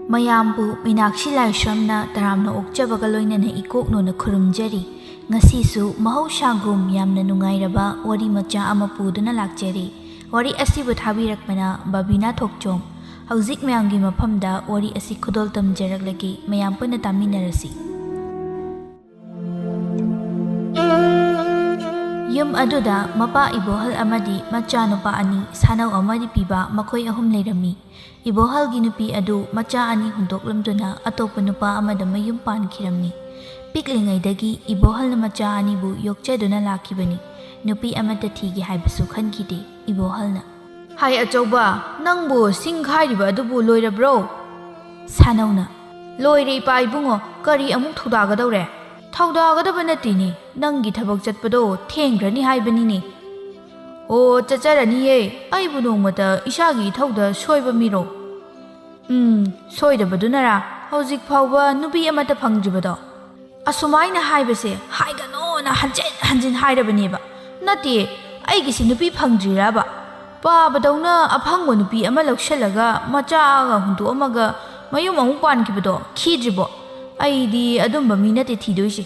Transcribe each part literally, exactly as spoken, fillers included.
ꯃꯌꯥꯝꯕꯨ ꯃꯤꯅꯥꯛꯁꯤ ꯂꯥꯏꯁ꯭ꯔꯝꯅ ꯇꯔꯥꯝꯅ ꯑꯣꯛꯆꯕꯒ ꯂꯣꯏꯅꯅ ꯏꯀꯣꯛꯅꯣꯅ ꯈꯨꯔꯨꯝꯖꯔꯤ꯫ ꯉꯁꯤꯁꯨ ꯃꯍꯧꯁꯥꯒꯨꯝ ꯌꯥꯝꯅ ꯅꯨꯡꯉꯥꯏꯔꯕ ꯋꯥꯔꯤ ꯃꯆꯥ ꯑꯃ ꯄꯨꯗꯨꯅ ꯂꯥꯛꯆꯔꯤ꯫ ꯋꯥꯔꯤ ꯑꯁꯤꯕꯨ ꯊꯥꯕꯤꯔꯛꯄꯅ ꯕꯕꯤꯅꯥ ꯊꯣꯛꯆꯣꯝ꯫ ꯍꯧꯖꯤꯛ ꯃꯌꯥꯝꯒꯤ ꯃꯐꯝꯗ ꯋꯥꯔꯤ ꯑꯁꯤ ꯈꯨꯗꯣꯜ ꯇꯝꯖꯔꯛꯂꯒꯦ, ꯃꯌꯥꯝ ꯄꯨꯟꯅ ꯇꯥꯃꯤꯟꯅꯔꯁꯤ꯫ ꯌꯨꯝ ꯑꯗꯨꯗ ꯃꯄꯥ ꯏꯕꯣꯍꯜ ꯑꯃꯗꯤ ꯃꯆꯥꯅꯨꯄꯥ ꯑꯅꯤ, ꯁꯥꯅꯧ ꯑꯃꯗꯤ ꯄꯤꯕ, ꯃꯈꯣꯏ ꯑꯍꯨꯝ ꯂꯩꯔꯝꯃꯤ꯫ ꯏꯕꯣꯍꯜꯒꯤ ꯅꯨꯄꯤ ꯑꯗꯨ ꯃꯆꯥ ꯑꯅꯤ ꯍꯨꯟꯗꯣꯛꯂꯝꯗꯨꯅ ꯑꯇꯣꯞꯄ ꯅꯨꯄꯥ ꯑꯃꯗ ꯃꯌꯨꯝ ꯄꯥꯟꯈꯤꯔꯝꯃꯤ꯫ ꯄꯤꯛꯂꯤꯉꯩꯗꯒꯤ ꯏꯕꯣꯍꯜꯅ ꯃꯆꯥ ꯑꯅꯤꯕꯨ ꯌꯣꯛꯆꯗꯨꯅ ꯂꯥꯛꯈꯤꯕꯅꯤ꯫ ꯅꯨꯄꯤ ꯑꯃꯠꯇ ꯊꯤꯒꯦ ꯍꯥꯏꯕꯁꯨ ꯈꯟꯈꯤꯗꯦ ꯏꯕꯣꯍꯜꯅ꯫ "ꯍꯥꯏ ꯑꯆꯧꯕ, ꯅꯪꯕꯨ ꯁꯤꯡ ꯈꯥꯏꯔꯤꯕ ꯑꯗꯨꯕꯨ ꯂꯣꯏꯔꯕ꯭ꯔꯣ?" ꯁꯥꯅꯧꯅ, "ꯂꯣꯏꯔꯦ ꯏꯄꯥ ꯏꯕꯨꯡꯉꯣ, ꯀꯔꯤ ꯑꯃꯨꯛ ꯊꯧꯗꯥꯒꯗꯧꯔꯦ?" "ꯊꯧꯗꯥꯒꯗꯕ ꯅꯠꯇꯦꯅꯦ, ꯅꯪꯒꯤ ꯊꯕꯛ ꯆꯠꯄꯗꯣ ꯊꯦꯡꯈ꯭ꯔꯅꯤ ꯍꯥꯏꯕꯅꯤꯅꯦ꯫" "ꯑꯣ, ꯆꯠꯆꯔꯅꯤꯌꯦ, ꯑꯩꯕꯨ ꯅꯣꯡꯃꯇ ꯏꯁꯥꯒꯤ ꯏꯊꯧꯗ ꯁꯣꯏꯕ ꯃꯤꯔꯣ?" "ꯎꯝ, ꯁꯣꯏꯗꯕꯗꯨꯅꯔꯥ ꯍꯧꯖꯤꯛ ꯐꯥꯎꯕ ꯅꯨꯄꯤ ꯑꯃꯠꯇ ꯐꯪꯗ꯭ꯔꯤꯕꯗꯣ?" "ꯑꯁꯨꯃꯥꯏꯅ ꯍꯥꯏꯕꯁꯦ ꯍꯥꯏꯒꯅꯣꯅ ꯍꯟꯖꯤꯟ ꯍꯟꯖꯤꯟ ꯍꯥꯏꯔꯕꯅꯦꯕ꯫ ꯅꯠꯇꯦ, ꯑꯩꯒꯤꯁꯤ ꯅꯨꯄꯤ ꯐꯪꯗ꯭ꯔꯤꯔꯕ? ꯄꯥꯕꯗꯧꯅ ꯑꯐꯪꯕ ꯅꯨꯄꯤ ꯑꯃ ꯂꯧꯁꯤꯜꯂꯒ ꯃꯆꯥꯒ ꯍꯨꯟꯗꯣꯛꯑꯝꯃꯒ ꯃꯌꯨꯝ ꯑꯃꯨꯛ ꯄꯥꯟꯈꯤꯕꯗꯣ ꯈꯤꯗ꯭ꯔꯤꯕꯣ? ꯑꯩꯗꯤ ꯑꯗꯨꯝꯕ ꯃꯤ ꯅꯠꯇꯦ ꯊꯤꯗꯣꯏꯁꯦ꯫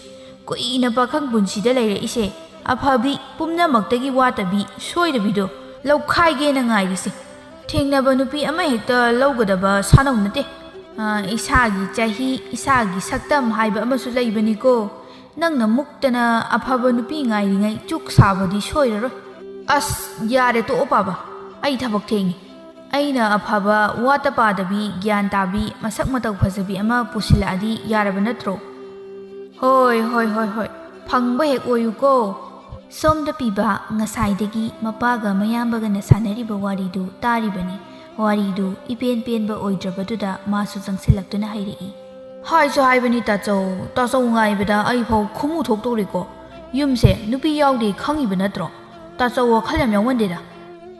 ꯀꯨꯏꯅ ꯄꯥꯈꯪ ꯄꯨꯟꯁꯤꯗ ꯂꯩꯔꯛꯏꯁꯦ, ꯑꯐꯕꯤ, ꯄꯨꯝꯅꯃꯛꯇꯒꯤ ꯋꯥꯠꯇꯕꯤ, ꯁꯣꯏꯗꯕꯤꯗꯣ ꯂꯧꯈꯥꯏꯒꯦꯅ ꯉꯥꯏꯔꯤꯁꯦ꯫ ꯊꯦꯡꯅꯕ ꯅꯨꯄꯤ ꯑꯃ ꯍꯦꯛꯇ ꯂꯧꯒꯗꯕ ꯁꯥꯅꯧ ꯅꯠꯇꯦ꯫ ꯑ, ꯏꯁꯥꯒꯤ ꯆꯍꯤ, ꯏꯁꯥꯒꯤ ꯁꯛꯇꯝ ꯍꯥꯏꯕ ꯑꯃꯁꯨ ꯂꯩꯕꯅꯤꯀꯣ꯫ ꯅꯪꯅ ꯃꯨꯛꯇꯅ ꯑꯐꯕ ꯅꯨꯄꯤ ꯉꯥꯏꯔꯤꯉꯩ ꯆꯨꯛ ꯁꯥꯕꯗꯤ ꯁꯣꯏꯔꯔꯣꯏ꯫" "ꯑꯁ, ꯌꯥꯔꯦ, ꯇꯣꯛꯑꯣ ꯄꯥꯕ, ꯑꯩ ꯊꯕꯛ ꯊꯦꯡꯉꯤ꯫ ꯑꯩꯅ ꯑꯐꯕ, ꯋꯥꯠꯇ ꯄꯥꯗꯕꯤ, ꯒ꯭ꯌꯥꯟ ꯇꯥꯕꯤ, ꯃꯁꯛ ꯃꯇꯧ ꯐꯖꯕꯤ ꯑꯃ ꯄꯨꯁꯤꯜꯂꯛꯑꯗꯤ ꯌꯥꯔꯕ ꯅꯠꯇ꯭ꯔꯣ?" "ꯍꯣꯏ, ꯍꯣꯏ, ꯍꯣꯏ, ꯍꯣꯏ, ꯐꯪꯕ ꯍꯦꯛ ꯑꯣꯏꯌꯨꯀꯣ꯫" ꯁꯣꯝꯗ ꯄꯤꯕ ꯉꯁꯥꯏꯗꯒꯤ ꯃꯄꯥꯒ ꯃꯌꯥꯝꯕꯒꯅ ꯁꯥꯟꯅꯔꯤꯕ ꯋꯥꯔꯤꯗꯨ ꯇꯥꯔꯤꯕꯅꯤ꯫ ꯋꯥꯔꯤꯗꯨ ꯏꯄꯦꯟ ꯄꯦꯟꯕ ꯑꯣꯏꯗ꯭ꯔꯕꯗꯨꯗ ꯃꯥꯁꯨ ꯆꯪꯁꯤꯜꯂꯛꯇꯨꯅ ꯍꯥꯏꯔꯛꯏ꯫ "ꯍꯥꯏꯁꯨ ꯍꯥꯏꯕꯅꯤ ꯇꯥꯆꯧ, ꯇꯥꯆꯧ ꯉꯥꯏꯕꯗ ꯑꯩꯐꯥꯎ ꯈꯨꯃꯨ ꯊꯣꯛꯇꯧꯔꯦꯀꯣ꯫ ꯌꯨꯝꯁꯦ ꯅꯨꯄꯤ ꯌꯥꯎꯗꯦ ꯈꯪꯉꯤꯕ ꯅꯠꯇ꯭ꯔꯣ? ꯇꯥꯆꯧ ꯋꯥꯈꯜ ꯌꯥꯝ ꯌꯥꯎꯃꯟꯗꯦꯗ꯫"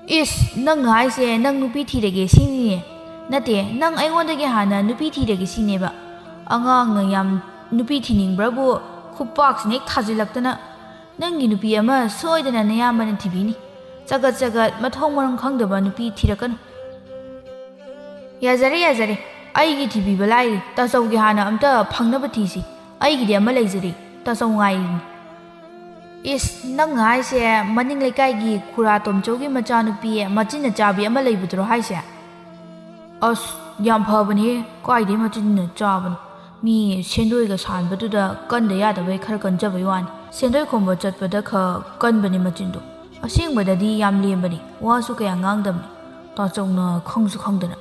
"ꯏꯁ, ꯅꯪ ꯍꯥꯏꯁꯦ ꯅꯪ ꯅꯨꯄꯤ ꯊꯤꯔꯒꯦ ꯁꯤꯅꯤꯅꯦ? ꯅꯠꯇꯦ, ꯅꯪ ꯑꯩꯉꯣꯟꯗꯒꯤ ꯍꯥꯟꯅ ꯅꯨꯄꯤ ꯊꯤꯔꯒꯦ ꯁꯤꯅꯦꯕ? ꯑꯉꯥꯡꯅ ꯌꯥꯝ ꯅꯨꯄꯤ ꯊꯤꯅꯤꯡꯕ꯭ꯔꯕꯨ?" ꯈꯨꯄꯥꯛꯁꯤꯅ ꯍꯦꯛ ꯊꯥꯖꯤꯜꯂꯛꯇꯅ꯫ "ꯅꯪꯒꯤ ꯅꯨꯄꯤ ꯑꯃ ꯁꯣꯏꯗꯅ ꯅꯌꯥꯝꯕꯅ ꯊꯤꯕꯤꯅꯤ꯫ ꯆꯒꯠ ꯆꯒꯠ ꯃꯊꯣꯡ ꯃꯔꯝ ꯈꯪꯗꯕ ꯅꯨꯄꯤ ꯊꯤꯔꯛꯀꯅꯨ꯫" "ꯌꯥꯖꯔꯦ, ꯌꯥꯖꯔꯦ꯫ ꯑꯩꯒꯤ ꯊꯤꯕꯤꯕ ꯂꯥꯏꯔꯤ꯫ ꯇꯥꯆꯧꯒꯤ ꯍꯥꯟꯅ ꯑꯝꯇ ꯐꯪꯅꯕ ꯊꯤꯁꯤ꯫ ꯑꯩꯒꯤꯗꯤ ꯑꯃ ꯂꯩꯖꯔꯦ꯫ ꯇꯥꯆꯧ ꯉꯥꯏꯔꯤꯅꯤ꯫" "ꯏꯁ, ꯅꯪꯅ ꯍꯥꯏꯁꯦ ꯃꯅꯤꯡ ꯂꯩꯀꯥꯏꯒꯤ ꯈꯨꯔꯥ ꯇꯣꯝꯆꯧꯒꯤ ꯃꯆꯥꯅꯨꯄꯤ ꯃꯆꯤꯟꯅ ꯆꯥꯕꯤ ꯑꯃ ꯂꯩꯕꯗꯨꯔꯣ ꯍꯥꯏꯁꯦ?" "ꯑꯁ, ꯌꯥꯝ ꯐꯕꯅꯦ꯫ ꯀꯥꯏꯗꯩ ꯃꯆꯤꯟꯅ ꯆꯥꯕꯅꯣ? ꯃꯤ ꯁꯦꯟꯗꯣꯏꯒ ꯁꯥꯟꯕꯗꯨꯗ ꯀꯟꯗ ꯌꯥꯗꯕꯩ ꯈꯔ ꯀꯟꯖꯕꯩ ꯋꯥꯅꯤ꯫ ꯁꯦꯟꯗꯣꯏ ꯈꯣꯝꯕ ꯆꯠꯄꯗ ꯈꯔ ꯀꯟꯕꯅꯦ ꯃꯆꯤꯟꯗꯣ꯫ ꯑꯁꯦꯡꯕꯗꯤ ꯌꯥꯝ ꯂꯦꯝꯕꯅꯤ, ꯋꯥꯁꯨ ꯀꯌꯥ ꯉꯥꯡꯗꯕꯅꯤ꯫ ꯇꯥꯆꯧꯅ ꯈꯪꯁꯨ ꯈꯪꯗꯅ꯫"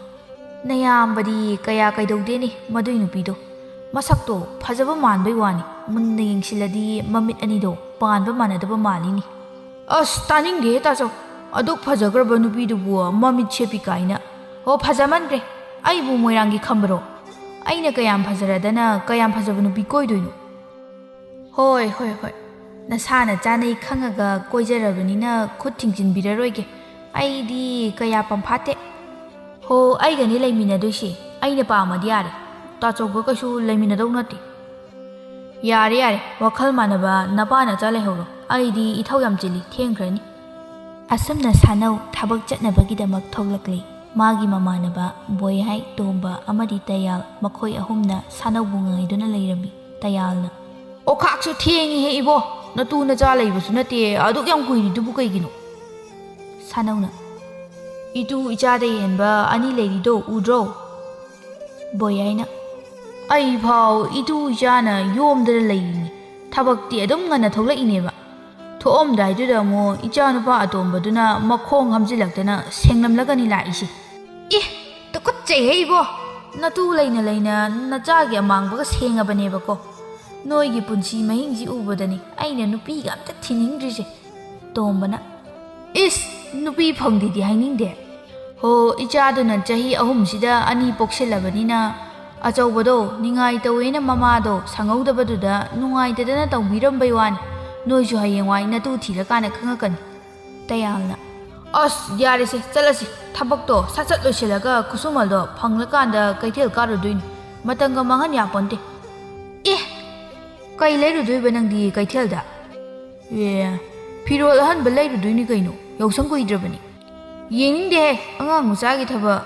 "ꯅꯌꯥꯝꯕꯗꯤ ꯀꯌꯥ ꯀꯩꯗꯧꯗꯦꯅꯦ ꯃꯗꯨꯏ ꯅꯨꯄꯤꯗꯣ꯫ ꯃꯁꯛꯇꯣ ꯐꯖꯕ ꯃꯥꯟꯕꯩ ꯋꯥꯅꯤ, ꯃꯨꯟꯅ ꯌꯦꯡꯁꯤꯜꯂꯗꯤ ꯃꯃꯤꯠ ꯑꯅꯤꯗꯣ ꯄꯥꯟꯕ ꯃꯥꯟꯅꯗꯕ ꯃꯥꯜꯂꯤꯅꯦ꯫" "ꯑꯁ, ꯇꯥꯅꯤꯡꯗꯦꯍꯦ ꯇꯥꯆꯧ꯫ ꯑꯗꯨꯛ ꯐꯖꯈ꯭ꯔꯕ ꯅꯨꯄꯤꯗꯨꯕꯨ ꯃꯃꯤꯠ ꯁꯦꯞꯄꯤ ꯀꯥꯏꯅ꯫ ꯑꯣ, ꯐꯖꯃꯟꯈ꯭ꯔꯦ꯫ ꯑꯩꯕꯨ ꯃꯣꯏꯔꯥꯡꯒꯤ ꯈꯝꯕꯔꯣ? ꯑꯩꯅ ꯀꯌꯥꯝ ꯐꯖꯔꯗꯅ ꯀꯌꯥꯝ ꯐꯖꯕ ꯅꯨꯄꯤ ꯀꯣꯏꯗꯣꯏꯅꯣ?" "ꯍꯣꯏ, ꯍꯣꯏ, ꯍꯣꯏ꯫ ꯅꯁꯥꯅ ꯆꯥꯅꯩ ꯈꯪꯉꯒ ꯀꯣꯏꯖꯔꯕꯅꯤꯅ ꯈꯨꯠ ꯊꯤꯡꯖꯤꯟꯕꯤꯔꯔꯣꯏꯒꯦ꯫ ꯑꯩꯗꯤ ꯀꯌꯥ ꯄꯝꯐꯥꯠꯇꯦ꯫ ꯍꯣ, ꯑꯩꯒꯅꯤ ꯂꯩꯃꯤꯟꯅꯗꯣꯏꯁꯤ꯫ ꯑꯩꯅ ꯄꯥꯝꯃꯗꯤ ꯌꯥꯔꯦ꯫ ꯇꯥꯆꯧꯒ ꯀꯩꯁꯨ ꯂꯩꯃꯤꯟꯅꯗꯧ ꯅꯠꯇꯦ꯫" "ꯌꯥꯔꯦ, ꯌꯥꯔꯦ, ꯋꯥꯈꯜ ꯃꯥꯟꯅꯕ ꯅꯄꯥ ꯅꯆꯥ ꯂꯩꯍꯧꯔꯣ꯫ ꯑꯩꯗꯤ ꯏꯊꯧ ꯌꯥꯝ ꯆꯤꯜꯂꯤ, ꯊꯦꯡꯈ꯭ꯔꯅꯤ꯫" ꯑꯁꯨꯝꯅ ꯁꯥꯅꯧ ꯊꯕꯛ ꯆꯠꯅꯕꯒꯤꯗꯃꯛ ꯊꯣꯛꯂꯛꯂꯤ꯫ ꯃꯥꯒꯤ ꯃꯃꯥꯟꯅꯕ ꯕꯣꯌꯥꯏ, ꯇꯣꯝꯕ ꯑꯃꯗꯤ ꯇꯌꯥꯜ, ꯃꯈꯣꯏ ꯑꯍꯨꯝꯅ ꯁꯥꯅꯧꯕꯨ ꯉꯥꯏꯗꯨꯅ ꯂꯩꯔꯝꯃꯤ꯫ ꯇꯌꯥꯜꯅ, "ꯑꯣꯈꯥꯛꯁꯨ ꯊꯦꯡꯉꯤꯍꯦ ꯏꯕꯣ, ꯅꯇꯨ ꯅꯆꯥ ꯂꯩꯕꯁꯨ ꯅꯠꯇꯦ, ꯑꯗꯨꯛ ꯌꯥꯝ ꯀꯨꯏꯔꯤꯗꯨꯕꯨ ꯀꯩꯒꯤꯅꯣ?" ꯁꯥꯅꯧꯅ, "ꯏꯇꯨ ꯏꯆꯥꯗ ꯍꯦꯟꯕ ꯑꯅꯤ ꯂꯩꯔꯤꯗꯣ ꯎꯗ꯭ꯔꯣ?" ꯕꯣꯌꯥꯏꯅ, "ꯑꯩ ꯐꯥꯎ ꯏꯇꯨ ꯏꯆꯥꯅ ꯌꯣꯝꯗꯅ ꯂꯩꯔꯤꯅꯤ꯫ ꯊꯕꯛꯇꯤ ꯑꯗꯨꯝ ꯉꯟꯅ ꯊꯣꯛꯂꯛꯏꯅꯦꯕ꯫ ꯊꯣꯛꯑꯝꯗꯥꯏꯗꯨꯗ ꯑꯃꯨꯛ ꯏꯆꯥꯅꯨꯄꯥ ꯑꯇꯣꯝꯕꯗꯨꯅ ꯃꯈꯣꯡ ꯍꯥꯝꯖꯤꯜꯂꯛꯇꯅ ꯁꯦꯡꯂꯝꯂꯒꯅꯤ ꯂꯥꯛꯏꯁꯦ꯫" "ꯏ, ꯇꯨꯀꯠꯆꯩꯍꯦ ꯏꯕꯣ! ꯅꯇꯨ ꯂꯩꯅ ꯂꯩꯅ ꯅꯆꯥꯒꯤ ꯑꯃꯥꯡꯕꯒ ꯁꯦꯡꯉꯕꯅꯦꯕꯀꯣ꯫ ꯅꯣꯏꯒꯤ ꯄꯨꯟꯁꯤ ꯃꯍꯤꯡꯁꯤ ꯎꯕꯗꯅꯤ ꯑꯩꯅ ꯅꯨꯄꯤꯒ ꯑꯝꯇ ꯊꯤꯅꯤꯡꯗ꯭ꯔꯤꯁꯦ꯫" ꯇꯣꯝꯕꯅ, "ꯏꯁ, ꯅꯨꯄꯤ ꯐꯪꯗꯦꯗꯤ ꯍꯥꯏꯅꯤꯡꯗꯦ꯫ ꯍꯣ, ꯏꯆꯥꯗꯨꯅ ꯆꯍꯤ ꯑꯍꯨꯝꯁꯤꯗ ꯑꯅꯤ ꯄꯣꯛꯁꯤꯜꯂꯕꯅꯤꯅ, ꯑꯆꯧꯕꯗꯣ ꯅꯤꯡꯉꯥꯏ ꯇꯧꯋꯦꯅ ꯃꯃꯥꯗꯣ ꯁꯪꯍꯧꯗꯕꯗꯨꯗ ꯅꯨꯡꯉꯥꯏꯇꯗꯅ ꯇꯧꯕꯤꯔꯝꯕꯩ ꯋꯥꯅꯤ꯫ ꯅꯣꯏꯁꯨ ꯍꯌꯦꯡꯋꯥꯏ ꯅꯇꯨ ꯊꯤꯔꯀꯥꯟꯗ ꯈꯪꯉꯛꯀꯅꯤ꯫" ꯇꯌꯥꯜꯅ, "ꯑꯁ, ꯌꯥꯔꯦꯁꯦ, ꯆꯠꯂꯁꯤ꯫ ꯊꯕꯛꯇꯣ ꯁꯠ ꯁꯠ ꯂꯣꯏꯁꯤꯜꯂꯒ ꯈꯨꯠꯁꯨꯃꯜꯗꯣ ꯐꯪꯂꯀꯥꯟꯗ ꯀꯩꯊꯦꯜ ꯀꯥꯔꯨꯗꯣꯏꯅꯤ꯫ ꯃꯇꯝꯒ ꯃꯥꯡꯍꯟ ꯌꯥꯄꯣꯟꯇꯦ꯫" "ꯑꯦ, ꯀꯩ ꯂꯩꯔꯨꯗꯣꯏꯕ ꯅꯪꯗꯤ ꯀꯩꯊꯦꯜꯗ? ꯑꯦ, ꯐꯤꯔꯣꯜ ꯑꯍꯟꯕ ꯂꯩꯔꯨꯗꯣꯏꯅꯤ ꯀꯩꯅꯣ, ꯌꯥꯎꯁꯪ ꯀꯨꯏꯗ꯭ꯔꯕꯅꯤ꯫ ꯌꯦꯡꯅꯤꯡꯗꯦꯍꯦ, ꯑꯉꯥꯡ ꯃꯆꯥꯒꯤ ꯊꯕꯛ꯫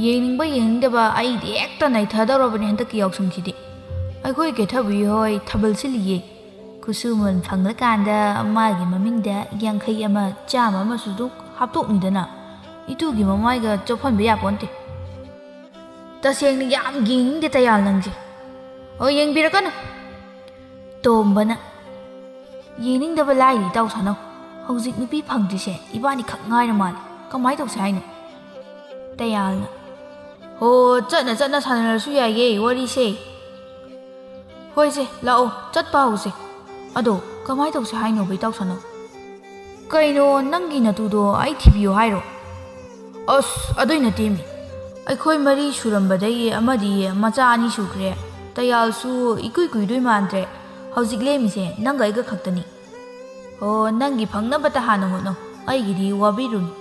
ꯌꯦꯡꯅꯤꯡꯕ ꯌꯦꯡꯅꯤꯡꯗꯕ ꯑꯩꯗꯤ ꯍꯦꯛꯇ ꯅꯩꯊꯗꯧꯔꯕꯅꯤ ꯍꯟꯗꯛꯀꯤ ꯌꯥꯎꯁꯪꯁꯤꯗꯤ꯫ ꯑꯩꯈꯣꯏ ꯀꯦꯊꯕꯤ ꯍꯣꯏ ꯊꯥꯕꯜ ꯁꯤꯜꯂꯤꯌꯦ꯫ ꯈꯨꯠꯁꯨꯃꯟ ꯐꯪꯂꯀꯥꯟꯗ ꯃꯥꯒꯤ ꯃꯃꯤꯡꯗ ꯌꯥꯡꯈꯩ ꯑꯃ, ꯆꯥꯝꯃ ꯑꯃꯁꯨ ꯑꯗꯨꯝ ꯍꯥꯞꯇꯣꯛꯅꯤꯗꯅ꯫ ꯏꯇꯨꯒꯤ ꯃꯃꯥꯏꯒ ꯆꯣꯞꯍꯟꯕ ꯌꯥꯄꯣꯟꯇꯦ꯫ ꯇꯁꯦꯡꯅ ꯌꯥꯝ ꯌꯦꯡꯅꯤꯡꯗꯦ ꯇꯌꯥꯜ ꯅꯪꯁꯦ꯫ ꯑꯣ, ꯌꯦꯡꯕꯤꯔꯛꯀꯅꯨ꯫ ꯇꯣꯝꯕꯅ, ꯌꯦꯡꯅꯤꯡꯗꯕ ꯂꯥꯏꯔꯤ ꯏꯇꯥꯎ ꯁꯥꯅꯧ꯫ ꯍꯧꯖꯤꯛ ꯅꯨꯄꯤ ꯐꯪꯗ꯭ꯔꯤꯁꯦ ꯏꯕꯥꯅꯤꯈꯛ ꯉꯥꯏꯔ ꯃꯥꯜꯂꯦ꯫ ꯀꯃꯥꯏ ꯇꯧꯁꯦ ꯍꯥꯏꯅꯣ? ꯇꯌꯥꯜꯅ, ꯍꯣ, ꯆꯠꯅ ꯆꯠꯅ ꯁꯥꯟꯅꯔꯁꯨ ꯌꯥꯏꯌꯦ ꯋꯥꯔꯤꯁꯦ꯫ ꯍꯣꯏꯁꯦ, ꯂꯥꯛꯑꯣ, ꯆꯠꯄ ꯍꯧꯁꯦ꯫ ꯑꯗꯣ ꯀꯃꯥꯏ ꯇꯧꯁꯦ ꯍꯥꯏꯅꯣꯕ ꯏꯇꯥꯎ ꯁꯥꯅꯧ? ꯀꯩꯅꯣ, ꯅꯪꯒꯤ ꯅꯇꯨꯗꯣ ꯑꯩ ꯊꯤꯕꯤꯌꯣ ꯍꯥꯏꯔꯣ? ꯑꯁ, ꯑꯗꯨꯏ ꯅꯠꯇꯦꯃꯤ꯫ ꯑꯩꯈꯣꯏ ꯃꯔꯤ ꯁꯨꯔꯝꯕꯗꯩ ꯑꯃꯗꯤ ꯃꯆꯥ ꯑꯅꯤ ꯁꯨꯈ꯭ꯔꯦ꯫ ꯇꯌꯥꯜꯁꯨ ꯏꯀꯨꯏ ꯀꯨꯏꯗꯣꯏ ꯃꯥꯟꯗ꯭ꯔꯦ꯫ ꯍꯧꯖꯤꯛ ꯂꯦꯝꯃꯤꯁꯦ ꯅꯪꯒ ꯑꯩꯒ ꯈꯛꯇꯅꯤ꯫ ꯑꯣ, ꯅꯪꯒꯤ ꯐꯪꯅꯕꯇ ꯍꯥꯟꯅ ꯍꯣꯠꯅꯧ, ꯑꯩꯒꯤꯗꯤ ꯋꯥꯕꯤꯔꯨꯅꯨ꯫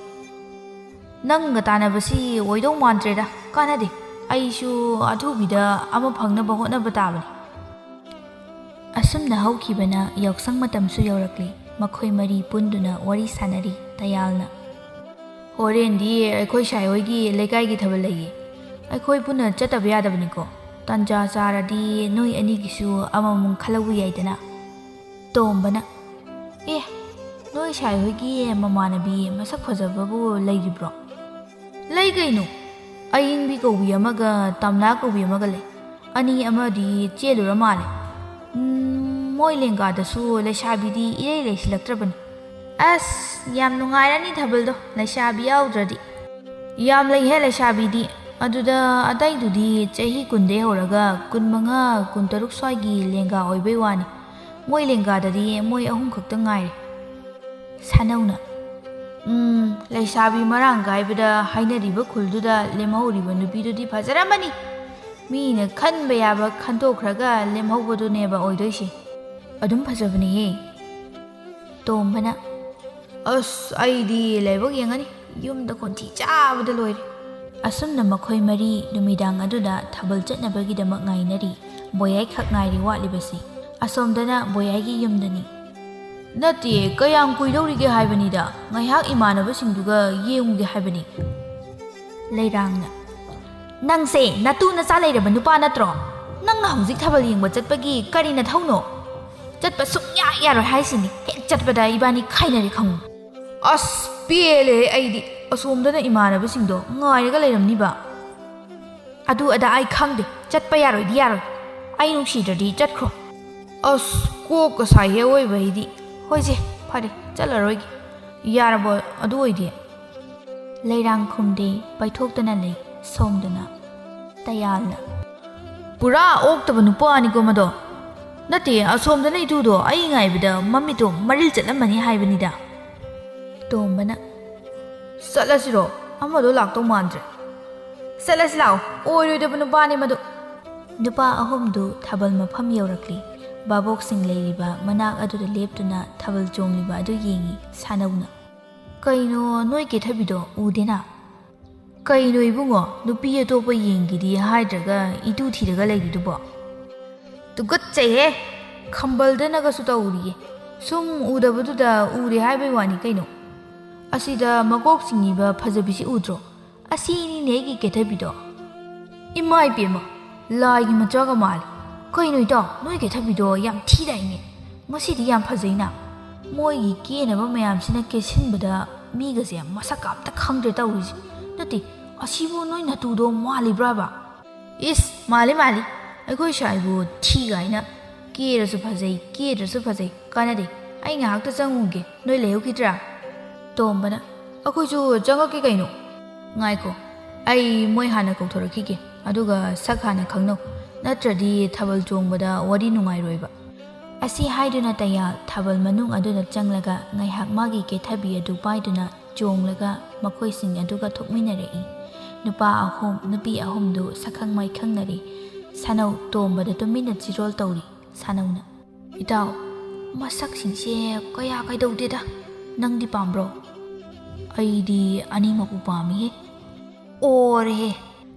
ꯅꯪꯒ ꯇꯥꯟꯅꯕꯁꯤ ꯑꯣꯏꯗꯧ ꯃꯥꯟꯗ꯭ꯔꯦꯗ, ꯀꯥꯟꯅꯗꯦ꯫ ꯑꯩꯁꯨ ꯑꯊꯨꯕꯤꯗ ꯑꯃ ꯐꯪꯅꯕ ꯍꯣꯠꯅꯕ ꯇꯥꯕꯅꯤ꯫ ꯑꯁꯨꯝꯅ ꯍꯧꯈꯤꯕꯅ ꯌꯥꯎꯁꯪ ꯃꯇꯝꯁꯨ ꯌꯧꯔꯛꯂꯤ꯫ ꯃꯈꯣꯏ ꯃꯔꯤ ꯄꯨꯟꯗꯨꯅ ꯋꯥꯔꯤ ꯁꯥꯟꯅꯔꯤ꯫ ꯇꯌꯥꯜꯅ, ꯍꯣꯔꯦꯟꯗꯤ ꯑꯩꯈꯣꯏ ꯁꯥꯏ ꯍꯣꯏꯒꯤ ꯂꯩꯀꯥꯏꯒꯤ ꯊꯥꯕꯜ ꯂꯩꯌꯦ꯫ ꯑꯩꯈꯣꯏ ꯄꯨꯟꯅ ꯆꯠꯇꯕ ꯌꯥꯗꯕꯅꯤꯀꯣ꯫ ꯇꯥꯟꯖꯥ ꯆꯥꯔꯗꯤ ꯅꯣꯏ ꯑꯅꯤꯒꯤꯁꯨ ꯑꯃꯃꯝ ꯈꯜꯍꯧꯕ ꯌꯥꯏꯗꯅ꯫ ꯇꯣꯝꯕꯅ, ꯑꯦ, ꯅꯣꯏ ꯁꯥꯏ ꯍꯣꯏꯒꯤ ꯃꯃꯥꯟꯅꯕꯤ ꯃꯁꯛ ꯐꯖꯕꯕꯨ ꯂꯩꯔꯤꯕ꯭ꯔꯣ? ꯂꯩ ꯀꯩꯅꯣ꯫ ꯑꯌꯤꯡꯕꯤ ꯀꯧꯕꯤ ꯑꯃꯒ ꯇꯝꯂꯥ ꯀꯧꯕꯤ ꯑꯃꯒ ꯂꯩ꯫ ꯑꯅꯤ ꯑꯃꯗꯤ ꯆꯦꯜꯂꯨꯔ ꯃꯥꯜꯂꯦ꯫ ꯎꯝ, ꯃꯣꯏ ꯂꯦꯡꯒꯥꯗꯁꯨ ꯂꯩꯁꯥꯕꯤꯗꯤ ꯏꯔꯩ ꯂꯩꯁꯤꯜꯂꯛꯇ꯭ꯔꯕꯅꯤ꯫ ꯑꯁ, ꯌꯥꯝ ꯅꯨꯡꯉꯥꯏꯔꯅꯤ ꯊꯥꯕꯜꯗꯣ, ꯂꯩꯁꯥꯕꯤ ꯌꯥꯎꯗ꯭ꯔꯗꯤ꯫ ꯌꯥꯝ ꯂꯩꯍꯦ ꯂꯩꯁꯥꯕꯤꯗꯤ꯫ ꯑꯗꯨꯗ ꯑꯇꯩꯗꯨꯗꯤ ꯆꯍꯤ ꯀꯨꯟꯗꯩ ꯍꯧꯔꯒ ꯀꯨꯟꯃꯉꯥ, ꯀꯨꯟꯇꯔꯨꯛ ꯁ꯭ꯋꯥꯏꯒꯤ ꯂꯦꯡꯒꯥ ꯑꯣꯏꯕꯩ ꯋꯥꯅꯤ꯫ ꯃꯣꯏ ꯂꯦꯡꯒꯥꯗꯗꯤ ꯃꯣꯏ ꯑꯍꯨꯝ ꯈꯛꯇ ꯉꯥꯏꯔꯦ꯫ ꯁꯥꯅꯧꯅ, ꯎꯝ, ꯂꯩꯁꯥꯕꯤ ꯃꯔꯥꯡ ꯀꯥꯏꯕꯗ ꯍꯥꯏꯅꯔꯤꯕ ꯈꯨꯜꯗꯨꯗ ꯂꯦꯝꯍꯧꯔꯤꯕ ꯅꯨꯄꯤꯗꯨꯗꯤ ꯐꯖꯔꯝꯃꯅꯤ꯫ ꯃꯤꯅ ꯈꯟꯕ ꯌꯥꯕ ꯈꯟꯗꯣꯛꯈ꯭ꯔꯒ ꯂꯦꯝꯍꯧꯕꯗꯨꯅꯦꯕ ꯑꯣꯏꯗꯣꯏꯁꯦ꯫ ꯑꯗꯨꯝ ꯐꯖꯕꯅꯦꯍꯦ꯫ ꯇꯣꯝꯕꯅ, ꯑꯁ, ꯑꯩꯗꯤ ꯂꯥꯏꯕꯛ ꯌꯦꯡꯉꯅꯤ, ꯌꯨꯝꯗ ꯈꯣꯟꯊꯤ ꯆꯥꯕꯗ ꯂꯣꯏꯔꯦ꯫ ꯑꯁꯨꯝꯅ ꯃꯈꯣꯏ ꯃꯔꯤ ꯅꯨꯃꯤꯗꯥꯡ ꯑꯗꯨꯗ ꯊꯥꯕꯜ ꯆꯠꯅꯕꯒꯤꯗꯃꯛ ꯉꯥꯏꯅꯔꯤ꯫ ꯕꯣꯌꯥꯏ ꯈꯛ ꯉꯥꯏꯔꯤ ꯋꯥꯠꯂꯤꯕꯁꯤ꯫ ꯑꯁꯣꯝꯗꯅ ꯕꯣꯌꯥꯏꯒꯤ ꯌꯨꯝꯗꯅꯤ꯫ "ꯅꯠꯇꯦ, ꯀꯌꯥꯝ ꯀꯨꯏꯗꯧꯔꯤꯒꯦ ꯍꯥꯏꯕꯅꯤꯗ, ꯉꯥꯏꯍꯥꯛ ꯏꯃꯥꯟꯅꯕꯁꯤꯡꯗꯨꯒ ꯌꯦꯡꯉꯨꯒꯦ ꯍꯥꯏꯕꯅꯤ꯫" ꯂꯩꯔꯥꯡꯅ, "ꯅꯪꯁꯦ ꯅꯇꯨ ꯅꯆꯥ ꯂꯩꯔꯕ ꯅꯨꯄꯥ ꯅꯠꯇ꯭ꯔꯣ? ꯅꯪꯅ ꯍꯧꯖꯤꯛ ꯊꯥꯕꯜ ꯌꯦꯡꯕ ꯆꯠꯄꯒꯤ ꯀꯔꯤ ꯅꯊꯧꯅꯣ? ꯆꯠꯄ ꯁꯨꯡꯌꯥ ꯌꯥꯔꯣꯏ ꯍꯥꯏꯁꯤꯅꯤ꯫ ꯍꯦꯛ ꯆꯠꯄꯗ ꯏꯕꯥꯅꯤ ꯈꯥꯏꯅꯔꯦ ꯈꯪꯉꯨ꯫" "ꯑꯁ, ꯄꯦꯜꯂꯦ ꯑꯩꯗꯤ꯫ ꯑꯁꯣꯝꯗꯅ ꯏꯃꯥꯟꯅꯕꯁꯤꯡꯗꯣ ꯉꯥꯏꯔꯒ ꯂꯩꯔꯝꯅꯤꯕ꯫" "ꯑꯗꯨ ꯑꯗꯥ ꯑꯩ ꯈꯪꯗꯦ꯫ ꯆꯠꯄ ꯌꯥꯔꯣꯏꯗꯤ ꯌꯥꯔꯣꯏ꯫ ꯑꯩ ꯅꯨꯡꯁꯤꯗ꯭ꯔꯗꯤ ꯆꯠꯈ꯭ꯔꯣ꯫" "ꯑꯁ, ꯀꯣꯛꯀ ꯁꯥꯏꯍꯦ ꯑꯋꯣꯏꯕ ꯑꯩꯗꯤ꯫ ꯍꯣꯏꯁꯦ, ꯐꯔꯦ, ꯆꯠꯂꯔꯣꯏꯒꯦ꯫ ꯌꯥꯔꯕꯣ ꯑꯗꯨ ꯑꯣꯏꯗꯤ?" ꯂꯩꯔꯥꯡ ꯈꯨꯝꯗꯦ, ꯄꯥꯏꯊꯣꯛꯇꯅ ꯂꯩ꯫ ꯁꯣꯝꯗꯅ ꯇꯌꯥꯜꯅ, "ꯄꯨꯔꯥ ꯑꯣꯛꯇꯕ ꯅꯨꯄꯥꯅꯤꯀꯣ ꯃꯗꯣ꯫ ꯅꯠꯇꯦ, ꯑꯁꯣꯝꯗꯅ ꯏꯇꯨꯗꯣ ꯑꯩ ꯉꯥꯏꯕꯗ ꯃꯃꯤꯠꯇꯣ ꯃꯔꯤꯜ ꯆꯠꯂꯝꯃꯅꯤ ꯍꯥꯏꯕꯅꯤꯗ꯫" ꯇꯣꯝꯕꯅ, "ꯆꯠꯂꯁꯤꯔꯣ? ꯑꯃꯗꯣ ꯂꯥꯛꯇꯧ ꯃꯥꯟꯗ꯭ꯔꯦ꯫" "ꯆꯠꯂꯁꯤ ꯂꯥꯛꯑꯣ, ꯑꯣꯏꯔꯣꯏꯗꯕ ꯅꯨꯄꯥꯅꯤ ꯃꯗꯨ꯫" ꯅꯨꯄꯥ ꯑꯍꯨꯝꯗꯨ ꯊꯥꯕꯜ ꯃꯐꯝ ꯌꯧꯔꯛꯂꯤ꯫ ꯚꯥꯕꯣꯛꯁꯤꯡ ꯂꯩꯔꯤꯕ ꯃꯅꯥꯛ ꯑꯗꯨꯗ ꯂꯦꯞꯇꯨꯅ ꯊꯥꯕꯜ ꯆꯣꯡꯂꯤꯕ ꯑꯗꯨ ꯌꯦꯡꯉꯤ ꯁꯥꯅꯧꯅ꯫ "ꯀꯩꯅꯣ, ꯅꯣꯏ ꯀꯦꯊꯕꯤꯗꯣ ꯎꯗꯦꯅ?" "ꯀꯩꯅꯣ ꯏꯕꯨꯡꯉꯣ, ꯅꯨꯄꯤ ꯑꯇꯣꯞꯄ ꯌꯦꯡꯒꯦꯗꯤ ꯍꯥꯏꯗ꯭ꯔꯒ ꯏꯇꯨ ꯊꯤꯔꯒ ꯂꯩꯔꯤꯗꯨꯕꯣ?" "ꯇꯨꯀꯠꯆꯩꯍꯦ, ꯈꯝꯕꯜꯗꯅꯒꯁꯨ ꯇꯧꯔꯤꯌꯦ꯫ ꯁꯨꯝ ꯎꯗꯕꯗꯨꯗ ꯎꯔꯦ ꯍꯥꯏꯕꯩ ꯋꯥꯅꯤ ꯀꯩꯅꯣ꯫ ꯑꯁꯤꯗ ꯃꯀꯣꯛ ꯆꯤꯡꯉꯤꯕ ꯐꯖꯕꯤꯁꯤ ꯎꯗ꯭ꯔꯣ? ꯑꯁꯤꯅꯤꯅꯦ ꯑꯩꯒꯤ ꯀꯦꯊꯕꯤꯗꯣ꯫" "ꯏꯃꯥ ꯏꯕꯦꯝꯃ, ꯂꯥꯏꯒꯤ ꯃꯆꯥꯒ ꯃꯥꯜꯂꯤ꯫ ꯀꯩꯅꯣ ꯏꯇꯥꯎ, ꯅꯣꯏ ꯀꯦꯊꯕꯤꯗꯣ ꯌꯥꯝ ꯊꯤꯗꯥꯏꯅꯦ? ꯉꯁꯤꯗꯤ ꯌꯥꯝ ꯐꯖꯩꯅ꯫ ꯃꯣꯏꯒꯤ ꯀꯦꯅꯕ ꯃꯌꯥꯝꯁꯤꯅ ꯀꯦꯁꯤꯟꯕꯗ ꯃꯤꯒꯁꯦ ꯃꯁꯛꯀ ꯑꯝꯇ ꯈꯪꯗ꯭ꯔꯦ ꯇꯧꯔꯤꯁꯦ꯫ ꯅꯠꯇꯦ, ꯑꯁꯤꯕꯨ ꯅꯣꯏ ꯅꯇꯨꯗꯣ ꯃꯥꯜꯂꯤꯕ꯭ꯔꯥꯕ?" "ꯏꯁ, ꯃꯥꯜꯂꯤ ꯃꯥꯜꯂꯤ꯫ ꯑꯩꯈꯣꯏ ꯁ꯭ꯋꯥꯏꯕꯨ ꯊꯤ ꯀꯥꯏꯅ꯫ ꯀꯦꯔꯁꯨ ꯐꯖꯩ, ꯀꯦꯗ꯭ꯔꯁꯨ ꯐꯖꯩ, ꯀꯥꯟꯅꯗꯦ꯫ ꯑꯩ ꯉꯥꯏꯍꯥꯛꯇ ꯆꯪꯉꯨꯒꯦ, ꯅꯣꯏ ꯂꯩꯍꯧꯈꯤꯗ꯭ꯔꯥ?" ꯇꯣꯝꯕꯅ, "ꯑꯩꯈꯣꯏꯁꯨ ꯆꯪꯉꯛꯀꯦ ꯀꯩꯅꯣ꯫" "ꯉꯥꯏꯈꯣ, ꯑꯩ ꯃꯣꯏ ꯍꯥꯟꯅ ꯀꯧꯊꯣꯔꯛꯈꯤꯒꯦ, ꯑꯗꯨꯒ ꯁꯛ ꯍꯥꯟꯅ ꯈꯪꯅꯧ, ꯅꯠꯇ꯭ꯔꯗꯤ ꯊꯥꯕꯜ ꯆꯣꯡꯕꯗ ꯋꯥꯔꯤ ꯅꯨꯡꯉꯥꯏꯔꯣꯏꯕ꯫" ꯑꯁꯤ ꯍꯥꯏꯗꯨꯅ ꯇꯌꯥꯜ ꯊꯥꯕꯜ ꯃꯅꯨꯡ ꯑꯗꯨꯗ ꯆꯪꯂꯒ ꯉꯥꯏꯍꯥꯛ ꯃꯥꯒꯤ ꯀꯦꯊꯕꯤ ꯑꯗꯨ ꯄꯥꯏꯗꯨꯅ ꯆꯣꯡꯂꯒ ꯃꯈꯣꯏꯁꯤꯡ ꯑꯗꯨꯒ ꯊꯣꯛꯃꯤꯟꯅꯔꯛꯏ꯫ ꯅꯨꯄꯥ ꯑꯍꯨꯝ, ꯅꯨꯄꯤ ꯑꯍꯨꯝꯗꯨ ꯁꯛꯈꯪ ꯃꯥꯏꯈꯪꯅꯔꯤ꯫ ꯁꯥꯅꯧ ꯇꯣꯝꯕꯗ ꯇꯨꯃꯤꯟꯅ ꯆꯤꯔꯣꯜ ꯇꯧꯔꯤ꯫ ꯁꯥꯅꯧꯅ, "ꯏꯇꯥꯎ, ꯃꯁꯛꯁꯤꯡꯁꯦ ꯀꯌꯥ ꯀꯩꯗꯧꯗꯦꯗ꯫ ꯅꯪꯗꯤ ꯄꯥꯝꯕ꯭ꯔꯣ?" "ꯑꯩꯗꯤ ꯑꯅꯤꯃꯛꯄꯨ ꯄꯥꯝꯃꯤꯍꯦ꯫" "ꯑꯣꯔꯦꯍꯦ,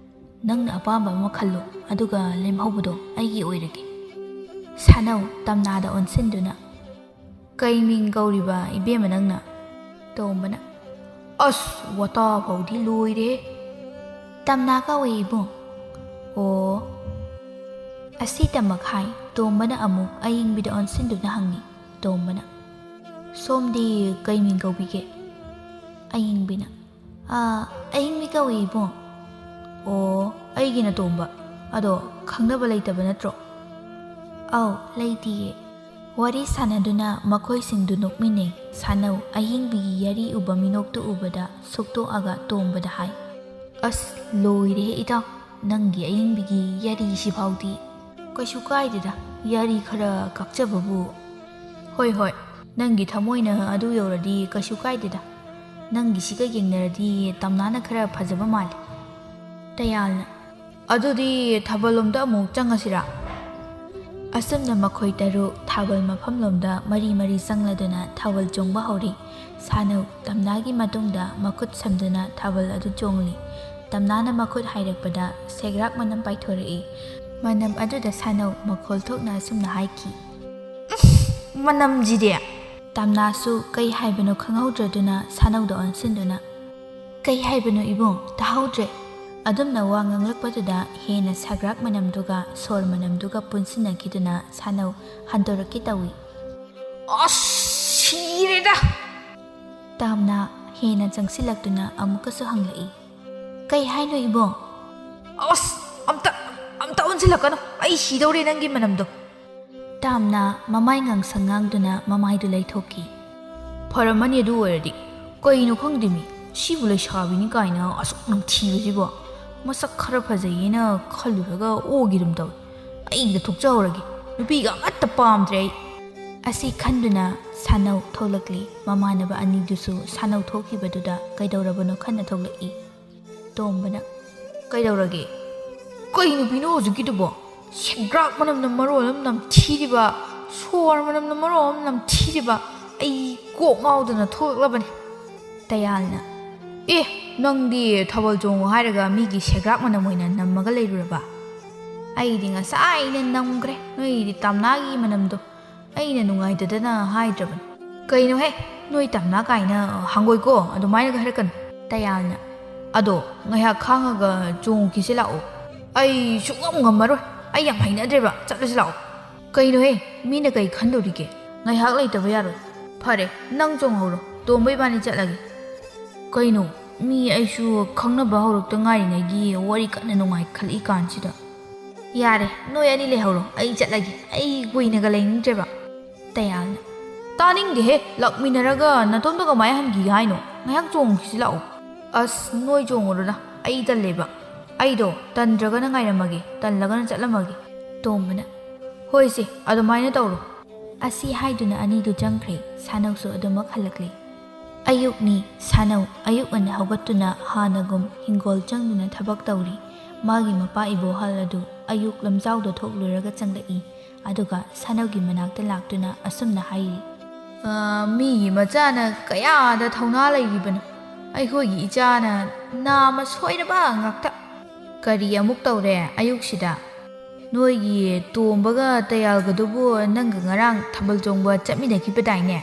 "ꯅꯪꯅ ꯑꯄꯥꯝꯕ ꯑꯃ ꯈꯜꯂꯨ, ꯑꯗꯨꯒ ꯂꯦꯝꯍꯧꯕꯗꯣ ꯑꯩꯒꯤ ꯑꯣꯏꯔꯒꯦ꯫" ꯁꯥꯅꯧ, ꯇꯝꯅꯥꯗ ꯑꯣꯟꯁꯤꯟꯗꯨꯅ, "ꯀꯩ ꯃꯤꯡ ꯀꯧꯔꯤꯕ ꯏꯕꯦꯝꯃ ꯅꯪꯅ?" ꯇꯣꯝꯕꯅ, "ꯑꯁ, ꯋꯥꯇꯥ ꯐꯥꯎꯗꯤ ꯂꯣꯏꯔꯦ꯫" "ꯇꯝꯅꯥ ꯀꯧꯏ ꯏꯕꯨꯡ꯫" "ꯑꯣ꯫" ꯑꯁꯤ ꯇꯃꯛ ꯍꯥꯏ ꯇꯣꯝꯕꯅ ꯑꯃꯨꯛ ꯑꯌꯤꯡꯕꯤꯗ ꯑꯣꯟꯁꯤꯟꯗꯨꯅ ꯍꯪꯉꯤ꯫ ꯇꯣꯝꯕꯅ, "ꯁꯣꯝꯗꯤ ꯀꯩ ꯃꯤꯡ ꯀꯧꯕꯤꯒꯦ?" ꯑꯌꯤꯡꯕꯤꯅ, "ꯑꯥ, ꯑꯌꯤꯡꯕꯤ ꯀꯧꯏ ꯏꯕꯨꯡ꯫" "ꯑꯣ, ꯑꯩꯒꯤꯅ ꯇꯣꯝꯕ꯫ ꯑꯗꯣ, ꯈꯪꯅꯕ ꯂꯩꯇꯕ ꯅꯠꯇ꯭ꯔꯣ?" "ꯑꯧ, ꯂꯩꯇꯤꯌꯦ꯫" ꯋꯥꯔꯤ ꯁꯥꯟꯅꯗꯨꯅ ꯃꯈꯣꯏꯁꯤꯡꯗꯨ ꯅꯣꯛꯃꯤꯟꯅꯩ꯫ ꯁꯥꯅꯧ ꯑꯌꯤꯡꯕꯤꯒꯤ ꯌꯥꯔꯤ ꯎꯕ ꯃꯤꯅꯣꯛꯇꯨ ꯎꯕꯗ ꯁꯨꯛꯇꯣꯛꯑꯒ ꯇꯣꯝꯕꯗ ꯍꯥꯏ, "ꯑꯁ, ꯂꯣꯏꯔꯦꯍꯦ ꯏꯇꯥꯎ, ꯅꯪꯒꯤ ꯑꯌꯤꯡꯕꯤꯒꯤ ꯌꯥꯔꯤꯁꯤꯐꯥꯎꯗꯤ꯫" "ꯀꯩꯁꯨ ꯀꯥꯏꯗꯦꯗ, ꯌꯥꯔꯤ ꯈꯔ ꯀꯛꯆꯕꯕꯨ꯫" "ꯍꯣꯏ, ꯍꯣꯏ, ꯅꯪꯒꯤ ꯊꯃꯣꯏꯅ ꯑꯗꯨ ꯌꯧꯔꯗꯤ ꯀꯩꯁꯨ ꯀꯥꯏꯗꯦꯗ꯫ ꯅꯪꯒꯤꯁꯤꯒ ꯌꯦꯡꯅꯔꯗꯤ ꯇꯝꯅꯥꯅ ꯈꯔ ꯐꯖꯕ ꯃꯥꯜꯂꯦ꯫" ꯇꯌꯥꯜꯅ, "ꯑꯗꯨꯗꯤ ꯊꯥꯕꯜꯂꯣꯝꯗ ꯑꯃꯨꯛ ꯆꯪꯉꯁꯤꯔꯥ?" ꯑꯁꯨꯝꯅ ꯃꯈꯣꯏ ꯇꯔꯨꯛ ꯊꯥꯕꯜ ꯃꯐꯝꯂꯣꯝꯗ ꯃꯔꯤ ꯃꯔꯤ ꯆꯪꯂꯗꯨꯅ ꯊꯥꯕꯜ ꯆꯣꯡꯕ ꯍꯧꯔꯤ꯫ ꯁꯥꯅꯧ ꯇꯝꯅꯥꯒꯤ ꯃꯇꯨꯡꯗ ꯃꯈꯨꯠ ꯁꯝꯗꯨꯅ ꯊꯥꯕꯜ ꯑꯗꯨ ꯆꯣꯡꯂꯤ꯫ ꯇꯝꯅꯥꯅ ꯃꯈꯨꯠ ꯍꯥꯏꯔꯛꯄꯗ ꯁꯦꯒ꯭ꯔꯥꯛ ꯃꯅꯝ ꯄꯥꯏꯊꯣꯔꯛꯏ꯫ ꯃꯅꯝ ꯑꯗꯨꯗ ꯁꯥꯅꯧ ꯃꯈꯣꯜ ꯊꯣꯛꯅ ꯑꯁꯨꯝꯅ ꯍꯥꯏꯈꯤ, "ꯃꯅꯝꯁꯤꯗꯤ!" ꯇꯝꯅꯥꯁꯨ ꯀꯩ ꯍꯥꯏꯕꯅꯣ ꯈꯪꯍꯧꯗ꯭ꯔꯗꯨꯅ ꯁꯥꯅꯧꯗ ꯑꯣꯟꯁꯤꯟꯗꯨꯅ, "ꯀꯩ ꯍꯥꯏꯕꯅꯣ ꯏꯕꯨꯡ? ꯇꯥꯍꯧꯗ꯭ꯔꯦ꯫" ꯑꯗꯨꯝꯅ ꯋꯥ ꯉꯥꯡꯂꯛꯄꯗꯨꯗ ꯍꯦꯟꯅ ꯁꯒ꯭ꯔꯥꯛ ꯃꯅꯝꯗꯨꯒ ꯁꯣꯔ ꯃꯅꯝꯗꯨꯒ ꯄꯨꯟꯁꯤꯟꯅꯈꯤꯗꯨꯅ ꯁꯥꯅꯧ ꯍꯟꯗꯣꯔꯛꯀꯦ ꯇꯧꯏ꯫ "ꯑꯁ, ꯁꯤꯔꯦꯗ!" ꯇꯥꯝꯅ ꯍꯦꯟꯅ ꯆꯪꯁꯤꯜꯂꯛꯇꯨꯅ ꯑꯃꯨꯛꯀꯁꯨ ꯍꯪꯂꯛꯏ, "ꯀꯩ ꯍꯥꯏꯅꯣ ꯏꯕꯨꯡ?" "ꯑꯁ, ꯑꯝꯇ, ꯑꯝꯇ ꯑꯣꯟꯁꯤꯜꯂꯛꯀꯅꯨ, ꯑꯩ ꯁꯤꯗꯧꯔꯦ ꯅꯪꯒꯤ ꯃꯅꯝꯗꯣ꯫" ꯇꯥꯝꯅ ꯃꯃꯥꯏ ꯉꯥꯡꯁꯪ ꯉꯥꯡꯗꯨꯅ ꯃꯃꯥꯏꯗꯨ ꯂꯩꯊꯣꯛꯈꯤ꯫ "ꯐꯔꯝꯃꯅꯤ ꯑꯗꯨ ꯑꯣꯏꯔꯗꯤ꯫ ꯀꯩꯅꯣ ꯈꯪꯗꯦꯃꯤ, ꯁꯤꯕꯨ ꯂꯩꯁꯥꯕꯤꯅꯤ ꯀꯥꯏꯅ ꯑꯁꯨꯛ ꯅꯝꯊꯤꯕꯁꯤꯕꯣ꯫ ꯃꯁꯛ ꯈꯔ ꯐꯖꯩꯌꯦꯅ ꯈꯜꯂꯨꯔꯒ ꯑꯣꯒꯤꯗꯨꯝ ꯇꯧꯏ꯫ ꯑꯩ ꯊꯣꯛꯆꯍꯧꯔꯒꯦ, ꯅꯨꯄꯤꯒ ꯑꯃꯠꯇ ꯄꯥꯝꯗ꯭ꯔꯦ ꯑꯩ꯫" ꯑꯁꯤ ꯈꯟꯗꯨꯅ ꯁꯥꯅꯧ ꯊꯣꯛꯂꯛꯂꯤ꯫ ꯃꯃꯥꯟꯅꯕ ꯑꯅꯤꯗꯨꯁꯨ ꯁꯥꯅꯧ ꯊꯣꯛꯈꯤꯕꯗꯨꯗ ꯀꯩꯗꯧꯔꯕꯅꯣ ꯈꯟꯅ ꯊꯣꯛꯂꯛꯏ꯫ ꯇꯣꯝꯕꯅ, "ꯀꯩꯗꯧꯔꯒꯦ? ꯀꯩ ꯅꯨꯄꯤꯅꯣ ꯍꯧꯖꯤꯛꯀꯤꯗꯨꯕꯣ? ꯁꯦꯒ꯭ꯔꯥꯛ ꯃꯅꯝꯅ ꯃꯔꯣꯜ ꯑꯃ ꯅꯝꯊꯤꯔꯤꯕ, ꯁꯣꯔ ꯃꯅꯝꯅ ꯃꯔꯣꯜ ꯑꯃ ꯅꯝꯊꯤꯔꯤꯕ, ꯑꯩ ꯀꯣꯛ ꯉꯥꯎꯗꯅ ꯊꯣꯛꯂꯛꯂꯕꯅꯤ꯫" ꯇꯌꯥꯜꯅ, ꯑꯦ, ꯅꯪꯗꯤ ꯊꯥꯕꯜ ꯆꯣꯡꯉꯨ ꯍꯥꯏꯔꯒ ꯃꯤꯒꯤ ꯁꯦꯒ꯭ꯔꯥꯛ ꯃꯅꯝ ꯑꯣꯏꯅ ꯅꯝꯃꯒ ꯂꯩꯔꯨꯔꯕ? ꯑꯩꯗꯤ ꯉꯁꯥꯏꯅ ꯅꯝꯈ꯭ꯔꯦ ꯅꯣꯏꯒꯤꯗꯤ ꯇꯝꯅꯥꯒꯤ ꯃꯅꯝꯗꯣ꯫ ꯑꯩꯅ ꯅꯨꯡꯉꯥꯏꯇꯗꯅ ꯍꯥꯏꯗ꯭ꯔꯕꯅꯤ꯫ ꯀꯩꯅꯣꯍꯦ, ꯅꯣꯏ ꯇꯝꯅꯥ ꯀꯥꯏꯅ ꯍꯪꯒꯣꯏꯀꯣ, ꯑꯗꯨꯃꯥꯏꯅꯒ ꯍꯥꯏꯔꯛꯀꯅꯨ꯫ ꯇꯌꯥꯜꯅ, ꯑꯗꯣ ꯉꯥꯏꯍꯥꯛ ꯈꯥꯡꯉꯒ ꯆꯣꯡꯉꯨꯈꯤꯁꯤ ꯂꯥꯛꯑꯣ꯫ ꯑꯩ ꯁꯨꯛꯉꯝ ꯉꯝꯃꯔꯣꯏ꯫ ꯑꯩ ꯌꯥꯝ ꯍꯩꯅꯗ꯭ꯔꯦꯕ꯫ ꯆꯠꯂꯁꯤ ꯂꯥꯛꯑꯣ꯫ ꯀꯩꯅꯣꯍꯦ, ꯃꯤꯅ ꯀꯩ ꯈꯟꯗꯧꯔꯤꯒꯦ? ꯉꯥꯏꯍꯥꯛ ꯂꯩꯇꯕ ꯌꯥꯔꯣꯏ꯫ ꯐꯔꯦ, ꯅꯪ ꯆꯣꯡꯍꯧꯔꯣ, ꯇꯣꯝꯕ ꯏꯕꯥꯅꯤ ꯆꯠꯂꯒꯦ꯫ ꯀꯩꯅꯣ, ꯃꯤ ꯑꯩꯁꯨ ꯈꯪꯅꯕ ꯍꯧꯔꯛꯇ ꯉꯥꯏꯔꯤꯉꯩꯒꯤ ꯋꯥꯔꯤ ꯀꯟꯅ ꯅꯨꯡꯉꯥꯏ ꯈꯜꯂꯛꯏ ꯀꯥꯟꯁꯤꯗ꯫ ꯌꯥꯔꯦ, ꯅꯣꯏ ꯑꯅꯤ ꯂꯩꯍꯧꯔꯣ, ꯑꯩ ꯆꯠꯂꯒꯦ꯫ ꯑꯩ ꯀꯨꯏꯅꯒ ꯂꯩꯅꯤꯡꯗ꯭ꯔꯦꯕ꯫ ꯇꯌꯥꯜꯅ, ꯇꯥꯅꯤꯡꯗꯦꯍꯦ, ꯂꯥꯛꯃꯤꯟꯅꯔꯒ ꯅꯇꯣꯝꯇ ꯀꯃꯥꯏꯅ ꯍꯟꯈꯤꯒꯦ ꯍꯥꯏꯅꯣ? ꯉꯥꯏꯍꯥꯛ ꯆꯣꯡꯈꯤꯁꯤ ꯂꯥꯛꯑꯣ꯫ ꯑꯁ, ꯅꯣꯏ ꯆꯣꯡꯉꯨꯔꯣꯗ, ꯑꯩ ꯇꯜꯂꯦꯕ꯫ ꯑꯩꯗꯣ ꯇꯟꯗ꯭ꯔꯒꯅ ꯉꯥꯏꯔꯝꯃꯒꯦ, ꯇꯜꯂꯒꯅ ꯆꯠꯂꯝꯃꯒꯦ꯫ ꯇꯣꯝꯕꯅ, ꯍꯣꯏꯁꯦ, ꯑꯗꯨꯃꯥꯏꯅ ꯇꯧꯔꯣ꯫ ꯑꯁꯤ ꯍꯥꯏꯗꯨꯅ ꯑꯅꯤꯗꯨ ꯆꯪꯈ꯭ꯔꯦ꯫ ꯁꯥꯅꯧꯁꯨ ꯑꯗꯨꯃꯛ ꯍꯜꯂꯛꯂꯦ꯫ ꯑꯌꯨꯛꯅꯤ꯫ ꯁꯥꯅꯧ ꯑꯌꯨꯛ ꯉꯟꯅ ꯍꯧꯒꯠꯇꯨꯅ ꯍꯥꯟꯅꯒꯨꯝ ꯍꯤꯡꯒꯣꯜ ꯆꯪꯗꯨꯅ ꯊꯕꯛ ꯇꯧꯔꯤ꯫ ꯃꯥꯒꯤ ꯃꯄꯥ ꯏꯕꯣꯍꯜ ꯑꯗꯨ ꯑꯌꯨꯛ ꯂꯝꯖꯥꯎꯗ ꯊꯣꯛꯂꯨꯔꯒ ꯆꯪꯂꯛꯏ꯫ ꯑꯗꯨꯒ ꯁꯥꯅꯧꯒꯤ ꯃꯅꯥꯛꯇ ꯂꯥꯛꯇꯨꯅ ꯑꯁꯨꯝꯅ ꯍꯥꯏꯔꯤ, "ꯑ, ꯃꯤꯒꯤ ꯃꯆꯥꯅ ꯀꯌꯥꯗ ꯊꯧꯅꯥ ꯂꯩꯔꯤꯕꯅꯣ? ꯑꯩꯈꯣꯏꯒꯤ ꯏꯆꯥꯅ ꯅꯥꯃ ꯁꯣꯏꯔꯕ ꯉꯥꯛꯇ꯫ ꯀꯔꯤ ꯑꯃꯨꯛ ꯇꯧꯔꯦ ꯑꯌꯨꯛꯁꯤꯗ? ꯅꯣꯏꯒꯤ ꯇꯣꯝꯕꯒ ꯇꯌꯥꯜꯒꯗꯨꯕꯨ ꯅꯪꯒ ꯉꯔꯥꯡ ꯊꯥꯕꯜ ꯆꯣꯡꯕ ꯆꯠꯃꯤꯟꯅꯈꯤꯕꯗꯥꯏꯅꯦ?"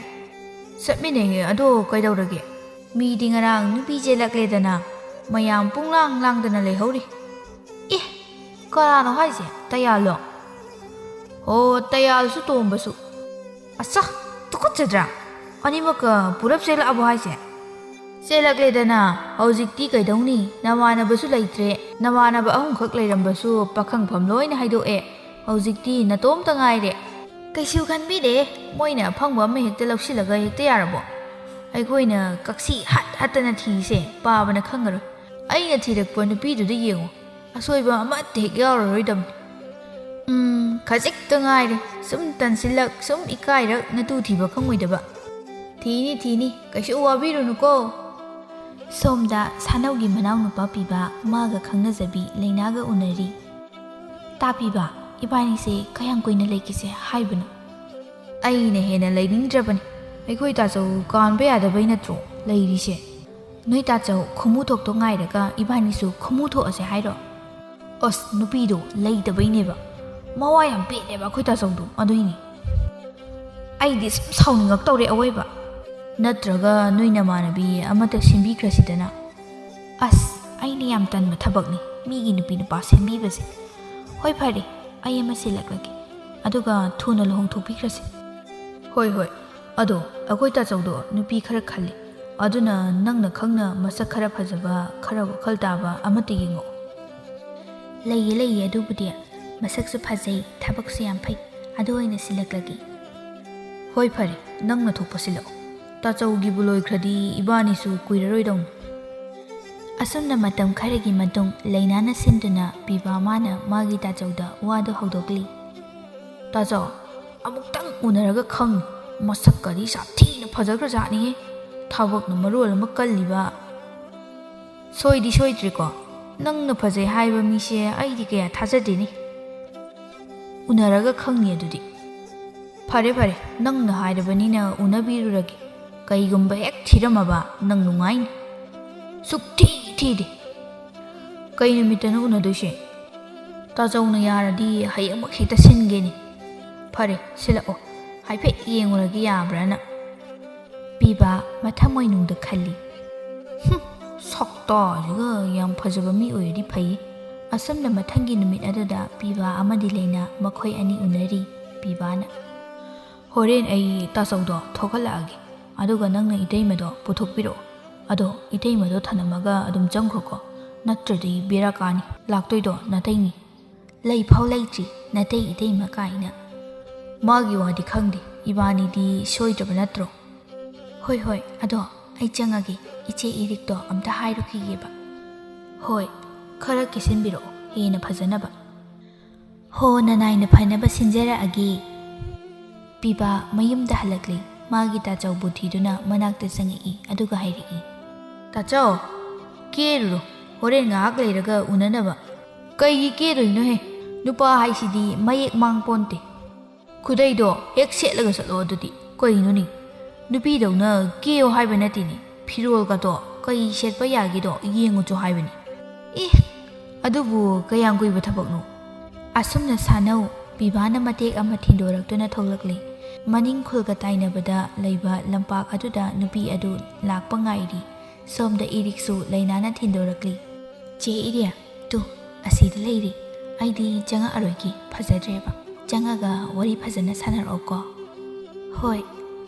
"ꯆꯠꯃꯤꯟꯅꯩꯌꯦ, ꯑꯗꯣ ꯀꯩꯗꯧꯔꯒꯦ? ꯃꯤꯗꯤ ꯉꯔꯥꯡ ꯅꯨꯄꯤ ꯆꯦꯜꯂꯛꯂꯦꯗꯅ, ꯃꯌꯥꯝ ꯄꯨꯡꯂꯥꯡ ꯂꯥꯡꯗꯅ ꯂꯩꯍꯧꯔꯤ꯫" "ꯑꯦ, ꯀꯅꯥꯅꯣ ꯍꯥꯏꯁꯦ? ꯇꯌꯥꯜꯂꯣ?" "ꯑꯣ, ꯇꯌꯥꯜꯁꯨ ꯇꯣꯝꯕꯁꯨ꯫" "ꯑꯁ, ꯇꯨꯀꯠꯆꯗ꯭ꯔꯥ? ꯑꯅꯤꯃꯛꯀ ꯄꯨꯂꯞ ꯆꯦꯜꯂꯛꯑꯕꯣ ꯍꯥꯏꯁꯦ?" "ꯆꯦꯜꯂꯛꯂꯦꯗꯅ, ꯍꯧꯖꯤꯛꯇꯤ ꯀꯩꯗꯧꯅꯤ? ꯅꯃꯥꯟꯅꯕꯁꯨ ꯂꯩꯇ꯭ꯔꯦ꯫ ꯅꯃꯥꯟꯅꯕ ꯑꯍꯨꯝꯈꯛ ꯂꯩꯔꯝꯕꯁꯨ ꯄꯥꯈꯪꯐꯝ ꯂꯣꯏꯅ ꯍꯥꯏꯗꯣꯛꯑꯦ꯫ ꯍꯧꯖꯤꯛꯇꯤ ꯅꯇꯣꯝꯇ ꯉꯥꯏꯔꯦ꯫" "ꯀꯩꯁꯨ ꯈꯟꯕꯤꯗꯦ, ꯃꯣꯏꯅ ꯑꯐꯪꯕ ꯑꯃ ꯍꯦꯛꯇ ꯂꯧꯁꯤꯜꯂꯒ ꯍꯦꯛꯇ ꯌꯥꯔꯕꯣ? ꯑꯩꯈꯣꯏꯅ ꯀꯛꯁꯤ ꯍꯠ ꯍꯠꯇꯅ ꯊꯤꯔꯤꯁꯦ ꯄꯥꯕꯅ ꯈꯪꯉꯔꯣꯏ꯫ ꯑꯩꯅ ꯊꯤꯔꯛꯄ ꯅꯨꯄꯤꯗꯨꯗ ꯌꯦꯡꯉꯨ, ꯑꯁꯣꯏꯕ ꯑꯃꯠꯇ ꯍꯦꯛ ꯌꯥꯎꯔꯔꯣꯏꯗꯕꯅꯤ꯫" "ꯎꯝ, ꯈꯖꯤꯛꯇ ꯉꯥꯏꯔꯦ꯫ ꯁꯨꯝ ꯇꯟꯁꯤꯜꯂꯛ, ꯁꯨꯝ ꯏꯀꯥꯏꯔꯛ, ꯅꯇꯨ ꯊꯤꯕ ꯈꯪꯉꯣꯏꯗꯕ꯫" "ꯊꯤꯅꯤ, ꯊꯤꯅꯤ, ꯀꯩꯁꯨ ꯋꯥꯕꯤꯔꯨꯅꯨꯀꯣ꯫" ꯁꯣꯝꯗ ꯁꯥꯅꯧꯒꯤ ꯃꯅꯥꯎꯅꯨꯄꯥ ꯄꯤꯕ ꯃꯥꯒ ꯈꯪꯅꯖꯕꯤ ꯂꯩꯅꯥꯒ ꯎꯅꯔꯤ꯫ "ꯇꯥ ꯄꯤꯕ, ꯏꯕꯥꯅꯤꯁꯦ ꯀꯌꯥꯝ ꯀꯨꯏꯅ ꯂꯩꯈꯤꯁꯦ ꯍꯥꯏꯕꯅꯣ?" "ꯑꯩꯅ ꯍꯦꯟꯅ ꯂꯩꯅꯤꯡꯗ꯭ꯔꯕꯅꯤ꯫ ꯑꯩꯈꯣꯏ ꯇꯥꯆꯧ ꯀꯥꯟꯕ ꯌꯥꯗꯕꯩ ꯅꯠꯇ꯭ꯔꯣ ꯂꯩꯔꯤꯁꯦ?" ꯅꯣꯏ ꯇꯥꯆꯧ ꯈꯨꯃꯨ ꯊꯣꯛꯇꯣ ꯉꯥꯏꯔꯒ ꯏꯕꯥꯅꯤꯁꯨ ꯈꯨꯃꯨ ꯊꯣꯛꯑꯁꯦ ꯍꯥꯏꯔꯣ? ꯑꯁ, ꯅꯨꯄꯤꯗꯣ ꯂꯩꯇꯕꯩꯅꯦꯕ꯫ ꯃꯋꯥ ꯌꯥꯝ ꯄꯦꯠꯂꯦꯕ ꯑꯩꯈꯣꯏ ꯇꯥꯆꯧꯗꯣ, ꯑꯗꯨꯏꯅꯦ꯫ ꯑꯩꯗꯤ ꯁꯨꯝ ꯁꯥꯎꯅꯤꯡꯉꯛꯇꯧꯔꯦ ꯑꯋꯣꯏꯕ꯫ ꯅꯠꯇ꯭ꯔꯒ ꯅꯣꯏ ꯅꯃꯥꯟꯅꯕꯤ ꯑꯃꯇ ꯁꯤꯟꯕꯤꯈ꯭ꯔꯁꯤꯗꯅ꯫ ꯑꯁ, ꯑꯩꯅ ꯌꯥꯝ ꯇꯟꯕ ꯊꯕꯛꯅꯤ ꯃꯤꯒꯤ ꯅꯨꯄꯤ ꯅꯨꯄꯥ ꯁꯤꯟꯕꯤꯕꯁꯦ꯫ ꯍꯣꯏ, ꯐꯔꯦ, ꯑꯩ ꯑꯃ ꯁꯤꯜꯂꯛꯂꯒꯦ, ꯑꯗꯨꯒ ꯊꯨꯅ ꯂꯨꯍꯣꯡꯊꯣꯛꯄꯤꯈ꯭ꯔꯁꯤ꯫ ꯍꯣꯏ, ꯍꯣꯏ, ꯑꯗꯣ ꯑꯩꯈꯣꯏ ꯇꯥꯆꯧꯗꯣ ꯅꯨꯄꯤ ꯈꯔ ꯈꯜꯂꯤ, ꯑꯗꯨꯅ ꯅꯪꯅ ꯈꯪꯅ ꯃꯁꯛ ꯈꯔ ꯐꯖꯕ, ꯈꯔ ꯋꯥꯈꯜ ꯇꯥꯕ ꯑꯃꯠꯇ ꯌꯦꯡꯉꯛꯑꯣ꯫ ꯂꯩꯌꯦ, ꯂꯩꯌꯦ, ꯑꯗꯨꯕꯨꯗꯤ꯫ ꯃꯁꯛꯁꯨ ꯐꯖꯩ, ꯊꯕꯛꯁꯨ ꯌꯥꯝ ꯐꯩ, ꯑꯗꯨ ꯑꯣꯏꯅ ꯁꯤꯜꯂꯛꯂꯒꯦ꯫ ꯍꯣꯏ, ꯐꯔꯦ, ꯅꯪꯅ ꯊꯣꯛꯄ ꯁꯤꯜꯂꯛꯑꯣ꯫ ꯇꯥꯆꯧꯒꯤꯕꯨ ꯂꯣꯏꯈ꯭ꯔꯗꯤ ꯏꯕꯥꯅꯤꯁꯨ ꯀꯨꯏꯔꯔꯣꯏꯗꯧꯅꯤ꯫ ꯑꯁꯨꯝꯅ ꯃꯇꯝ ꯈꯔꯒꯤ ꯃꯇꯨꯡ ꯂꯩꯅꯥꯅ ꯁꯤꯟꯗꯨꯅ ꯄꯤꯕ ꯃꯥꯅ ꯃꯥꯒꯤ ꯇꯥꯆꯧꯗ ꯋꯥꯗꯨ ꯍꯧꯗꯣꯛꯂꯤ꯫ ꯇꯥꯆꯧ, ꯑꯃꯨꯛꯇꯪ ꯎꯅꯔꯒ ꯈꯪꯅꯤ꯫ ꯃꯁꯛꯀꯗꯤ ꯁꯥꯊꯤꯅ ꯐꯖꯈ꯭ꯔꯖꯥꯠꯅꯤꯍꯦ꯫ ꯊꯕꯛꯅ ꯃꯔꯣꯜ ꯑꯃ ꯀꯜꯂꯤꯕ꯫ ꯁꯣꯏꯗꯤ ꯁꯣꯏꯗ꯭ꯔꯦꯀꯣ꯫ ꯅꯪꯅ ꯐꯖꯩ ꯍꯥꯏꯕ ꯃꯤꯁꯦ ꯑꯩꯗꯤ ꯀꯌꯥ ꯊꯥꯖꯗꯦꯅꯦ꯫ ꯎꯅꯔꯒ ꯈꯪꯅꯤ ꯑꯗꯨꯗꯤ꯫ ꯐꯔꯦ, ꯐꯔꯦ, ꯅꯪꯅ ꯍꯥꯏꯔꯕꯅꯤꯅ ꯎꯅꯕꯤꯔꯨꯔꯒꯦ꯫ ꯀꯩꯒꯨꯝꯕ ꯍꯦꯛ ꯊꯤꯔꯝꯃꯕ ꯅꯪ ꯅꯨꯡꯉꯥꯏꯅꯤ꯫ ꯁꯨꯛꯊꯤ ꯊꯤꯗꯦ꯫ ꯀꯩ ꯅꯨꯃꯤꯠꯇꯅꯣ ꯎꯅꯗꯣꯏꯁꯦ? ꯇꯥꯆꯧꯅ ꯌꯥꯔꯗꯤ ꯍꯌꯦꯡꯃꯛ ꯍꯦꯛꯇ ꯁꯤꯟꯒꯦꯅꯦ꯫ ꯐꯔꯦ, ꯁꯤꯜꯂꯛꯑꯣ꯫ ꯍꯥꯏꯐꯦꯠ ꯌꯦꯡꯉꯨꯔꯒꯦ ꯌꯥꯕ꯭ꯔꯥꯅ꯫ ꯄꯤꯕ ꯃꯊꯃꯣꯏꯅꯨꯡꯗ ꯈꯜꯂꯤ꯫ "ꯍꯨꯝ, ꯁꯛꯇꯥꯁꯤꯒ ꯌꯥꯝ ꯐꯖꯕ ꯃꯤ ꯑꯣꯏꯔꯗꯤ ꯐꯩ꯫" ꯑꯁꯨꯝꯅ ꯃꯊꯪꯒꯤ ꯅꯨꯃꯤꯠ ꯑꯗꯨꯗ ꯄꯤꯕ ꯑꯃꯗꯤ ꯂꯩꯅꯥ ꯃꯈꯣꯏ ꯑꯅꯤ ꯎꯅꯔꯤ꯫ ꯄꯤꯕꯥꯅ, "ꯍꯣꯔꯦꯟ ꯑꯩ ꯇꯥꯆꯧꯗꯣ ꯊꯣꯛꯍꯜꯂꯛꯑꯒꯦ, ꯑꯗꯨꯒ ꯅꯪꯅ ꯏꯇꯩꯃꯗꯣ ꯄꯨꯊꯣꯛꯄꯤꯔꯛꯑꯣ꯫ ꯑꯗꯣ ꯏꯇꯩꯃꯗꯣ ꯊꯅꯝꯃꯒ ꯑꯗꯨꯝ ꯆꯪꯈ꯭ꯔꯣꯀꯣ, ꯅꯠꯇ꯭ꯔꯗꯤ ꯕꯦꯔꯥ ꯀꯥꯅꯤ꯫ ꯂꯥꯛꯇꯣꯏꯗꯣ ꯅꯥꯇꯩꯅꯤ꯫" ꯂꯩꯐꯥꯎ ꯂꯩꯇ꯭ꯔꯤ, ꯅꯥꯇꯩ ꯏꯇꯩꯃ ꯀꯥꯏꯅ꯫ ꯃꯥꯒꯤ ꯋꯥꯗꯤ ꯈꯪꯗꯦ, ꯏꯕꯥꯅꯤꯗꯤ ꯁꯣꯏꯗ꯭ꯔꯕ ꯅꯠꯇ꯭ꯔꯣ? "ꯍꯣꯏ, ꯍꯣꯏ, ꯑꯗꯣ ꯑꯩ ꯆꯪꯉꯒꯦ, ꯏꯆꯦ ꯏꯔꯤꯛꯇꯣ ꯑꯝꯇ ꯍꯥꯏꯔꯨꯈꯤꯒꯦꯕ꯫" "ꯍꯣꯏ, ꯈꯔ ꯀꯦꯁꯤꯟꯕꯤꯔꯛꯑꯣ, ꯍꯦꯟꯅ ꯐꯖꯅꯕ꯫" "ꯍꯣ, ꯅꯅꯥꯏꯅ ꯐꯅꯕ ꯁꯤꯟꯖꯔꯛꯑꯒꯦ꯫" ꯄꯤꯕ ꯃꯌꯨꯝꯗ ꯍꯜꯂꯛꯂꯤ꯫ ꯃꯥꯒꯤ ꯇꯥꯆꯧꯕꯨ ꯊꯤꯗꯨꯅ ꯃꯅꯥꯛꯇ ꯆꯪꯉꯛꯏ, ꯑꯗꯨꯒ ꯍꯥꯏꯔꯛꯏ, "ꯇꯥꯆꯧ, ꯀꯦꯔꯨꯔꯣ, ꯍꯣꯔꯦꯟ ꯉꯥꯏꯍꯥꯛ ꯂꯩꯔꯒ ꯎꯅꯅꯕ꯫" "ꯀꯩꯒꯤ ꯀꯦꯗꯣꯏꯅꯣꯍꯦ? ꯅꯨꯄꯥ ꯍꯥꯏꯁꯤꯗꯤ ꯃꯌꯦꯛ ꯃꯥꯡ ꯄꯣꯟꯇꯦ꯫ ꯈꯨꯗꯩꯗꯣ ꯍꯦꯛ ꯁꯦꯠꯂꯒ ꯆꯠꯂꯣ ꯑꯗꯨꯗꯤ꯫ ꯀꯩꯅꯣꯅꯦ? ꯅꯨꯄꯤꯗꯧꯅ ꯀꯦꯌꯣ ꯍꯥꯏꯕ ꯅꯠꯇꯦꯅꯦ, ꯐꯤꯔꯣꯜꯒꯗꯣ "ꯀꯩ ꯁꯦꯠꯄ ꯌꯥꯒꯦꯗꯣ ꯌꯦꯡꯉꯨꯆꯣ ꯍꯥꯏꯕꯅꯤ"꯫ "ꯑꯦ, ꯑꯗꯨꯕꯨ ꯀꯌꯥꯝ ꯀꯨꯏꯕ ꯊꯕꯛꯅꯣ?" ꯑꯁꯨꯝꯅ ꯁꯥꯅꯧ ꯄꯤꯕꯥꯅ ꯃꯇꯦꯛ ꯑꯃ ꯊꯤꯟꯗꯣꯔꯛꯇꯨꯅ ꯊꯣꯛꯂꯛꯂꯤ꯫ ꯃꯅꯤꯡ ꯈꯨꯜꯒ ꯇꯥꯏꯅꯕꯗ ꯂꯩꯕ ꯂꯝꯄꯥꯛ ꯑꯗꯨꯗ ꯅꯨꯄꯤ ꯑꯗꯨ ꯂꯥꯛꯄ ꯉꯥꯏꯔꯤ꯫ ꯁꯣꯝꯗ ꯏꯔꯤꯛꯁꯨ ꯂꯩꯅꯥꯅ ꯊꯤꯟꯗꯣꯔꯛꯂꯤ꯫ "ꯆꯦ ꯏꯔꯦ, ꯇꯨ, ꯑꯁꯤꯗ ꯂꯩꯔꯤ꯫ ꯑꯩꯗꯤ ꯆꯪꯉꯛꯑꯔꯣꯏꯒꯦ, ꯐꯖꯗ꯭ꯔꯦꯕ꯫ ꯆꯪꯉꯒ ꯋꯥꯔꯤ ꯐꯖꯅ ꯁꯥꯟꯅꯔꯛꯑꯣꯀꯣ"꯫ "ꯍꯣꯏ"꯫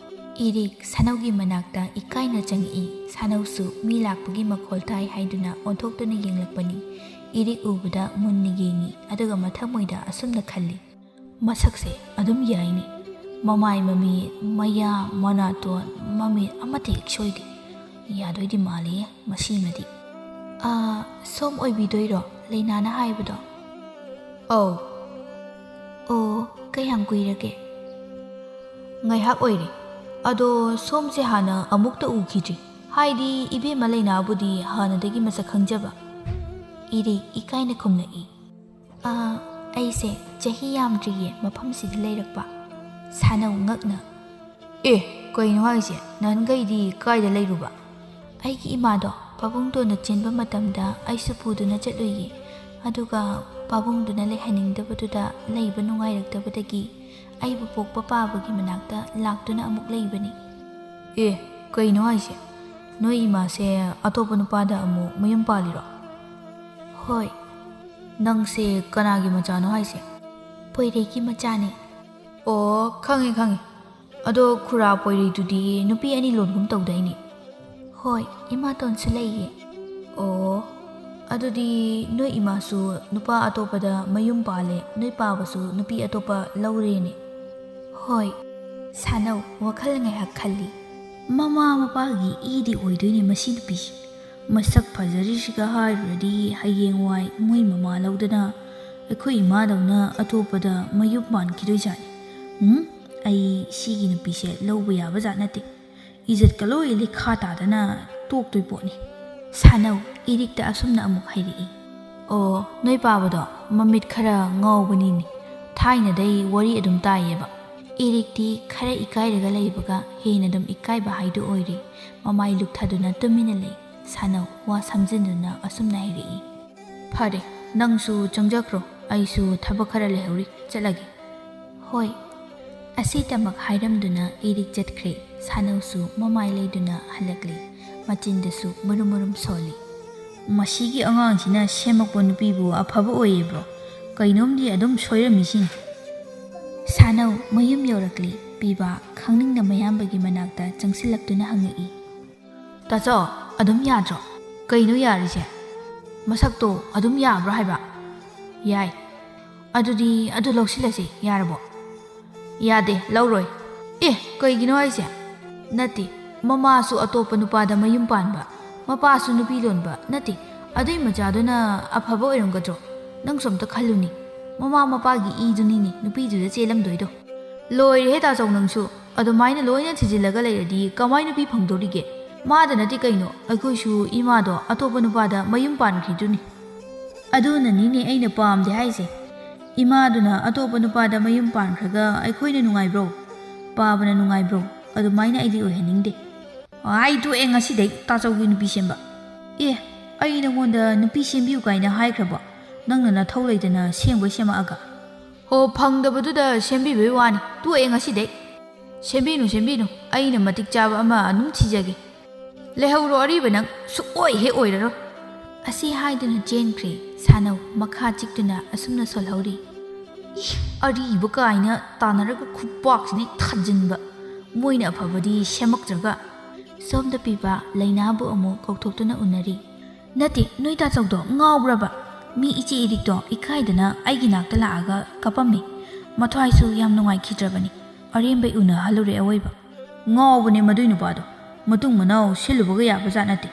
ꯏꯔꯤꯛ ꯁꯥꯅꯧꯒꯤ ꯃꯅꯥꯛꯇ ꯏꯀꯥꯏꯅ ꯆꯪꯉꯛꯏ꯫ ꯁꯥꯅꯧꯁꯨ ꯃꯤ ꯂꯥꯛꯄꯒꯤ ꯃꯈꯣꯜ ꯇꯥꯏ ꯍꯥꯏꯗꯨꯅ ꯑꯣꯟꯊꯣꯛꯇꯨꯅ ꯌꯦꯡꯂꯛꯄꯅꯤ꯫ ꯏꯔꯤꯛ ꯎꯕꯗ ꯃꯨꯟꯅ ꯌꯦꯡꯉꯤ, ꯑꯗꯨꯒ ꯃꯊꯃꯣꯏꯗ ꯑꯁꯨꯝꯅ ꯈꯜꯂꯤ, "ꯃꯁꯛꯁꯦ ꯑꯗꯨꯝ ꯌꯥꯏꯅꯦ꯫ ꯃꯃꯥꯏ ꯃꯃꯤꯠ, ꯃꯌꯥ, ꯃꯅꯥꯇꯣꯟ, ꯃꯃꯤꯠ ꯑꯃꯠꯇ ꯍꯦꯛ ꯁꯣꯏꯗꯦ꯫ ꯌꯥꯗꯣꯏꯗꯤ ꯃꯥꯜꯂꯦ ꯃꯁꯤꯃꯗꯤ"꯫ "ꯑꯥ, ꯁꯣꯝ ꯑꯣꯏꯕꯤꯗꯣꯏꯔꯣ ꯂꯩꯅꯥꯅ ꯍꯥꯏꯕꯗꯣ?" "ꯑꯧ"꯫ "ꯑꯣ, ꯀꯌꯥꯝ ꯀꯨꯏꯔꯒꯦ?" "ꯉꯥꯏꯍꯥꯛ ꯑꯣꯏꯔꯦ꯫ ꯑꯗꯣ ꯁꯣꯝꯁꯦ ꯍꯥꯟꯅ ꯑꯃꯨꯛꯇ ꯎꯈꯤꯗ꯭ꯔꯤ꯫ ꯍꯥꯏꯗꯤ ꯏꯕꯦꯝꯃ ꯂꯩꯅꯥꯕꯨꯗꯤ ꯍꯥꯟꯅꯗꯒꯤ ꯃꯁꯛ ꯈꯪꯖꯕ"꯫ ꯏꯔꯤꯛ ꯏꯀꯥꯏꯅ ꯈꯨꯝꯂꯛꯏ꯫ "ꯑꯥ, ꯑꯩꯁꯦ ꯆꯍꯤ ꯌꯥꯝꯗ꯭ꯔꯤꯌꯦ ꯃꯐꯝꯁꯤꯗ ꯂꯩꯔꯛꯄ"꯫ ꯁꯥꯅꯧ ꯉꯛꯅ꯫ "ꯑꯦ, ꯀꯩꯅꯣ ꯍꯥꯏꯁꯦ? ꯅꯍꯥꯟꯈꯩꯗꯤ ꯀꯥꯏꯗ ꯂꯩꯔꯨꯕ?" "ꯑꯩꯒꯤ ꯏꯃꯥꯗꯣ ꯄꯥꯕꯨꯡꯗꯣꯟꯗ ꯆꯦꯟꯕ ꯃꯇꯝꯗ ꯑꯩꯁꯨ ꯄꯨꯗꯨꯅ ꯆꯠꯂꯨꯏꯌꯦ꯫ ꯑꯗꯨꯒ ꯄꯥꯕꯨꯡꯗꯨꯅ ꯂꯩꯍꯟꯅꯤꯡꯗꯕꯗꯨꯗ ꯂꯩꯕ ꯅꯨꯡꯉꯥꯏꯔꯛꯇꯕꯗꯒꯤ ꯑꯩꯕꯨ ꯄꯣꯛꯄ ꯄꯥꯕꯒꯤ ꯃꯅꯥꯛꯇ ꯂꯥꯛꯇꯨꯅ ꯑꯃꯨꯛ ꯂꯩꯕꯅꯤ"꯫ "ꯑꯦ, ꯀꯩꯅꯣ ꯍꯥꯏꯁꯦ? ꯅꯣꯏ ꯏꯃꯥꯁꯦ ꯑꯇꯣꯞꯄ ꯅꯨꯄꯥꯗ ꯑꯃꯨꯛ ꯃꯌꯨꯝ ꯄꯥꯜꯂꯤꯔꯣ?" "ꯍꯣꯏ"꯫ "ꯅꯪꯁꯦ ꯀꯅꯥꯒꯤ ꯃꯆꯥꯅꯣ ꯍꯥꯏꯁꯦ?" "ꯄꯣꯏꯔꯩꯒꯤ ꯃꯆꯥꯅꯦ"꯫ "ꯑꯣ, ꯈꯪꯉꯦ, ꯈꯪꯉꯦ꯫ ꯑꯗꯣ ꯈꯨꯔꯥ ꯄꯣꯏꯔꯩꯗꯨꯗꯤ ꯅꯨꯄꯤ ꯑꯅꯤ ꯂꯣꯟꯒꯨꯝ ꯇꯧꯗꯥꯏꯅꯦ?" "ꯍꯣꯏ, ꯏꯃꯥꯇꯣꯟꯁꯨ ꯂꯩꯌꯦ"꯫ "ꯑꯣ, ꯑꯗꯨꯗꯤ ꯅꯣꯏ ꯏꯃꯥꯁꯨ ꯅꯨꯄꯥ ꯑꯇꯣꯞꯄꯗ ꯃꯌꯨꯝ ꯄꯥꯜꯂꯦ, ꯅꯣꯏ ꯄꯥꯕꯁꯨ ꯅꯨꯄꯤ ꯑꯇꯣꯞꯄ ꯂꯧꯔꯦꯅꯦ"꯫ "ꯍꯣꯏ"꯫ ꯁꯥꯅꯧ ꯋꯥꯈꯜ ꯉꯥꯏꯍꯥꯛ ꯈꯜꯂꯤ꯫ "ꯃꯃꯥ ꯃꯄꯥꯒꯤ ꯏꯗꯤ ꯑꯣꯏꯗꯣꯏꯅꯦ ꯃꯁꯤ ꯅꯨꯄꯤꯁꯦ꯫ ꯃꯁꯛ ꯐꯖꯔꯤꯁꯤꯒ ꯍꯥꯏꯔꯨꯔꯗꯤ ꯍꯌꯦꯡꯋꯥꯏ ꯃꯣꯏ ꯃꯃꯥ ꯂꯧꯗꯅ ꯑꯩꯈꯣꯏ ꯏꯃꯥꯗꯧꯅ ꯑꯇꯣꯞꯄꯗ ꯃꯌꯨꯝ ꯄꯥꯟꯈꯤꯗꯣꯏꯖꯥꯠꯅꯤ꯫ ꯎꯝ, ꯑꯩ ꯁꯤꯒꯤ ꯅꯨꯄꯤꯁꯦ ꯂꯧꯕ ꯌꯥꯕ ꯖꯥꯠ ꯅꯠꯇꯦ꯫ ꯏꯖꯠꯀ ꯂꯣꯏ ꯂꯩꯈꯥ ꯇꯥꯗꯅ ꯇꯣꯛꯇꯣꯏ ꯄꯣꯠꯅꯤ"꯫ ꯁꯥꯅꯧ ꯏꯔꯤꯛꯇ ꯑꯁꯨꯝꯅ ꯑꯃꯨꯛ ꯍꯥꯏꯔꯛꯏ꯫ "ꯑꯣ, ꯅꯣꯏ ꯄꯥꯕꯗꯣ ꯃꯃꯤꯠ ꯈꯔ ꯉꯥꯎꯕꯅꯤꯅꯦ꯫ ꯊꯥꯏꯅꯗꯩ ꯋꯥꯔꯤ ꯑꯗꯨꯝ ꯇꯥꯏꯌꯦꯕ"꯫ ꯏꯔꯤꯛꯇꯤ ꯈꯔ ꯏꯀꯥꯏꯔꯒ ꯂꯩꯕꯒ ꯍꯦꯟꯅ ꯑꯗꯨꯝ ꯏꯀꯥꯏꯕ ꯍꯥꯏꯗꯨ ꯑꯣꯏꯔꯦ꯫ ꯃꯃꯥꯏ ꯂꯨꯛꯊꯗꯨꯅ ꯇꯨꯃꯤꯟꯅ ꯂꯩ꯫ ꯁꯥꯅꯧ ꯋꯥ ꯁꯝꯖꯤꯟꯗꯨꯅ ꯑꯁꯨꯝꯅ ꯍꯥꯏꯔꯛꯏ꯫ "ꯐꯔꯦ, ꯅꯪꯁꯨ ꯆꯪꯖꯈ꯭ꯔꯣ, ꯑꯩꯁꯨ ꯊꯕꯛ ꯈꯔ ꯂꯩꯍꯧꯔꯤ, ꯆꯠꯂꯒꯦ"꯫ "ꯍꯣꯏ"꯫ ꯑꯁꯤꯇꯃꯛ ꯍꯥꯏꯔꯝꯗꯨꯅ ꯏꯔꯤꯛ ꯆꯠꯈ꯭ꯔꯦ꯫ ꯁꯥꯅꯧꯁꯨ ꯃꯃꯥꯏ ꯂꯩꯗꯨꯅ ꯍꯜꯂꯛꯂꯦ꯫ ꯃꯆꯤꯟꯗꯁꯨ ꯃꯨꯔꯨꯝ ꯃꯨꯔꯨꯝ ꯁꯣꯜꯂꯤ꯫ "ꯃꯁꯤꯒꯤ ꯑꯉꯥꯡꯁꯤꯅ ꯁꯦꯝꯃꯛꯄ ꯅꯨꯄꯤꯕꯨ ꯑꯐꯕ ꯑꯣꯏꯌꯦꯕ꯭ꯔꯣ? ꯀꯩꯅꯣꯝꯗꯤ ꯑꯗꯨꯝ ꯁꯣꯏꯔꯝꯃꯤꯁꯤꯅꯤ"꯫ ꯁꯥꯅꯧ ꯃꯌꯨꯝ ꯌꯧꯔꯛꯂꯤ꯫ ꯄꯤꯕꯥ ꯈꯪꯅꯤꯡꯅ ꯃꯌꯥꯝꯕꯒꯤ ꯃꯅꯥꯛꯇ ꯆꯪꯁꯤꯜꯂꯛꯇꯨꯅ ꯍꯪꯉꯛꯏ꯫ "ꯇꯥꯆꯧ, ꯑꯗꯨꯝ ꯌꯥꯗ꯭ꯔꯣ?" "ꯀꯩꯅꯣ ꯌꯥꯔꯤꯁꯦ? ꯃꯁꯛꯇꯣ ꯑꯗꯨꯝ ꯌꯥꯕ꯭ꯔꯣ ꯍꯥꯏꯕ?" "ꯌꯥꯏ"꯫ "ꯑꯗꯨꯗꯤ ꯑꯗꯨ ꯂꯧꯁꯤꯜꯂꯁꯤ, ꯌꯥꯔꯕꯣ?" "ꯌꯥꯗꯦ, ꯂꯧꯔꯣꯏ"꯫ "ꯑꯦ, ꯀꯩꯒꯤꯅꯣ ꯍꯥꯏꯁꯦ?" "ꯅꯠꯇꯦ, ꯃꯃꯥꯁꯨ ꯑꯇꯣꯞꯄ ꯅꯨꯄꯥꯗ ꯃꯌꯨꯝ ꯄꯥꯟꯕ, ꯃꯄꯥꯁꯨ ꯅꯨꯄꯤ ꯂꯣꯟꯕ꯫ ꯅꯠꯇꯦ, ꯑꯗꯨꯏ ꯃꯆꯥꯗꯨꯅ ꯑꯐꯕ ꯑꯣꯏꯔꯝꯒꯗ꯭ꯔꯣ? ꯅꯪꯁꯨ ꯑꯝꯇ ꯈꯜꯂꯨꯅꯦ, ꯃꯃꯥ ꯃꯄꯥꯒꯤ ꯏꯗꯨꯅꯤꯅꯦ ꯅꯨꯄꯤꯗꯨꯗ ꯆꯦꯜꯂꯝꯗꯣꯏꯗꯣ"꯫ "ꯂꯣꯏꯔꯦꯍꯦ ꯇꯥꯆꯧ ꯅꯪꯁꯨ, ꯑꯗꯨꯃꯥꯏꯅ ꯂꯣꯏꯅ ꯊꯤꯖꯤꯜꯂꯒ ꯂꯩꯔꯗꯤ ꯀꯃꯥꯏ ꯅꯨꯄꯤ ꯐꯪꯗꯧꯔꯤꯒꯦ? ꯃꯥꯗ ꯅꯠꯇꯦ ꯀꯩꯅꯣ, ꯑꯩꯈꯣꯏꯁꯨ ꯏꯃꯥꯗꯣ ꯑꯇꯣꯞꯄ ꯅꯨꯄꯥꯗ ꯃꯌꯨꯝ ꯄꯥꯟꯈ꯭ꯔꯤꯗꯨꯅꯤ"꯫ "ꯑꯗꯨꯅꯅꯤꯅꯦ ꯑꯩꯅ ꯄꯥꯝꯗꯦ ꯍꯥꯏꯁꯦ꯫ ꯏꯃꯥꯗꯨꯅ ꯑꯇꯣꯞꯄ ꯅꯨꯄꯥꯗ ꯃꯌꯨꯝ ꯄꯥꯟꯈ꯭ꯔꯒ ꯑꯩꯈꯣꯏꯅ ꯅꯨꯡꯉꯥꯏꯕ꯭ꯔꯣ? ꯄꯥꯕꯅ ꯅꯨꯡꯉꯥꯏꯕ꯭ꯔꯣ? ꯑꯗꯨꯃꯥꯏꯅ ꯑꯩꯗꯤ ꯑꯣꯏꯍꯟꯅꯤꯡꯗꯦ"꯫ "ꯑꯥꯏ, ꯇꯣꯛꯑꯦ ꯉꯁꯤꯗꯩ ꯇꯥꯆꯧꯒꯤ ꯅꯨꯄꯤ ꯁꯦꯝꯕ"꯫ "ꯑꯦ, ꯑꯩ ꯅꯉꯣꯟꯗ ꯅꯨꯄꯤ ꯁꯦꯝꯕꯤꯌꯨ ꯀꯥꯏꯅ ꯍꯥꯏꯈ꯭ꯔꯕꯣ? ꯅꯪꯅ ꯅꯊꯧ ꯂꯩꯇꯅ ꯁꯦꯝꯒꯩ ꯁꯦꯝꯃꯛꯑꯒ"꯫ "ꯑꯣ, ꯐꯪꯗꯕꯗꯨꯗ ꯁꯦꯝꯕꯤꯕꯩ ꯋꯥꯅꯤ, ꯇꯣꯛꯑꯦ ꯉꯁꯤꯗꯩ"꯫ "ꯁꯦꯝꯕꯤꯅꯨ, ꯁꯦꯝꯕꯤꯅꯨ, ꯑꯩꯅ ꯃꯇꯤꯛ ꯆꯥꯕ ꯑꯃ ꯑꯗꯨꯝ ꯊꯤꯖꯒꯦ"꯫ "ꯂꯩꯍꯧꯔꯣ ꯑꯔꯤꯕ ꯅꯪ, ꯁꯨꯛꯑꯣꯏ ꯍꯦꯛ ꯑꯣꯏꯔꯔꯣꯏ"꯫ ꯑꯁꯤ ꯍꯥꯏꯗꯨꯅ ꯆꯦꯟꯈ꯭ꯔꯦ꯫ ꯁꯥꯅꯧ ꯃꯈꯥ ꯆꯤꯛꯇꯨꯅ ꯑꯁꯨꯝꯅ ꯁꯣꯜꯍꯧꯔꯤ꯫ "ꯏ, ꯑꯔꯤꯕ ꯀꯥꯏꯅ ꯇꯥꯟꯅꯔꯒ ꯈꯨꯄꯥꯛꯁꯤꯅ ꯊꯥꯖꯤꯟꯕ꯫ ꯃꯣꯏꯅ ꯑꯐꯕꯗꯤ ꯁꯦꯝꯃꯛꯇ꯭ꯔꯒ"꯫ ꯁꯣꯝꯗ ꯄꯤꯕ ꯂꯩꯅꯥꯕꯨ ꯑꯃꯨꯛ ꯀꯧꯊꯣꯛꯇꯨꯅ ꯎꯅꯔꯤ꯫ "ꯅꯠꯇꯦ, ꯅꯣꯏ ꯇꯥꯆꯧꯗꯣ ꯉꯥꯎꯕ꯭ꯔꯕ? ꯃꯤ ꯏꯆꯦ ꯏꯔꯤꯛꯇꯣ ꯏꯀꯥꯏꯗꯅ ꯑꯩꯒꯤ ꯅꯥꯛꯇ ꯂꯥꯛꯑꯒ ꯀꯞꯄꯝꯃꯤ꯫ ꯃꯊ꯭ꯋꯥꯏꯁꯨ ꯌꯥꯝ ꯅꯨꯡꯉꯥꯏꯈꯤꯗ꯭ꯔꯕꯅꯤ꯫ ꯑꯔꯦꯝꯕꯩ ꯎꯅꯍꯜꯂꯨꯔꯦ ꯑꯋꯣꯏꯕ"꯫ "ꯉꯥꯎꯕꯅꯦ ꯃꯗꯨꯏ ꯅꯨꯄꯥꯗꯣ, ꯃꯇꯨꯡ ꯃꯅꯥꯎ ꯁꯤꯜꯂꯨꯕꯒ ꯌꯥꯕ ꯖꯥꯠ ꯅꯠꯇꯦ"꯫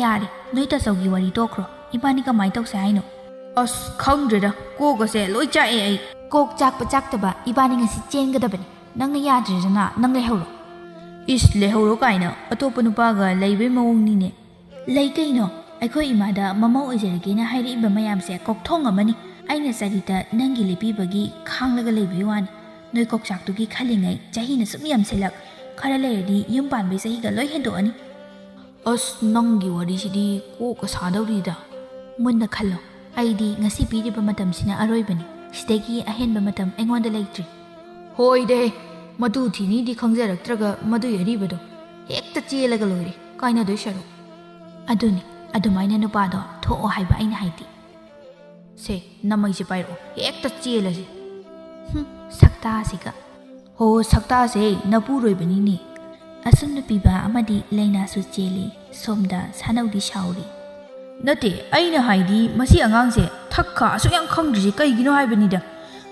"ꯌꯥꯔꯦ, ꯅꯣꯏ ꯇꯥꯆꯧꯒꯤ ꯋꯥꯔꯤ ꯇꯣꯛꯈ꯭ꯔꯣ, ꯏꯕꯥꯅꯤ ꯀꯃꯥꯏ ꯇꯧꯁꯦ ꯍꯥꯏꯅꯣ?" "ꯑꯁ, ꯈꯪꯗ꯭ꯔꯦꯗ, ꯀꯣꯛꯀꯁꯦ ꯂꯣꯏ ꯆꯥꯛꯑꯦ ꯑꯩ"꯫ "ꯀꯣꯛ ꯆꯥꯛꯄ ꯆꯥꯛꯇꯕ ꯏꯕꯥꯅꯤ ꯉꯁꯤ ꯆꯦꯟꯒꯗꯕꯅꯤ꯫ ꯅꯪꯅ ꯌꯥꯗ꯭ꯔꯦꯗꯅ, ꯅꯪ ꯂꯩꯍꯧꯔꯣ"꯫ "ꯏꯁ, ꯂꯩꯍꯧꯔꯣ ꯀꯥꯏꯅ, ꯑꯇꯣꯞꯄ ꯅꯨꯄꯥꯒ ꯂꯩꯕꯩ ꯃꯑꯣꯡꯅꯤꯅꯦ"꯫ "ꯂꯩ ꯀꯩꯅꯣ, ꯑꯩꯈꯣꯏ ꯏꯃꯥꯗ ꯃꯃꯧ ꯑꯣꯏꯖꯔꯒꯦꯅ ꯍꯥꯏꯔꯛꯏꯕ ꯃꯌꯥꯝꯁꯦ ꯀꯣꯛꯊꯣꯡ ꯑꯃꯅꯤ꯫ ꯑꯩꯅ ꯆꯔꯤꯇ ꯅꯪꯒꯤ ꯂꯦꯞꯄꯤꯕꯒꯤ ꯈꯥꯡꯂꯒ ꯂꯩꯕꯒꯤ ꯋꯥꯅꯤ꯫ ꯅꯣꯏ ꯀꯣꯛꯆꯥꯛꯇꯨꯒꯤ ꯈꯜꯂꯤꯉꯩ ꯆꯍꯤꯅ ꯁꯨꯝ ꯌꯥꯝꯁꯤꯜꯂꯛ, ꯈꯔ ꯂꯩꯔꯗꯤ ꯌꯨꯝ ꯄꯥꯟꯕꯩ ꯆꯍꯤꯒ ꯂꯣꯏ ꯍꯦꯟꯗꯣꯛꯑꯅꯤ"꯫ ꯑꯁ, ꯅꯪꯒꯤ ꯋꯥꯔꯤꯁꯤꯗꯤ ꯀꯣꯛꯀ ꯁꯥꯗꯧꯔꯤꯗ꯫ ꯃꯨꯟꯅ ꯈꯜꯂꯣ꯫ ꯑꯩꯗꯤ ꯉꯁꯤ ꯄꯤꯔꯤꯕ ꯃꯇꯝꯁꯤꯅ ꯑꯔꯣꯏꯕꯅꯤ꯫ ꯁꯤꯗꯒꯤ ꯑꯍꯦꯟꯕ ꯃꯇꯝ ꯑꯩꯉꯣꯟꯗ ꯂꯩꯇ꯭ꯔꯤ꯫ ꯍꯣꯏꯗꯦ, ꯃꯇꯨ ꯊꯤꯅꯤꯗꯤ ꯈꯪꯖꯔꯛꯇ꯭ꯔꯒ ꯃꯗꯨꯏ ꯑꯔꯤꯕꯗꯣ ꯍꯦꯛꯇ ꯆꯦꯜꯂꯒ ꯂꯣꯏꯔꯦ, ꯀꯥꯏꯅꯗꯣꯏ ꯁꯔꯨꯛ꯫ ꯑꯗꯨꯅꯤ, ꯑꯗꯨꯃꯥꯏꯅ ꯅꯨꯄꯥꯗꯣ ꯊꯣꯛꯑꯣ ꯍꯥꯏꯕ ꯑꯩꯅ ꯍꯥꯏꯗꯤ꯫ ꯁꯦ, ꯅꯃꯩꯁꯦ ꯄꯥꯏꯔꯛꯑꯣ, ꯍꯦꯛꯇ ꯆꯦꯜꯂꯁꯤ꯫ ꯍꯨꯝ, ꯁꯛꯇꯥꯁꯤꯒ꯫ ꯍꯣ, ꯁꯛꯇꯥꯁꯦ ꯅꯄꯨꯔꯣꯏꯕꯅꯤꯅꯦ꯫ ꯑꯁꯨꯝꯅ ꯄꯤꯕ ꯑꯃꯗꯤ ꯂꯩꯅꯥꯁꯨ ꯆꯦꯜꯂꯤ꯫ ꯁꯣꯝꯗ ꯁꯥꯅꯧꯗꯤ ꯁꯥꯎꯔꯤ꯫ ꯅꯠꯇꯦ, ꯑꯩꯅ ꯍꯥꯏꯗꯤ ꯃꯁꯤ ꯑꯉꯥꯡꯁꯦ ꯊꯛ ꯈꯥ ꯑꯁꯨꯛ ꯌꯥꯝ ꯈꯪꯗ꯭ꯔꯤꯁꯦ ꯀꯩꯒꯤꯅꯣ ꯍꯥꯏꯕꯅꯤꯗ꯫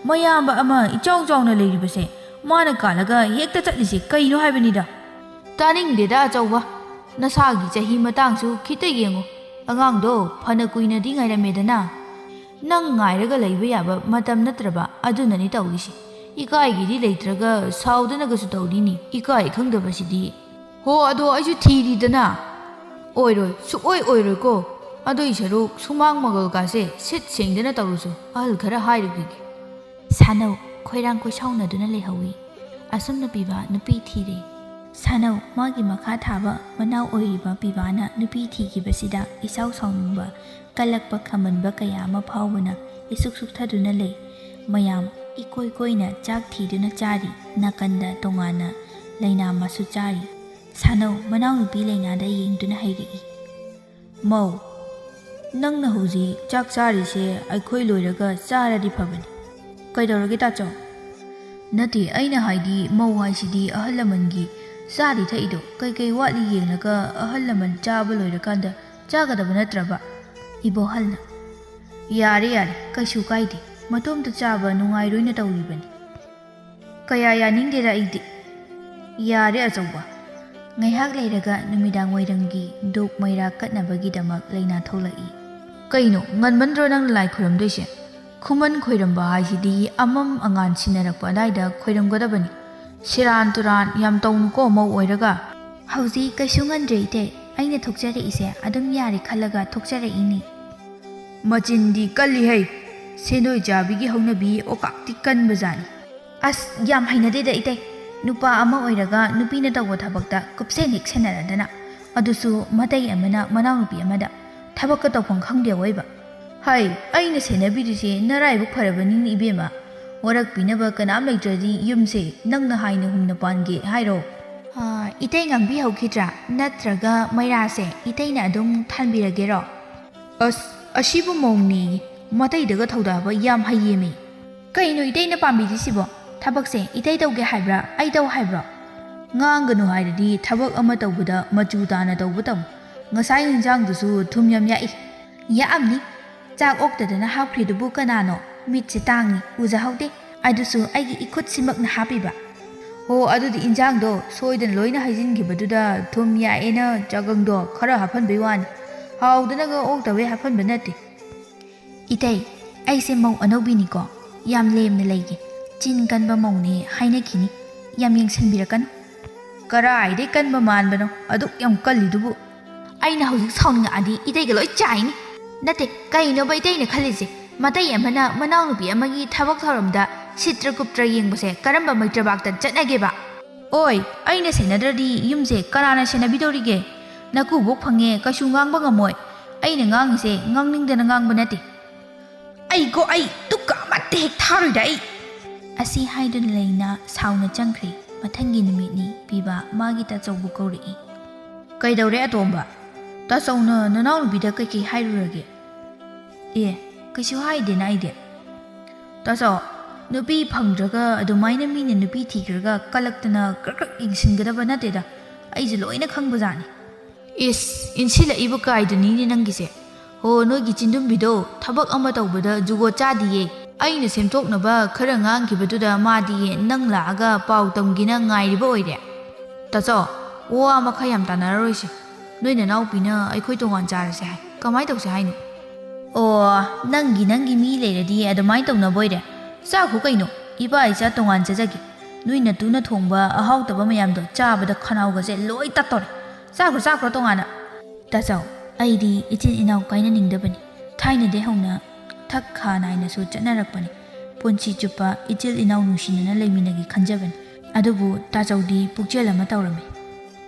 ꯃꯌꯥꯝꯕ ꯑꯃ ꯏꯆꯥꯎ ꯆꯥꯎꯅ ꯂꯩꯔꯤꯕꯁꯦ ꯃꯥꯅ ꯀꯥꯜꯂꯒ ꯍꯦꯛꯇ ꯆꯠꯂꯤꯁꯦ ꯀꯩꯅꯣ ꯍꯥꯏꯕꯅꯤꯗ꯫ ꯇꯥꯅꯤꯡꯗꯦꯗ ꯑꯆꯧꯕ, ꯅꯁꯥꯒꯤ ꯆꯍꯤ ꯃꯇꯥꯡꯁꯨ ꯈꯤꯇ ꯌꯦꯡꯉꯨ꯫ ꯑꯉꯥꯡꯗꯣ ꯐꯅ ꯀꯨꯏꯅꯗꯤ ꯉꯥꯏꯔꯝꯃꯦꯗꯅ꯫ ꯅꯪ ꯉꯥꯏꯔꯒ ꯂꯩꯕ ꯌꯥꯕ ꯃꯇꯝ ꯅꯠꯇ꯭ꯔꯕ, ꯑꯗꯨꯅꯅꯤ ꯇꯧꯔꯤꯁꯦ꯫ ꯏꯀꯥꯏꯒꯤꯗꯤ ꯂꯩꯇ꯭ꯔꯒ ꯁꯥꯎꯗꯅꯒꯁꯨ ꯇꯧꯔꯤꯅꯤ, ꯏꯀꯥꯏ ꯈꯪꯗꯕꯁꯤꯗꯤ꯫ ꯍꯣ, ꯑꯗꯣ ꯑꯩꯁꯨ ꯊꯤꯔꯤꯗꯅ꯫ ꯑꯣꯏꯔꯣꯏ, ꯁꯨꯛꯑꯣꯏ ꯑꯣꯏꯔꯣꯏꯀꯣ꯫ ꯑꯗꯨꯏ ꯁꯔꯨꯛ ꯁꯨꯃꯥꯡ ꯃꯒꯜꯒꯥꯁꯦ ꯁꯤꯠ ꯁꯦꯡꯗꯅ ꯇꯧꯔꯨꯁꯨ, ꯑꯍꯜ ꯈꯔ ꯍꯥꯏꯔꯨꯈꯤꯒꯦ꯫ ꯁꯥꯅꯧ ꯈꯣꯏꯔꯥꯡ ꯈꯣꯏꯁꯥꯎꯅꯗꯨꯅ ꯂꯩꯍꯧꯏ꯫ ꯑꯁꯨꯝꯅ ꯄꯤꯕꯥ ꯅꯨꯄꯤ ꯊꯤꯔꯦ꯫ ꯁꯥꯅꯧ ꯃꯥꯒꯤ ꯃꯈꯥ ꯊꯥꯕ ꯃꯅꯥꯎ ꯑꯣꯏꯔꯤꯕ ꯄꯤꯕꯥꯅ ꯅꯨꯄꯤ ꯊꯤꯈꯤꯕꯁꯤꯗ ꯏꯁꯥꯎ ꯁꯥꯎꯅꯤꯡꯕ, ꯀꯜꯂꯛꯄ ꯈꯝꯕꯟꯕ ꯀꯌꯥ ꯑꯃ ꯐꯥꯎꯕꯅ ꯏꯁꯨꯛ ꯁꯨꯛꯊꯗꯨꯅ ꯂꯩ꯫ ꯃꯌꯥꯝ ꯏꯀꯣꯏ ꯀꯣꯏꯅ ꯆꯥꯛ ꯊꯤꯗꯨꯅ ꯆꯥꯔꯤ꯫ ꯅꯥꯀꯟꯗ ꯇꯣꯉꯥꯟꯅ ꯂꯩꯅꯥ ꯑꯃꯁꯨ ꯆꯥꯔꯤ꯫ ꯁꯥꯅꯧ ꯃꯅꯥꯎꯅꯨꯄꯤ ꯂꯩꯅꯥꯗ ꯌꯦꯡꯗꯨꯅ ꯍꯥꯏꯔꯛꯏ꯫ ꯃꯧ, ꯅꯪꯅ ꯍꯧꯖꯤꯛ ꯆꯥꯛ ꯆꯥꯔꯤꯁꯦ ꯑꯩꯈꯣꯏ ꯂꯣꯏꯔꯒ ꯆꯥꯔꯗꯤ ꯐꯕꯅꯤ꯫ ꯀꯩꯗꯧꯔꯒꯦ ꯇꯥꯆꯧ? ꯅꯠꯇꯦ, ꯑꯩꯅ ꯍꯥꯏꯗꯤ ꯃꯧ ꯍꯥꯏꯁꯤꯗꯤ ꯑꯍꯜ ꯂꯃꯟꯒꯤ ꯆꯥꯔꯤ ꯊꯛꯏꯗꯣ ꯀꯩꯀꯩ ꯋꯥꯠꯂꯤ ꯌꯦꯡꯂꯒ ꯑꯍꯜ ꯂꯃꯟ ꯆꯥꯕ ꯂꯣꯏꯔꯀꯥꯟꯗ ꯆꯥꯒꯗꯕ ꯅꯠꯇ꯭ꯔꯕ? ꯏꯕꯣꯍꯜꯅ, ꯌꯥꯔꯦ ꯌꯥꯔꯦ, ꯀꯩꯁꯨ ꯀꯥꯏꯗꯦ, ꯃꯇꯣꯝꯇ ꯆꯥꯕ ꯅꯨꯡꯉꯥꯏꯔꯣꯏꯅ ꯇꯧꯔꯤꯕꯅꯤ꯫ ꯀꯌꯥ ꯌꯥꯅꯤꯡꯗꯦꯗ ꯑꯩꯗꯤ꯫ ꯌꯥꯔꯦ ꯑꯆꯧꯕ꯫ ꯉꯥꯏꯍꯥꯛ ꯂꯩꯔꯒ ꯅꯨꯃꯤꯗꯥꯡ ꯋꯥꯏꯔꯝꯒꯤ ꯙꯨꯞ ꯃꯩꯔꯥ ꯀꯠꯅꯕꯒꯤꯗꯃꯛ ꯂꯩꯅꯥ ꯊꯣꯛꯂꯛꯏ꯫ ꯀꯩꯅꯣ, ꯉꯟꯃꯟꯗ꯭ꯔꯣ ꯅꯪꯅ ꯂꯥꯏ ꯈꯣꯏꯔꯝꯗꯣꯏꯁꯦ? ꯈꯨꯃꯟ ꯈꯣꯏꯔꯝꯕ ꯍꯥꯏꯁꯤꯗꯤ ꯑꯃꯝ ꯑꯉꯥꯟ ꯁꯤꯟꯅꯔꯛꯄ ꯑꯗꯥꯏꯗ ꯈꯣꯏꯔꯝꯒꯗꯕꯅꯤ꯫ ꯁꯦꯔꯥꯟ ꯇꯨꯔꯥꯟ ꯌꯥꯝ ꯇꯧꯅꯨꯀꯣ, ꯃꯧ ꯑꯣꯏꯔꯒ꯫ ꯍꯧꯖꯤꯛ ꯀꯩꯁꯨ ꯉꯟꯗ꯭ꯔꯦ ꯏꯇꯩ, ꯑꯩꯅ ꯊꯣꯛꯆꯔꯛꯏꯁꯦ ꯑꯗꯨꯝ ꯌꯥꯔꯦ ꯈꯜꯂꯒ ꯊꯣꯛꯆꯔꯛꯏꯅꯤ꯫ ꯃꯆꯤꯟꯗꯤ ꯀꯜꯂꯤꯍꯩ꯫ ꯁꯦꯟꯗꯣꯏ ꯆꯥꯕꯤꯒꯤ ꯍꯧꯅꯕꯤ ꯑꯣꯀꯥꯛꯇꯤ ꯀꯟꯕꯖꯥꯠꯅꯤ꯫ ꯑꯁ, ꯌꯥꯝ ꯍꯩꯅꯗꯦꯗ ꯏꯇꯩ꯫ ꯅꯨꯄꯥ ꯑꯃ ꯑꯣꯏꯔꯒ ꯅꯨꯄꯤꯅ ꯇꯧꯕ ꯊꯕꯛꯇ ꯀꯨꯞꯁꯦꯟ ꯍꯦꯛ ꯁꯦꯟꯅꯔꯗꯅ꯫ ꯑꯗꯨꯁꯨ ꯃꯇꯩ ꯑꯃꯅ ꯃꯅꯥꯎꯅꯨꯄꯤ ꯑꯃꯗ꯫ ꯊꯕꯛꯀ ꯇꯧꯐꯝ ꯈꯪꯗꯦ ꯑꯣꯏꯕ꯫ ꯍꯥꯏ, ꯑꯩꯅ ꯁꯦꯟꯅꯕꯤꯔꯤꯁꯦ ꯅꯔꯥꯏꯕꯛ ꯐꯔꯕꯅꯤꯅ ꯏꯕꯦꯝꯃ꯫ ꯋꯥꯔꯛꯄꯤꯅꯕ ꯀꯅꯥꯝ ꯂꯩꯇ꯭ꯔꯗꯤ ꯌꯨꯝꯁꯦ ꯅꯪꯅ ꯍꯥꯏꯅ ꯍꯨꯝꯅ ꯄꯥꯟꯒꯦ ꯍꯥꯏꯔꯣ? ꯑꯥ, ꯏꯇꯩ ꯉꯥꯡꯕꯤꯍꯧꯈꯤꯗ꯭ꯔꯥ? ꯅꯠꯇ꯭ꯔꯒ ꯃꯩꯔꯥꯁꯦ ꯏꯇꯩꯅ ꯑꯗꯨꯝ ꯊꯥꯟꯕꯤꯔꯒꯦꯔꯣ? ꯑꯁ, ꯑꯁꯤꯕꯨ ꯃꯧꯅꯦꯌꯦ꯫ ꯃꯇꯩꯗꯒ ꯊꯧꯗꯥꯕ ꯌꯥꯝ ꯍꯩꯌꯦꯃꯤ꯫ ꯀꯩꯅꯣ ꯏꯇꯩꯅ ꯄꯥꯝꯕꯤꯔꯤꯁꯤꯕꯣ? ꯊꯕꯛꯁꯦ ꯏꯇꯩ ꯇꯧꯒꯦ ꯍꯥꯏꯕ꯭ꯔꯥ? ꯑꯩ ꯇꯧ ꯍꯥꯏꯕ꯭ꯔꯣ? ꯉꯥꯡꯒꯅꯨ ꯍꯥꯏꯔꯗꯤ ꯊꯕꯛ ꯑꯃ ꯇꯧꯕꯗ ꯃꯆꯨ ꯇꯥꯅ ꯇꯧꯕ ꯇꯝꯃꯨ꯫ ꯉꯁꯥꯏ ꯏꯟꯖꯥꯡꯗꯨꯁꯨ ꯊꯨꯝ ꯌꯥꯝ ꯌꯥꯛꯏ꯫ ꯌꯥꯛꯑꯝꯅꯤ꯫ ꯆꯥꯛ ꯑꯣꯛꯇꯗꯅ ꯍꯥꯞꯈ꯭ꯔꯤꯗꯨꯕꯨ ꯀꯅꯥꯅꯣ? ꯃꯤꯠꯁꯦ ꯇꯥꯡꯉꯤ, ꯎꯖꯍꯧꯗꯦ꯫ ꯑꯗꯨꯁꯨ ꯑꯩꯒꯤ ꯏꯈꯨꯠꯁꯤꯃꯛꯅ ꯍꯥꯞꯄꯤꯕ꯫ ꯍꯣ, ꯑꯗꯨꯗꯤ ꯏꯟꯖꯥꯡꯗꯣ ꯁꯣꯏꯗꯅ ꯂꯣꯏꯅ ꯍꯩꯖꯤꯟꯈꯤꯕꯗꯨꯗ ꯊꯨꯝ ꯌꯥꯛꯑꯦꯅ ꯆꯒꯪꯗꯣ ꯈꯔ ꯍꯥꯞꯍꯟꯕꯩ ꯋꯥꯅꯤ꯫ ꯍꯥꯎꯗꯅꯒ ꯑꯣꯛꯇꯕꯩ ꯍꯥꯞꯍꯟꯕ ꯅꯠꯇꯦ꯫ ꯏꯇꯩ, ꯑꯩꯁꯦ ꯃꯧ ꯑꯅꯧꯕꯤꯅꯤꯀꯣ꯫ ꯌꯥꯝ ꯂꯦꯝꯅ ꯂꯩꯒꯦ꯫ ꯆꯤꯟ ꯀꯟꯕ ꯃꯧꯅꯦ ꯍꯥꯏꯅꯈꯤꯅꯤ꯫ ꯌꯥꯝ ꯌꯦꯡꯁꯤꯟꯕꯤꯔꯛꯀꯅꯨ꯫ ꯀꯔꯥꯏꯗꯩ ꯀꯟꯕ ꯃꯥꯟꯕꯅꯣ? ꯑꯗꯨꯛ ꯌꯥꯝ ꯀꯜꯂꯤꯗꯨꯕꯨ꯫ ꯑꯩꯅ ꯍꯧꯖꯤꯛ ꯁꯥꯎꯅꯤꯡꯉꯛꯑꯗꯤ ꯏꯇꯩꯒ ꯂꯣꯏ ꯆꯥꯏꯅꯤ꯫ ꯅꯠꯇꯦ, ꯀꯩꯅꯣꯕ ꯏꯇꯩꯅ ꯈꯜꯂꯤꯁꯦ? ꯃꯇꯩ ꯑꯃꯅ ꯃꯅꯥꯎꯅꯨꯄꯤ ꯑꯃꯒꯤ ꯊꯕꯛ ꯊꯧꯔꯝꯗ ꯁꯤꯠꯇ꯭ꯔ ꯀꯨꯞꯇ꯭ꯔ ꯌꯦꯡꯕꯁꯦ ꯀꯔꯝꯕ ꯃꯩꯇ꯭ꯔꯕꯥꯛꯇ ꯆꯠꯅꯒꯦꯕ? ꯑꯣꯏ, ꯑꯩꯅ ꯁꯦꯟꯅꯗ꯭ꯔꯗꯤ ꯌꯨꯝꯁꯦ ꯀꯅꯥꯅ ꯁꯦꯟꯅꯕꯤꯗꯧꯔꯤꯒꯦ? ꯅꯀꯨꯕꯣꯛ ꯐꯪꯉꯦ, ꯀꯩꯁꯨ ꯉꯥꯡꯕ ꯉꯝꯃꯣꯏ꯫ ꯑꯩꯅ ꯉꯥꯡꯉꯤꯁꯦ ꯉꯥꯡꯅꯤꯡꯗꯅ ꯉꯥꯡꯕ ꯅꯠꯇꯦ꯫ ꯑꯩ ꯀꯣ, ꯑꯩ ꯇꯨꯛꯀ ꯑꯃꯠꯇ ꯍꯦꯛ ꯊꯥꯔꯣꯏꯗ ꯑꯩ꯫ ꯑꯁꯤ ꯍꯥꯏꯗꯨꯅ ꯂꯩꯅ ꯁꯥꯎꯅ ꯆꯪꯈ꯭ꯔꯦ꯫ ꯃꯊꯪꯒꯤ ꯅꯨꯃꯤꯠꯅꯤ꯫ ꯄꯤꯕ ꯃꯥꯒꯤ ꯇꯥꯆꯧꯕꯨ ꯀꯧꯔꯛꯏ꯫ ꯀꯩꯗꯧꯔꯦ ꯑꯇꯣꯝꯕ? ꯇꯥꯆꯧꯅ ꯅꯅꯥꯎꯅꯨꯄꯤꯗ ꯀꯩꯀꯩ ꯍꯥꯏꯔꯨꯔꯒꯦ? ꯑꯦ, ꯀꯩꯁꯨ ꯍꯥꯏꯗꯦꯅ ꯑꯩꯗꯤ꯫ ꯇꯥꯆꯧ, ꯅꯨꯄꯤ ꯐꯪꯗ꯭ꯔꯒ ꯑꯗꯨꯃꯥꯏꯅ ꯃꯤꯅ ꯅꯨꯄꯤ ꯊꯤꯈ꯭ꯔꯒ ꯀꯜꯂꯛꯇꯅ ꯀ꯭ꯔꯛ ꯀ꯭ꯔꯛ ꯌꯦꯡꯁꯤꯟꯒꯗꯕ ꯅꯠꯇꯦꯗ꯫ ꯑꯩꯁꯨ ꯂꯣꯏꯅ ꯈꯪꯕꯖꯥꯠꯅꯤ꯫ ꯏꯁ, ꯏꯟꯁꯤꯜꯂꯛꯏꯕ ꯀꯥꯏꯗꯨꯅꯤꯅꯦ ꯅꯪꯒꯤꯁꯦ꯫ ꯍꯣ, ꯅꯣꯏꯒꯤ ꯆꯤꯟꯗꯨꯝꯕꯤꯗꯣ ꯊꯕꯛ ꯑꯃ ꯇꯧꯕꯗ ꯖꯨꯒꯣꯠ ꯆꯥꯗꯤꯌꯦ꯫ ꯑꯩꯅ ꯁꯦꯝꯗꯣꯛꯅꯕ ꯈꯔ ꯉꯥꯡꯈꯤꯕꯗꯨꯗ ꯃꯥꯗꯤ ꯅꯪ ꯂꯥꯛꯑꯒ ꯄꯥꯎ ꯇꯝꯒꯦꯅ ꯉꯥꯏꯔꯤꯕ ꯑꯣꯏꯔꯦ꯫ ꯇꯥꯆꯧ, ꯋꯥ ꯃꯈꯥ ꯌꯥꯝ ꯇꯥꯟꯅꯔꯔꯣꯏꯁꯦ꯫ ꯅꯣꯏ ꯅꯅꯥꯎꯄꯤꯅ ꯑꯩꯈꯣꯏ ꯇꯣꯉꯥꯟ ꯆꯥꯔꯁꯦ ꯍꯥꯏ꯫ ꯀꯃꯥꯏ ꯇꯧꯁꯦ ꯍꯥꯏꯅꯣ? ꯑꯣ, ꯅꯪꯒꯤ, ꯅꯪꯒꯤ ꯃꯤ ꯂꯩꯔꯗꯤ ꯑꯗꯨꯃꯥꯏ ꯇꯧꯅꯕ ꯑꯣꯏꯔꯦ꯫ ꯆꯥꯈꯣ ꯀꯩꯅꯣ, ꯏꯄꯥ ꯏꯆꯥ ꯇꯣꯉꯥꯟ ꯆꯥꯖꯒꯦ꯫ ꯅꯣꯏ ꯅꯇꯨꯅ ꯊꯣꯡꯕ ꯑꯍꯥꯎꯇꯕ ꯃꯌꯥꯝꯗꯣ ꯆꯥꯕꯗ ꯈꯅꯥꯎꯒꯁꯦ ꯂꯣꯏ ꯇꯠꯇꯣꯔꯦ꯫ ꯆꯥꯈ꯭ꯔꯣ, ꯆꯥꯈ꯭ꯔꯣ ꯇꯣꯉꯥꯟꯅ꯫ ꯇꯥꯆꯧ, ꯑꯩꯗꯤ ꯏꯆꯤꯟ ꯏꯅꯥꯎ ꯀꯥꯏꯅꯅꯤꯡꯗꯕꯅꯤ꯫ ꯊꯥꯏꯅꯗꯩ ꯍꯧꯅ ꯊꯛ ꯈꯥ ꯅꯥꯏꯅꯁꯨ ꯆꯠꯅꯔꯛꯄꯅꯤ꯫ ꯄꯨꯟꯁꯤ ꯆꯨꯞꯄ ꯏꯆꯤꯜ ꯏꯅꯥꯎ ꯅꯨꯡꯁꯤꯅꯅ ꯂꯩꯃꯤꯟꯅꯒꯦ ꯈꯟꯖꯕꯅꯤ꯫ ꯑꯗꯨꯕꯨ ꯇꯥꯆꯧꯗꯤ ꯄꯨꯛꯆꯦꯜ ꯑꯃ ꯇꯧꯔꯝꯃꯤ꯫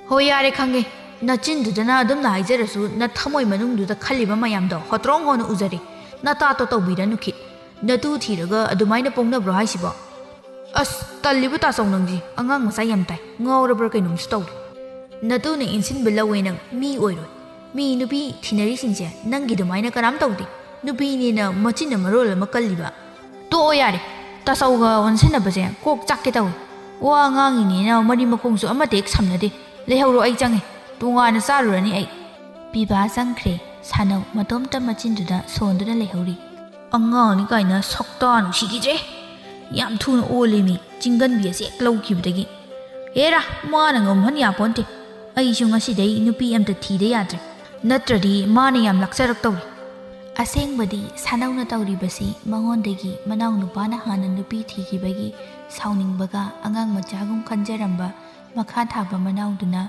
ꯍꯣꯏ, ꯌꯥꯔꯦ, ꯈꯪꯉꯦ꯫ ꯅꯆꯤꯟꯗꯨꯗꯅ ꯑꯗꯨꯝꯅ ꯍꯥꯏꯖꯔꯁꯨ, ꯅꯊꯃꯣꯏ ꯃꯅꯨꯡꯗꯨꯗ ꯈꯜꯂꯤꯕ ꯃꯌꯥꯝꯗꯣ ꯍꯣꯇ꯭ꯔꯣꯡ ꯍꯣꯅ ꯎꯖꯔꯦ꯫ ꯅꯇꯥꯇꯣ ꯇꯧꯕꯤꯔꯅꯨ ꯈꯤꯠ꯫ ꯅꯇꯨ ꯊꯤꯔꯒ ꯑꯗꯨꯃꯥꯏꯅ ꯄꯣꯡꯅꯕ꯭ꯔꯣ ꯍꯥꯏꯁꯤꯕꯣ? ꯑꯁ, ꯇꯜꯂꯤꯕꯨ ꯇꯥꯆꯧ ꯅꯪꯁꯤ꯫ ꯑꯉꯥꯡ ꯃꯆꯥ ꯌꯥꯝ ꯇꯥꯏ꯫ ꯉꯥꯎꯔꯕ꯭ꯔꯥ ꯀꯩꯅꯣꯝꯁꯨ ꯇꯧꯔꯦ꯫ ꯅꯇꯨꯅ ꯏꯟꯁꯤꯟꯕ ꯂꯧꯋꯦ ꯅꯪ꯫ ꯃꯤ ꯑꯣꯏꯔꯣꯏ꯫ ꯃꯤ ꯅꯨꯄꯤ ꯊꯤꯅꯔꯤꯁꯤꯡꯁꯦ ꯅꯪꯒꯤ ꯑꯗꯨꯃꯥꯏꯅ ꯀꯅꯥꯝ ꯇꯧꯗꯦ꯫ ꯅꯨꯄꯤꯅꯦꯅ ꯃꯆꯤꯟꯅ ꯃꯔꯣꯜ ꯑꯃ ꯀꯜꯂꯤꯕ꯫ ꯇꯣꯛꯑꯣ ꯌꯥꯔꯦ꯫ ꯇꯥꯆꯧꯒ ꯑꯣꯟꯁꯤꯟꯅꯕꯁꯦ ꯀꯣꯛ ꯆꯥꯛꯀꯦ ꯇꯧꯏ꯫ ꯋꯥ ꯉꯥꯡꯉꯤꯅꯦꯅ ꯃꯔꯤ ꯃꯈꯣꯡꯁꯨ ꯑꯃꯠꯇ ꯍꯦꯛ ꯁꯝꯅꯗꯦ꯫ ꯂꯩꯍꯧꯔꯣ, ꯑꯩ ꯆꯪꯉꯦ꯫ ꯇꯣꯉꯥꯟꯅ ꯆꯥꯔꯨꯔꯅꯤ ꯑꯩ꯫ ꯄꯤꯕꯥ ꯆꯪꯈ꯭ꯔꯦ꯫ ꯁꯥꯅꯧ ꯃꯇꯣꯝꯇ ꯃꯆꯤꯟꯗꯨꯗ ꯁꯣꯟꯗꯨꯅ ꯂꯩꯍꯧꯔꯤ꯫ ꯑꯉꯥꯡꯅꯤ ꯀꯥꯏꯅ ꯁꯛꯇꯥ ꯅꯨꯡꯁꯤꯈꯤꯗ꯭ꯔꯦ꯫ ꯌꯥꯝ ꯊꯨꯅ ꯑꯣꯜꯂꯦꯃꯤ, ꯆꯤꯡꯒꯟꯕꯤ ꯑꯁꯤ ꯍꯦꯛ ꯂꯧꯈꯤꯕꯗꯒꯤ꯫ ꯍꯦꯔꯥ, ꯃꯥꯅ ꯉꯝꯍꯟ ꯌꯥꯄꯣꯟꯇꯦ꯫ ꯑꯩꯁꯨ ꯉꯁꯤꯗꯩ ꯅꯨꯄꯤ ꯑꯝꯇ ꯊꯤꯗ ꯌꯥꯗ꯭ꯔꯦ꯫ ꯅꯠꯇ꯭ꯔꯗꯤ ꯃꯥꯅ ꯌꯥꯝ ꯂꯥꯛꯆꯔꯛꯇꯧꯔꯦ꯫ ꯑꯁꯦꯡꯕꯗꯤ ꯁꯥꯅꯧꯅ ꯇꯧꯔꯤꯕꯁꯤ ꯃꯉꯣꯟꯗꯒꯤ ꯃꯅꯥꯎꯅꯨꯄꯥꯅ ꯍꯥꯟꯅ ꯅꯨꯄꯤ ꯊꯤꯈꯤꯕꯒꯤ ꯁꯥꯎꯅꯤꯡꯕꯒ ꯑꯉꯥꯡ ꯃꯆꯥꯒꯨꯝ ꯈꯟꯖꯔꯝꯕ ꯃꯈꯥ ꯊꯥꯕ ꯃꯅꯥꯎꯗꯨꯅ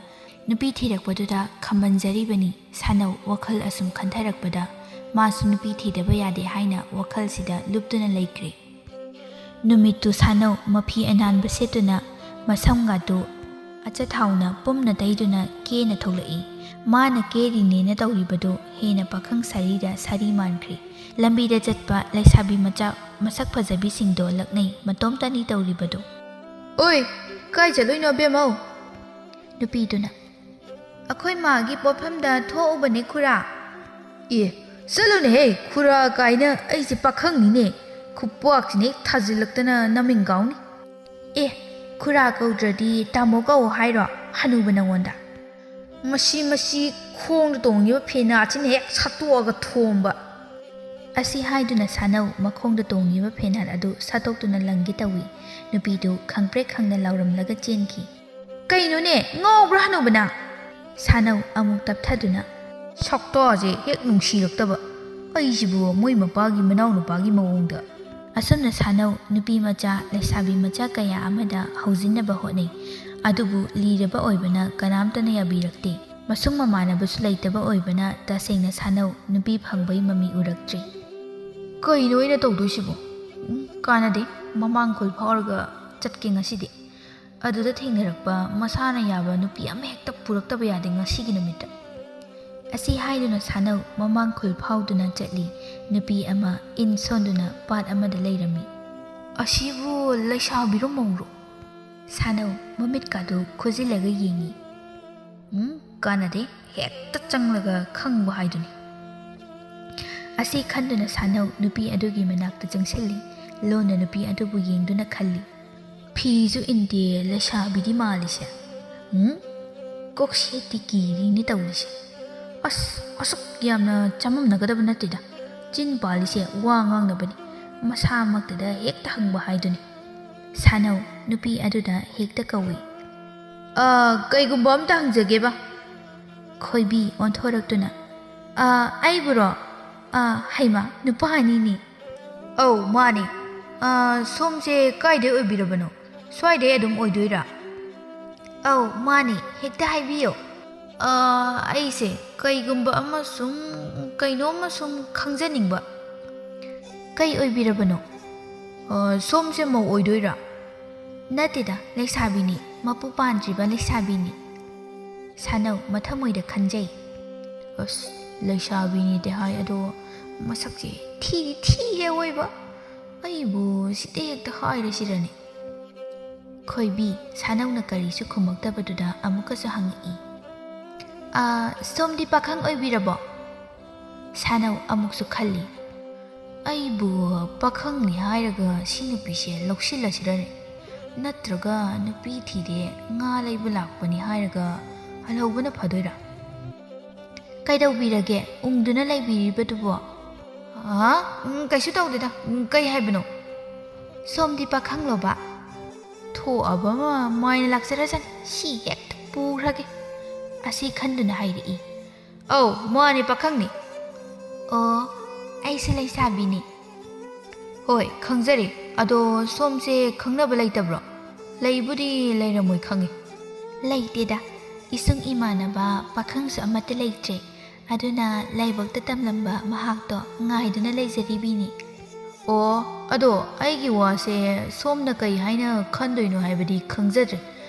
ꯅꯨꯄꯤ ꯊꯤꯔꯛꯄꯗꯨꯗ ꯈꯝꯕꯟꯖꯔꯤꯕꯅꯤ꯫ ꯁꯥꯅꯧ ꯋꯥꯈꯜ ꯑꯁꯨꯝ ꯈꯟꯊꯔꯛꯄꯗ ꯃꯥꯁꯨ ꯅꯨꯄꯤ ꯊꯤꯗꯕ ꯌꯥꯗꯦ ꯍꯥꯏꯅ ꯋꯥꯈꯜꯁꯤꯗ ꯂꯨꯞꯇꯨꯅ ꯂꯩꯈ꯭ꯔꯦ꯫ ꯅꯨꯃꯤꯠꯇꯨ ꯁꯥꯅꯧ ꯃꯐꯤ ꯑꯅꯥꯟꯕ ꯁꯦꯠꯇꯨꯅ ꯃꯁꯝꯒꯥꯗꯨ ꯑꯆꯥꯊꯥꯎꯅ ꯄꯨꯝꯅ ꯇꯩꯗꯨꯅ ꯀꯦꯅ ꯊꯣꯛꯂꯛꯏ꯫ ꯃꯥꯅ ꯀꯦꯔꯤꯅꯦꯅ ꯇꯧꯔꯤꯕꯗꯨ ꯍꯦꯟꯅ ꯄꯥꯈꯪ ꯁꯥꯔꯤꯗ ꯁꯥꯔꯤ ꯃꯥꯟꯈ꯭ꯔꯦ꯫ ꯂꯝꯕꯤꯗ ꯆꯠꯄ ꯂꯩꯁꯥꯕꯤ ꯃꯆꯥ ꯃꯁꯛ ꯐꯖꯕꯤꯁꯤꯡꯗꯣ ꯂꯛꯅꯩ ꯃꯇꯣꯝꯇꯅꯤ ꯇꯧꯔꯤꯕꯗꯨ꯫ "ꯑꯣꯏ, ꯀꯥꯏ ꯆꯠꯂꯨꯏꯅꯣ ꯑꯕꯦꯝꯃꯧ?" ꯅꯨꯄꯤꯗꯨꯅ꯫ "ꯑꯩꯈꯣꯏ ꯃꯥꯒꯤ ꯄꯣꯠꯐꯝꯗ ꯊꯣꯛꯎꯕꯅꯦ ꯈꯨꯔꯥ꯫" "ꯑꯦ, ꯆꯠꯂꯨꯅꯦꯍꯦ ꯈꯨꯔꯥ ꯀꯥꯏꯅ, ꯑꯩꯁꯦ ꯄꯥꯈꯪꯅꯤꯅꯦ, ꯈꯨꯄꯥꯛꯁꯤꯅ ꯍꯦꯛ ꯊꯥꯖꯤꯜꯂꯛꯇꯅ ꯅꯃꯤꯡ ꯀꯥꯎꯅꯤ꯫" "ꯑꯦ, ꯈꯨꯔꯥ ꯀꯧꯗ꯭ꯔꯗꯤ ꯇꯥꯃꯣ ꯀꯧ ꯍꯥꯏꯔꯣ ꯍꯅꯨꯕ ꯅꯉꯣꯟꯗ?" "ꯃꯁꯤ, ꯃꯁꯤ ꯈꯣꯡꯗ ꯇꯣꯡꯉꯤꯕ ꯐꯦꯅꯥꯠꯁꯤꯅ ꯍꯦꯛ ꯁꯠꯇꯣꯛꯑꯒ ꯊꯣꯝꯕ꯫" ꯑꯁꯤ ꯍꯥꯏꯗꯨꯅ ꯁꯥꯅꯧ ꯃꯈꯣꯡꯗ ꯇꯣꯡꯉꯤꯕ ꯐꯦꯅꯥꯠ ꯑꯗꯨ ꯁꯠꯇꯣꯛꯇꯨꯅ ꯂꯪꯒꯦ ꯇꯧꯏ꯫ ꯅꯨꯄꯤꯗꯨ ꯈꯪꯄ꯭ꯔꯦꯛ ꯈꯪꯅ ꯂꯥꯎꯔꯝꯂꯒ ꯆꯦꯟꯈꯤ꯫ "ꯀꯩꯅꯣꯅꯦ, ꯉꯥꯎꯕ꯭ꯔꯥ ꯍꯅꯨꯕꯅ?" ꯁꯥꯅꯧ ꯑꯃꯨꯛ ꯇꯞꯊꯗꯨꯅ꯫ "ꯁꯛꯇꯥꯁꯦ ꯍꯦꯛ ꯅꯨꯡꯁꯤꯔꯛꯇꯕ꯫ ꯑꯩꯁꯤꯕꯨ ꯃꯣꯏ ꯃꯄꯥꯒꯤ ꯃꯅꯥꯎ ꯅꯨꯄꯥꯒꯤ ꯃꯑꯣꯡꯗ꯫" ꯑꯁꯨꯝꯅ ꯁꯥꯅꯧ ꯅꯨꯄꯤ ꯃꯆꯥ, ꯂꯩꯁꯥꯕꯤ ꯃꯆꯥ ꯀꯌꯥ ꯑꯃꯗ ꯍꯧꯖꯤꯟꯅꯕ ꯍꯣꯠꯅꯩ꯫ ꯑꯗꯨꯕꯨ ꯂꯤꯔꯕ ꯑꯣꯏꯕꯅ ꯀꯅꯥꯝꯇꯅ ꯌꯥꯕꯤꯔꯛꯇꯦ꯫ ꯃꯁꯨꯡ ꯃꯃꯥꯟꯅꯕꯁꯨ ꯂꯩꯇꯕ ꯑꯣꯏꯕꯅ ꯇꯁꯦꯡꯅ ꯁꯥꯅꯧ ꯅꯨꯄꯤ ꯐꯪꯕꯩ ꯃꯃꯤ ꯎꯔꯛꯇ꯭ꯔꯤ꯫ "ꯀꯩꯅꯣ ꯑꯩꯅ ꯇꯧꯗꯣꯏꯁꯤꯕꯣ? ꯎꯝ, ꯀꯥꯟꯅꯗꯦ꯫ ꯃꯃꯥꯡ ꯈꯨꯜ ꯐꯥꯎꯔꯒ ꯆꯠꯀꯦ ꯉꯁꯤꯗꯤ꯫ ꯑꯗꯨꯗ ꯊꯦꯡꯅꯔꯛꯄ ꯃꯁꯥꯅ ꯌꯥꯕ ꯅꯨꯄꯤ ꯑꯃ ꯍꯦꯛꯇ ꯄꯨꯔꯛꯇꯕ ꯌꯥꯗꯦ ꯉꯁꯤꯒꯤ ꯅꯨꯃꯤꯠꯇ꯫ ꯑꯁꯤ ꯍꯥꯏꯗꯨꯅ ꯁꯥꯅꯧ ꯃꯃꯥꯡ ꯈꯨꯜ ꯐꯥꯎꯗꯨꯅ ꯆꯠꯂꯤ꯫ ꯅꯨꯄꯤ ꯑꯃ ꯏꯟ ꯁꯣꯟꯗꯨꯅ ꯄꯥꯠ ꯑꯃꯗ ꯂꯩꯔꯝꯃꯤ꯫ "ꯑꯁꯤꯕꯨ ꯂꯩꯁꯥꯕꯤꯔꯣ ꯃꯧꯔꯣ?" ꯁꯥꯅꯧ ꯃꯃꯤꯠꯀꯥꯗꯨ ꯈꯨꯖꯤꯜꯂꯒ ꯌꯦꯡꯉꯤ꯫ "ꯎꯝ, ꯀꯥꯟꯅꯗꯦ, ꯍꯦꯛꯇ ꯆꯪꯂꯒ ꯈꯪꯕ ꯍꯥꯏꯗꯨꯅꯤ"꯫ ꯑꯁꯤ ꯈꯟꯗꯨꯅ ꯁꯥꯅꯧ ꯅꯨꯄꯤ ꯑꯗꯨꯒꯤ ꯃꯅꯥꯛꯇ ꯆꯪꯁꯤꯜꯂꯤ꯫ ꯂꯣꯟꯅ ꯅꯨꯄꯤ ꯑꯗꯨꯕꯨ ꯌꯦꯡꯗꯨꯅ ꯈꯜꯂꯤ꯫ "ꯐꯤꯁꯨ ꯏꯟꯗꯦ, ꯂꯩꯁꯥꯕꯤꯗꯤ ꯃꯥꯜꯂꯤꯁꯦ꯫ ꯎꯝ? ꯀꯣꯛꯁꯦ ꯇꯤꯀꯤꯔꯤꯅꯤ ꯇꯧꯔꯤꯁꯦ꯫ ꯑꯁ, ꯑꯁꯨꯛ ꯌꯥꯝꯅ ꯆꯃꯝꯅꯒꯗꯕ ꯅꯠꯇꯦꯗ꯫ ꯆꯤꯟ ꯄꯥꯜꯂꯤꯁꯦ ꯋꯥ ꯉꯥꯡꯅꯕꯅꯤ꯫ ꯃꯁꯥꯃꯛꯇꯗ ꯍꯦꯛꯇ ꯍꯪꯕ ꯍꯥꯏꯗꯨꯅꯤ"꯫ ꯁꯥꯅꯧ ꯅꯨꯄꯤ ꯑꯗꯨꯗ ꯍꯦꯛꯇ ꯀꯧꯏ꯫ "ꯑ, ꯀꯩꯒꯨꯝꯕ ꯑꯝꯇ ꯍꯪꯖꯒꯦꯕ"꯫ ꯈꯣꯏꯕꯤ ꯑꯣꯟꯊꯣꯔꯛꯇꯨꯅ, "ꯑ, ꯑꯩꯕꯨꯔꯣ? ꯑ, ꯍꯩꯃꯥ, ꯅꯨꯄꯥ ꯑꯅꯤꯅꯤ"꯫ "ꯑꯧ, ꯃꯥꯅꯤ꯫ ꯑ, ꯁꯣꯝꯁꯦ ꯀꯥꯏꯗꯩ ꯑꯣꯏꯕꯤꯔꯕꯅꯣ? ꯁ꯭ꯋꯥꯏꯗꯩ ꯑꯗꯨꯝ ꯑꯣꯏꯗꯣꯏꯔꯥ?" "ꯑꯧ, ꯃꯥꯅꯤ꯫ ꯍꯦꯛꯇ ꯍꯥꯏꯕꯤꯌꯨ"꯫ "ꯑ, ꯑꯩꯁꯦ ꯀꯩꯒꯨꯝꯕ ꯑꯃ ꯁꯨꯝ, ꯀꯩꯅꯣꯝꯃ ꯁꯨꯝ ꯈꯪꯖꯅꯤꯡꯕ"꯫ "ꯀꯩ ꯑꯣꯏꯕꯤꯔꯕꯅꯣ? ꯑ, ꯁꯣꯝꯁꯦ ꯃꯧ ꯑꯣꯏꯗꯣꯏꯔꯥ?" "ꯅꯠꯇꯦꯗ, ꯂꯩꯁꯥꯕꯤꯅꯤ, ꯃꯄꯨ ꯄꯥꯟꯗ꯭ꯔꯤꯕ ꯂꯩꯁꯥꯕꯤꯅꯤ"꯫ ꯁꯥꯅꯧ ꯃꯊꯃꯣꯏꯗ ꯈꯟꯖꯩ꯫ "ꯑꯁ, ꯂꯩꯁꯥꯕꯤꯅꯤꯗꯤ ꯍꯥꯏ, ꯑꯗꯣ ꯃꯁꯛꯁꯦ ꯊꯤꯗꯤ ꯊꯤꯍꯦ ꯑꯣꯏꯕ꯫ ꯑꯩꯕꯨ ꯁꯤꯗ ꯍꯦꯛꯇ ꯍꯥꯏꯔꯁꯤꯔꯅꯦ"꯫ ꯈꯣꯏꯕꯤ ꯁꯥꯅꯧꯅ ꯀꯔꯤꯁꯨ ꯈꯨꯝꯃꯛꯇꯕꯗꯨꯗ ꯑꯃꯨꯛꯀꯁꯨ ꯍꯪꯉꯛꯏ꯫ "ꯑ, ꯁꯣꯝꯗꯤ ꯄꯥꯈꯪ ꯑꯣꯏꯕꯤꯔꯕꯣ?" ꯁꯥꯅꯧ ꯑꯃꯨꯛꯁꯨ ꯈꯜꯂꯤ꯫ "ꯑꯩꯕꯨ ꯄꯥꯈꯪꯅꯤ ꯍꯥꯏꯔꯒ ꯁꯤ ꯅꯨꯄꯤꯁꯦ ꯂꯧꯁꯤꯜꯂꯁꯤꯔꯅꯦ? ꯅꯠꯇ꯭ꯔꯒ ꯅꯨꯄꯤ ꯊꯤꯔꯦ, ꯉꯥ ꯂꯩꯕ ꯂꯥꯛꯄꯅꯤ ꯍꯥꯏꯔꯒ ꯍꯜꯍꯧꯕꯅ ꯐꯗꯣꯏꯔꯥ?" "ꯀꯩꯗꯧꯕꯤꯔꯒꯦ ꯎꯪꯗꯨꯅ ꯂꯩꯕꯤꯔꯤꯕꯗꯨꯕꯣ?" "ꯑ, ꯎꯝ, ꯀꯩꯁꯨ ꯇꯧꯗꯦꯗ꯫ ꯎꯝ, ꯀꯩ ꯍꯥꯏꯕꯅꯣ?" "ꯁꯣꯝꯗꯤ ꯄꯥꯈꯪꯂꯣꯕ?" "ꯊꯣꯛꯑꯕ ꯑꯃ ꯃꯥꯏꯅ ꯂꯥꯛꯆꯔꯁꯅꯤ, ꯁꯤ ꯍꯦꯛꯇ ꯄꯨꯈ꯭ꯔꯒꯦ"꯫ ꯑꯁꯤ ꯈꯟꯗꯨꯅ ꯍꯥꯏꯔꯛꯏ꯫ "ꯑꯧ, ꯃꯥꯅꯦ, ꯄꯥꯈꯪꯅꯤ"꯫ "ꯑꯣ, ꯑꯩꯁꯨ ꯂꯩꯁꯥꯕꯤꯅꯤ"꯫ "ꯍꯣꯏ, ꯈꯪꯖꯔꯦ꯫ ꯑꯗꯣ ꯁꯣꯝꯁꯦ ꯈꯪꯅꯕ ꯂꯩꯇꯕ꯭ꯔꯣ?" "ꯂꯩꯕꯨꯗꯤ ꯂꯩꯔꯝꯃꯣꯏ ꯈꯪꯉꯤ"꯫ "ꯂꯩꯇꯦꯗ, ꯏꯁꯨꯡ ꯏꯃꯥꯟꯅꯕ ꯄꯥꯈꯪꯁꯨ ꯑꯃꯠꯇ ꯂꯩꯇ꯭ꯔꯦ꯫ ꯑꯗꯨꯅ ꯂꯥꯏꯕꯛꯇ ꯇꯝꯂꯝꯕ ꯃꯍꯥꯛꯇꯣ ꯉꯥꯏꯗꯨꯅ ꯂꯩꯖꯔꯤꯕꯤꯅꯤ"꯫ ꯑꯣ, ꯑꯗꯣ ꯑꯩꯒꯤ ꯋꯥꯁꯦ ꯁꯣꯝꯅ ꯀꯩ ꯍꯥꯏꯅ ꯈꯟꯗꯣꯏꯅꯣ ꯍꯥꯏꯕꯗꯤ ꯈꯪꯖꯗ꯭ꯔꯦ꯫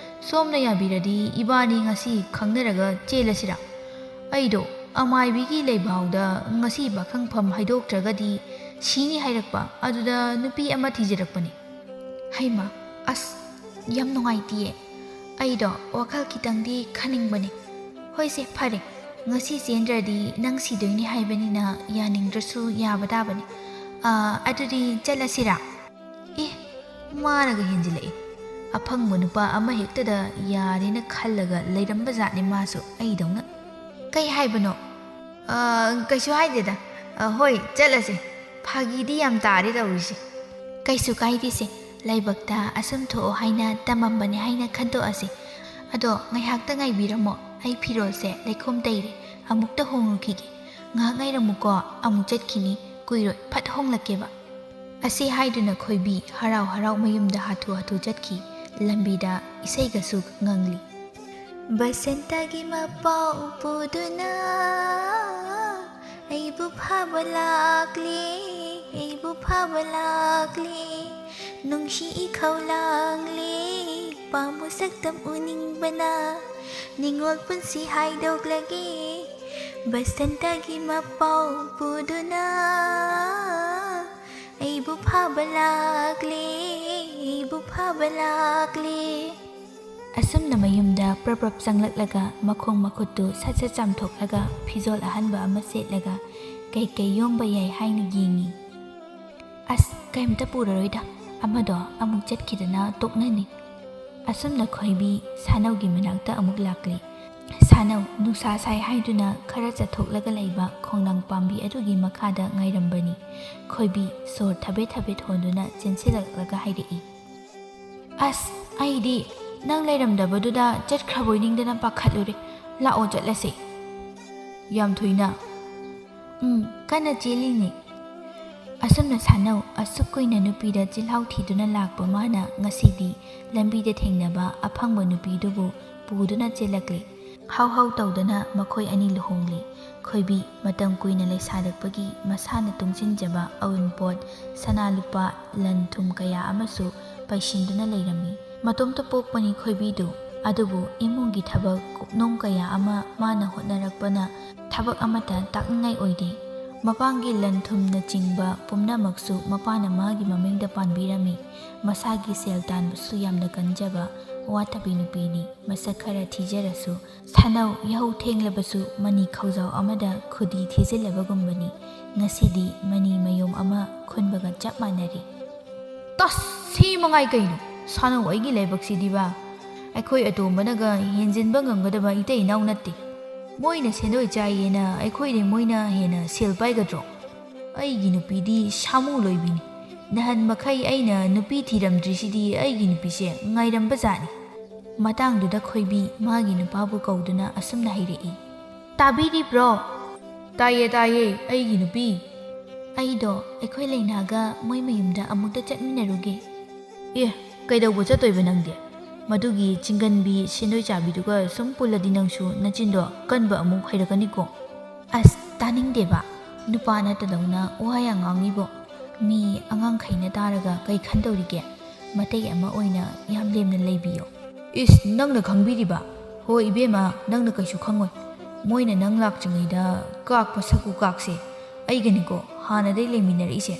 ꯁꯣꯝꯅ ꯌꯥꯕꯤꯔꯗꯤ ꯏꯕꯥꯅꯤ ꯉꯁꯤ ꯈꯪꯅꯔꯒ ꯆꯦꯜꯂꯁꯤꯔꯥ? ꯑꯩꯗꯣ ꯑꯃꯥꯏꯕꯤꯒꯤ ꯂꯩꯕꯥꯎꯗ ꯉꯁꯤ ꯄꯥꯈꯪꯐꯝ ꯍꯥꯏꯗꯣꯛꯇ꯭ꯔꯒꯗꯤ ꯁꯤꯅꯤ ꯍꯥꯏꯔꯛꯄ, ꯑꯗꯨꯗ ꯅꯨꯄꯤ ꯑꯃ ꯊꯤꯖꯔꯛꯄꯅꯤ꯫ ꯍꯩꯃꯥ, ꯑꯁ, ꯌꯥꯝ ꯅꯨꯡꯉꯥꯏꯇꯤꯌꯦ꯫ ꯑꯩꯗꯣ ꯋꯥꯈꯜ ꯈꯤꯇꯪꯗꯤ ꯈꯟꯅꯤꯡꯕꯅꯦ꯫ ꯍꯣꯏꯁꯦ, ꯐꯔꯦ, ꯉꯁꯤ ꯆꯦꯟꯗ꯭ꯔꯗꯤ ꯅꯪ ꯁꯤꯗꯣꯏꯅꯤ ꯍꯥꯏꯕꯅꯤꯅ ꯌꯥꯅꯤꯡꯗ꯭ꯔꯁꯨ ꯌꯥꯕ ꯇꯥꯕꯅꯤ꯫ ꯑꯥ, ꯑꯗꯨꯗꯤ ꯆꯠꯂꯁꯤꯔꯥ? ꯑꯦ, ꯃꯥꯅꯒ ꯍꯦꯟꯖꯤꯜꯂꯛꯑꯦ꯫ ꯑꯐꯪꯕ ꯅꯨꯄꯥ ꯑꯃ ꯍꯦꯛꯇꯗ ꯌꯥꯔꯦꯅ ꯈꯜꯂꯒ ꯂꯩꯔꯝꯕ ꯖꯥꯠꯅꯤ ꯃꯥꯁꯨ ꯑꯩꯗꯧꯅ꯫ ꯀꯩ ꯍꯥꯏꯕꯅꯣ? ꯑ, ꯀꯩꯁꯨ ꯍꯥꯏꯗꯦꯗ꯫ ꯑ, ꯍꯣꯏ, ꯆꯠꯂꯁꯦ꯫ ꯐꯥꯒꯤꯗꯤ ꯌꯥꯝ ꯇꯥꯔꯦ ꯇꯧꯔꯤꯁꯦ꯫ ꯀꯩꯁꯨ ꯀꯥꯏꯗꯦꯁꯦ, ꯂꯥꯏꯕꯛꯇ ꯑꯁꯨꯝ ꯊꯣꯛꯑꯣ ꯍꯥꯏꯅ ꯇꯝꯃꯝꯕꯅꯦ ꯍꯥꯏꯅ ꯈꯟꯗꯣꯛꯑꯁꯦ꯫ ꯑꯗꯣ ꯉꯥꯏꯍꯥꯛꯇ ꯉꯥꯏꯕꯤꯔꯝꯃꯣ, ꯑꯩ ꯐꯤꯔꯣꯜꯁꯦ ꯂꯩꯈꯣꯝ ꯇꯩꯔꯦ, ꯑꯃꯨꯛꯇ ꯍꯣꯡꯉꯨꯈꯤꯒꯦ꯫ ꯉꯥꯏꯍꯥꯛ ꯉꯥꯏꯔꯝꯃꯨꯀꯣ, ꯑꯃꯨꯛ ꯆꯠꯈꯤꯅꯤ, ꯀꯨꯏꯔꯣꯏ, ꯐꯠ ꯍꯣꯡꯂꯛꯀꯦꯕ꯫ ꯑꯁꯤ ꯍꯥꯏꯗꯨꯅ ꯈꯣꯏꯕꯤ ꯍꯔꯥꯎ ꯍꯔꯥꯎ ꯃꯌꯨꯝꯗ ꯍꯥꯊꯨ ꯍꯥꯊꯨ ꯆꯠꯈꯤ꯫ ꯂꯝꯕꯤꯗ ꯏꯁꯩꯒꯁꯨ ꯉꯪꯂꯤ꯫ ꯕꯁꯟꯇꯒꯤ ꯃꯄꯥꯎ ꯄꯨꯗꯨꯅ ꯑꯩꯕꯨ ꯐꯥꯕ ꯂꯥꯛꯂꯦ, ꯑꯩꯕꯨ ꯐꯥꯕ ꯂꯥꯛꯂꯦ꯫ ꯅꯨꯡꯁꯤ ꯏꯈꯧ ꯂꯥꯡꯂꯦ, ꯄꯥꯝꯕ ꯁꯛꯇꯝ ꯎꯅꯤꯡꯕꯅ ꯅꯤꯡꯉꯣꯜ ꯄꯨꯟꯁꯤ ꯍꯥꯏꯗꯣꯛꯂꯒꯦ꯫ ꯕꯁꯟꯇꯒꯤ ꯃꯄꯥꯎ ꯄꯨꯗꯨꯅ ꯑꯩꯕꯨ ꯐꯥꯕ ꯂꯥꯛꯂꯦ, ꯑꯩꯕꯨ ꯐꯥꯕ ꯂꯥꯛꯂꯦ꯫ ꯑꯁꯨꯝꯅ ꯃꯌꯨꯝꯗ ꯄ꯭ꯔꯞ ꯄ꯭ꯔꯞ ꯆꯪꯂꯛꯂꯒ ꯃꯈꯣꯡ ꯃꯈꯨꯠꯇꯨ ꯁꯠ ꯁꯠ ꯆꯥꯝꯊꯣꯛꯂꯒ ꯐꯤꯖꯣꯜ ꯑꯍꯟꯕ ꯑꯃ ꯁꯦꯠꯂꯒ ꯀꯩꯀꯩ ꯌꯣꯝꯕ ꯌꯥꯏ ꯍꯥꯏꯅ ꯌꯦꯡꯉꯤ꯫ ꯑꯁ, ꯀꯩꯝꯇ ꯄꯨꯔꯔꯣꯏꯗ, ꯑꯃꯗꯣ ꯑꯃꯨꯛ ꯆꯠꯈꯤꯗꯅ ꯇꯣꯛꯅꯅꯤ꯫ ꯑꯁꯨꯝꯅ ꯈꯣꯏꯕꯤ ꯁꯥꯅꯧꯒꯤ ꯃꯅꯥꯛꯇ ꯑꯃꯨꯛ ꯂꯥꯛꯂꯤ꯫ ꯁꯥꯅꯧ ꯅꯨꯡꯁꯥ ꯁꯥꯏ ꯍꯥꯏꯗꯨꯅ ꯈꯔ ꯆꯠꯊꯣꯛꯂꯒ ꯂꯩꯕ ꯈꯣꯡꯅꯥꯡ ꯄꯥꯝꯕꯤ ꯑꯗꯨꯒꯤ ꯃꯈꯥꯗ ꯉꯥꯏꯔꯝꯕꯅꯤ꯫ ꯈꯣꯏꯕꯤ ꯁꯣꯔ ꯊꯕꯦꯠ ꯊꯕꯦꯠ ꯍꯣꯟꯗꯨꯅ ꯆꯦꯟꯁꯤꯜꯂꯛꯂꯒ ꯍꯥꯏꯔꯛꯏ꯫ ꯑꯁ, ꯑꯩꯗꯤ ꯅꯪ ꯂꯩꯔꯝꯗꯕꯗꯨꯗ ꯆꯠꯈ꯭ꯔꯕꯣꯏ ꯅꯤꯡꯗꯅ ꯄꯥꯈꯠꯂꯨꯔꯦ꯫ ꯂꯥꯛꯑꯣ, ꯆꯠꯂꯁꯦ꯫ ꯌꯥꯝ ꯊꯨꯏꯅ꯫ ꯎꯝ, ꯀꯟꯅ ꯆꯦꯜꯂꯤꯅꯦ꯫ ꯑꯁꯨꯝꯅ ꯁꯥꯅꯧ ꯑꯁꯨꯛ ꯀꯨꯏꯅ ꯅꯨꯄꯤꯗ ꯆꯤꯜꯍꯥꯎ ꯊꯤꯗꯨꯅ ꯂꯥꯛꯄ ꯃꯥꯅ ꯉꯁꯤꯗꯤ ꯂꯝꯕꯤꯗ ꯊꯦꯡꯅꯕ ꯑꯐꯪꯕ ꯅꯨꯄꯤꯗꯨꯕꯨ ꯄꯨꯗꯨꯅ ꯆꯦꯜꯂꯛꯂꯦ꯫ ꯍꯥꯎ ꯍꯥꯎ ꯇꯧꯗꯅ ꯃꯈꯣꯏ ꯑꯅꯤ ꯂꯨꯍꯣꯡꯂꯤ꯫ ꯈꯣꯏꯕꯤ ꯃꯇꯝ ꯀꯨꯏꯅ ꯂꯩꯁꯥꯔꯛꯄꯒꯤ ꯃꯁꯥꯅ ꯇꯨꯡꯁꯤꯟꯖꯕ ꯑꯎꯟꯄꯣꯠ, ꯁꯅꯥ ꯂꯨꯄꯥ, ꯂꯟ ꯊꯨꯝ ꯀꯌꯥ ꯑꯃꯁꯨ ꯄꯩꯁꯤꯟꯗꯨꯅ ꯂꯩꯔꯝꯃꯤ꯫ ꯃꯇꯣꯝꯇ ꯄꯣꯛꯄꯅꯤ ꯈꯣꯏꯕꯤꯗꯨ, ꯑꯗꯨꯕꯨ ꯏꯃꯨꯡꯒꯤ ꯊꯕꯛ ꯀꯨꯞꯅꯣꯝ ꯀꯌꯥ ꯑꯃ ꯃꯥꯅ ꯍꯣꯠꯅꯔꯛꯄꯅ ꯊꯕꯛ ꯑꯃꯠꯇ ꯇꯥꯛꯅꯤꯡꯉꯥꯏ ꯑꯣꯏꯗꯦ꯫ ꯃꯄꯥꯒꯤ ꯂꯟ ꯊꯨꯝꯅꯆꯤꯡꯕ ꯄꯨꯝꯅꯃꯛꯁꯨ ꯃꯄꯥꯅ ꯃꯥꯒꯤ ꯃꯃꯤꯡꯗ ꯄꯥꯟꯕꯤꯔꯝꯃꯤ꯫ ꯃꯁꯥꯒꯤ ꯁꯦꯜ ꯇꯥꯟꯕꯁꯨ ꯌꯥꯝꯅ ꯀꯟꯖꯕ ꯋꯥꯊꯕꯤ ꯅꯨꯄꯤꯅꯤ꯫ ꯃꯁꯛ ꯈꯔ ꯊꯤꯖꯔꯁꯨ ꯁꯅꯧ ꯌꯥꯍꯧ ꯊꯦꯡꯂꯕꯁꯨ ꯃꯅꯤ ꯈꯧꯖꯥꯎ ꯑꯃꯗ ꯈꯨꯗꯤ ꯊꯤꯖꯤꯜꯂꯕꯒꯨꯝꯕꯅꯤ꯫ ꯉꯁꯤꯗꯤ ꯃꯅꯤ ꯃꯌꯣꯝ ꯑꯃ ꯈꯨꯟꯕꯒ ꯆꯞ ꯃꯥꯟꯅꯔꯤ꯫ ꯇꯁ! ꯁꯤ ꯃꯉꯥꯏ ꯀꯩꯅꯣ? ꯁꯥꯅꯧ ꯑꯩꯒꯤ ꯂꯥꯏꯕꯛꯁꯤꯗꯤꯕ꯫ ꯑꯩꯈꯣꯏ ꯑꯇꯣꯝꯕꯅꯒ ꯍꯦꯟꯖꯤꯟꯕ ꯉꯝꯒꯗꯕ ꯏꯇꯩ ꯏꯅꯥꯎ ꯅꯠꯇꯦ꯫ ꯃꯣꯏꯅ ꯁꯦꯟꯗꯣꯏ ꯆꯥꯏꯌꯦꯅ ꯑꯩꯈꯣꯏꯗꯤ ꯃꯣꯏꯅ ꯍꯦꯟꯅ ꯁꯦꯜ ꯄꯥꯏꯒꯗ꯭ꯔꯣ? ꯑꯩꯒꯤ ꯅꯨꯄꯤꯗꯤ ꯁꯥꯃꯨ ꯂꯣꯏꯕꯤꯅꯤ꯫ ꯅꯍꯥꯟ ꯃꯈꯩ ꯑꯩꯅ ꯅꯨꯄꯤ ꯊꯤꯔꯝꯗ꯭ꯔꯤꯁꯤꯗꯤ ꯑꯩꯒꯤ ꯅꯨꯄꯤꯁꯦ ꯉꯥꯏꯔꯝꯕ ꯖꯥꯠꯅꯤ꯫ ꯃꯇꯥꯡꯗꯨꯗ ꯈꯣꯏꯕꯤ ꯃꯥꯒꯤ ꯅꯨꯄꯥꯕꯨ ꯀꯧꯗꯨꯅ ꯑꯁꯨꯝꯅ ꯍꯥꯏꯔꯛꯏ꯫ ꯇꯥꯕꯤꯔꯤꯕ꯭ꯔꯣ? ꯇꯥꯏꯌꯦ, ꯇꯥꯏꯌꯦ, ꯑꯩꯒꯤ ꯅꯨꯄꯤ꯫ ꯑꯩꯗꯣ ꯑꯩꯈꯣꯏ ꯂꯩꯅꯥꯒ ꯃꯣꯏ ꯃꯌꯨꯝꯗ ꯑꯃꯨꯛꯇ ꯆꯠꯃꯤꯟꯅꯔꯨꯒꯦ꯫ ꯑꯦ, ꯀꯩꯗꯧꯕ ꯆꯠꯇꯣꯏꯕ ꯅꯪꯗꯤ? ꯃꯗꯨꯒꯤ ꯆꯤꯡꯒꯟꯕꯤ ꯁꯦꯟꯗꯣꯏ ꯆꯥꯕꯤꯗꯨꯒ ꯁꯨꯝ ꯄꯨꯜꯂꯗꯤ ꯅꯪꯁꯨ ꯅꯆꯤꯟꯗꯣ ꯀꯟꯕ ꯑꯃꯨꯛ ꯍꯩꯔꯛꯀꯅꯤꯀꯣ꯫ ꯑꯁ, ꯇꯥꯅꯤꯡꯗꯦꯕ꯫ ꯅꯨꯄꯥ ꯅꯠꯇꯗꯧꯅ ꯋꯥ ꯌꯥꯝ ꯉꯥꯡꯉꯤꯕꯣ꯫ ꯃꯤ ꯑꯉꯥꯡꯈꯩꯅ ꯇꯥꯔꯒ ꯀꯩ ꯈꯟꯗꯧꯔꯤꯒꯦ? ꯃꯇꯩ ꯑꯃ ꯑꯣꯏꯅ ꯌꯥꯝ ꯂꯦꯝꯅ ꯂꯩꯕꯤꯌꯣ꯫ ꯏꯁ, ꯅꯪꯅ ꯈꯪꯕꯤꯔꯤꯕ? ꯍꯣ ꯏꯕꯦꯝꯃ, ꯅꯪꯅ ꯀꯩꯁꯨ ꯈꯪꯉꯣꯏ꯫ ꯃꯣꯏꯅ ꯅꯪ ꯂꯥꯛꯇ꯭ꯔꯤꯉꯩꯗ ꯀꯥꯛꯄ ꯁꯛꯀꯨ ꯀꯥꯛꯁꯦ ꯑꯩꯒꯅꯤꯀꯣ ꯍꯥꯟꯅꯗꯩ ꯂꯩꯃꯤꯟꯅꯔꯛꯏꯁꯦ꯫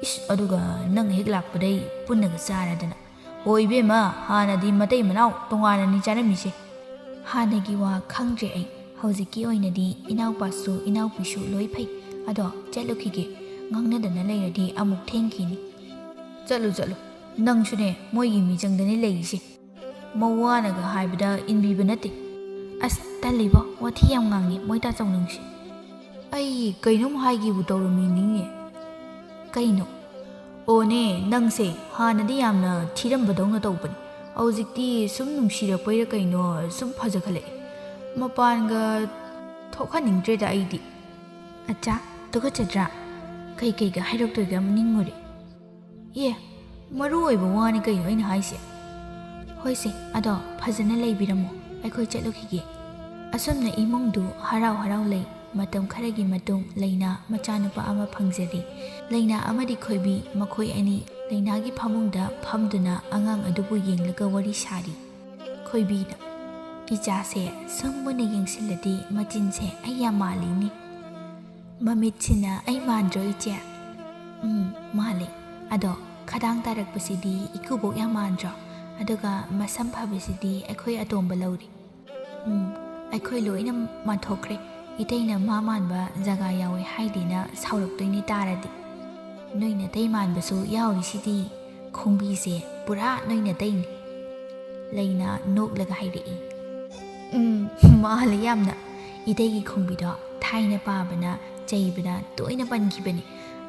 ꯏꯁ, ꯑꯗꯨꯒ ꯅꯪ ꯍꯦꯛ ꯂꯥꯛꯄꯗꯩ ꯄꯨꯟꯅꯒ ꯆꯥꯔꯗꯅ꯫ ꯍꯣ ꯏꯕꯦꯝꯃ, ꯍꯥꯟꯅꯗꯤ ꯃꯇꯩ ꯃꯅꯥꯎ ꯇꯣꯉꯥꯟꯅꯅꯤ ꯆꯥꯔꯝꯃꯤꯁꯦ꯫ ꯍꯥꯟꯅꯒꯤ ꯋꯥ ꯈꯪꯗ꯭ꯔꯦ ꯑꯩ꯫ ꯍꯧꯖꯤꯛꯀꯤ ꯑꯣꯏꯅꯗꯤ ꯏꯅꯥꯎꯄꯥꯁꯨ ꯏꯅꯥꯎꯄꯤꯁꯨ ꯂꯣꯏ ꯐꯩ꯫ ꯑꯗꯣ ꯆꯠꯂꯨꯈꯤꯒꯦ꯫ ꯉꯥꯡꯅꯗꯅ ꯂꯩꯔꯗꯤ ꯑꯃꯨꯛ ꯊꯦꯡꯈꯤꯅꯤ꯫ ꯆꯠꯂꯨ, ꯆꯠꯂꯨ꯫ ꯅꯪꯁꯨꯅꯦ ꯃꯣꯏꯒꯤ ꯃꯤꯆꯪꯗꯅꯦ ꯂꯩꯔꯤꯁꯦ꯫ ꯃꯋꯥꯅꯒ ꯍꯥꯏꯕꯗ ꯏꯟꯕꯤꯕ ꯅꯠꯇꯦ꯫ ꯑꯁ, ꯇꯜꯂꯤꯕꯣ, ꯋꯥꯊꯤ ꯌꯥꯝ ꯉꯥꯡꯉꯤ ꯃꯣꯏ ꯇꯥꯆꯧ ꯅꯪꯁꯦ꯫ ꯑꯩ ꯀꯩꯅꯣꯝ ꯍꯥꯏꯒꯦꯕꯨ ꯇꯧꯔꯝꯃꯤꯅꯤꯅꯦ꯫ ꯀꯩꯅꯣ? ꯑꯣꯅꯦ, ꯅꯪꯁꯦ ꯍꯥꯟꯅꯗꯤ ꯌꯥꯝꯅ ꯊꯤꯔꯝꯕꯗꯧꯅ ꯇꯧꯕꯅꯤ꯫ ꯍꯧꯖꯤꯛꯇꯤ ꯁꯨꯝ ꯅꯨꯡꯁꯤꯔꯛꯄꯩꯔ ꯀꯩꯅꯣ ꯁꯨꯝ ꯐꯖꯈꯠꯂꯛꯑꯦ꯫ ꯃꯄꯥꯟꯒ ꯊꯣꯛꯍꯟꯅꯤꯡꯗ꯭ꯔꯦꯗ ꯑꯩꯗꯤ꯫ ꯑꯠꯆꯥ, ꯇꯨꯀꯠꯆꯗ꯭ꯔꯥ? ꯀꯩꯀꯩꯒ ꯍꯥꯏꯔꯛꯇꯣꯏꯒ ꯌꯥꯝ ꯅꯤꯡꯉꯨꯔꯦ꯫ ꯑꯦ, ꯃꯔꯨ ꯑꯣꯏꯕ ꯋꯥꯅꯤ ꯀꯩꯅꯣ ꯑꯩꯅ ꯍꯥꯏꯁꯦ꯫ ꯍꯣꯏꯁꯦ, ꯑꯗꯣ ꯐꯖꯅ ꯂꯩꯕꯤꯔꯝꯃꯣ, ꯑꯩꯈꯣꯏ ꯆꯠꯂꯨꯈꯤꯒꯦ꯫ ꯑꯁꯨꯝꯅ ꯏꯃꯨꯡꯗꯨ ꯍꯔꯥꯎ ꯍꯔꯥꯎ ꯂꯩ꯫ ꯃꯇꯝ ꯈꯔꯒꯤ ꯃꯇꯨꯡ ꯂꯩꯅꯥ ꯃꯆꯥꯅꯨꯄꯥ ꯑꯃ ꯐꯪꯖꯔꯦ꯫ ꯂꯩꯅꯥ ꯑꯃꯗꯤ ꯈꯣꯏꯕꯤ ꯃꯈꯣꯏ ꯑꯅꯤ ꯂꯩꯅꯥꯒꯤ ꯐꯃꯨꯡꯗ ꯐꯝꯗꯨꯅ ꯑꯉꯥꯡ ꯑꯗꯨꯕꯨ ꯌꯦꯡꯂꯒ ꯋꯥꯔꯤ ꯁꯥꯔꯤ꯫ ꯈꯣꯏꯕꯤꯅ, "ꯏꯆꯥꯁꯦ ꯁꯨꯝ ꯃꯨꯟꯅ ꯌꯦꯡꯁꯤꯜꯂꯗꯤ ꯃꯆꯤꯟꯁꯦ ꯑꯩ ꯌꯥꯝ ꯃꯥꯜꯂꯤꯅꯦ꯫ ꯃꯃꯤꯠꯁꯤꯅ ꯑꯩ ꯃꯥꯟꯗ꯭ꯔꯣ, ꯏꯆꯦ?" "ꯎꯝ, ꯃꯥꯜꯂꯦ꯫ ꯑꯗꯣ ꯈꯗꯥꯡ ꯇꯥꯔꯛꯄꯁꯤꯗꯤ ꯏꯀꯨꯕꯣꯛ ꯌꯥꯝ ꯃꯥꯟꯗ꯭ꯔꯣ? ꯑꯗꯨꯒ ꯃꯁꯝ ꯐꯕꯁꯤꯗꯤ ꯑꯩꯈꯣꯏ ꯑꯇꯣꯝꯕ ꯂꯧꯔꯦ꯫ ꯎꯝ, ꯑꯩꯈꯣꯏ ꯂꯣꯏꯅ ꯃꯥꯟꯊꯣꯛꯈ꯭ꯔꯦ꯫ ꯏꯇꯩꯅ ꯃꯥ ꯃꯥꯟꯕ ꯖꯒꯥ ꯌꯥꯎꯋꯦ ꯍꯥꯏꯗꯦꯅ ꯁꯥꯎꯔꯛꯇꯣꯏꯅꯤ ꯇꯥꯔꯗꯤ꯫ ꯅꯣꯏ ꯅꯇꯩ ꯃꯥꯟꯕꯁꯨ ꯌꯥꯎꯔꯤꯁꯤꯗꯤ꯫ ꯈꯣꯡꯕꯤꯁꯦ ꯄꯨꯔꯥ ꯅꯣꯏ ꯅꯇꯩꯅꯤ꯫" ꯂꯩꯅꯥ ꯅꯣꯛꯂꯒ ꯍꯥꯏꯔꯛꯏ꯫ "ꯎꯝ, ꯃꯥꯜꯂꯦ ꯌꯥꯝꯅ꯫ ꯏꯇꯩꯒꯤ ꯈꯣꯡꯕꯤꯗꯣ ꯊꯥꯏꯅ ꯄꯥꯕꯅ ꯆꯩꯕꯗ ꯇꯣꯏꯅ ꯄꯟꯈꯤꯕꯅꯤ꯫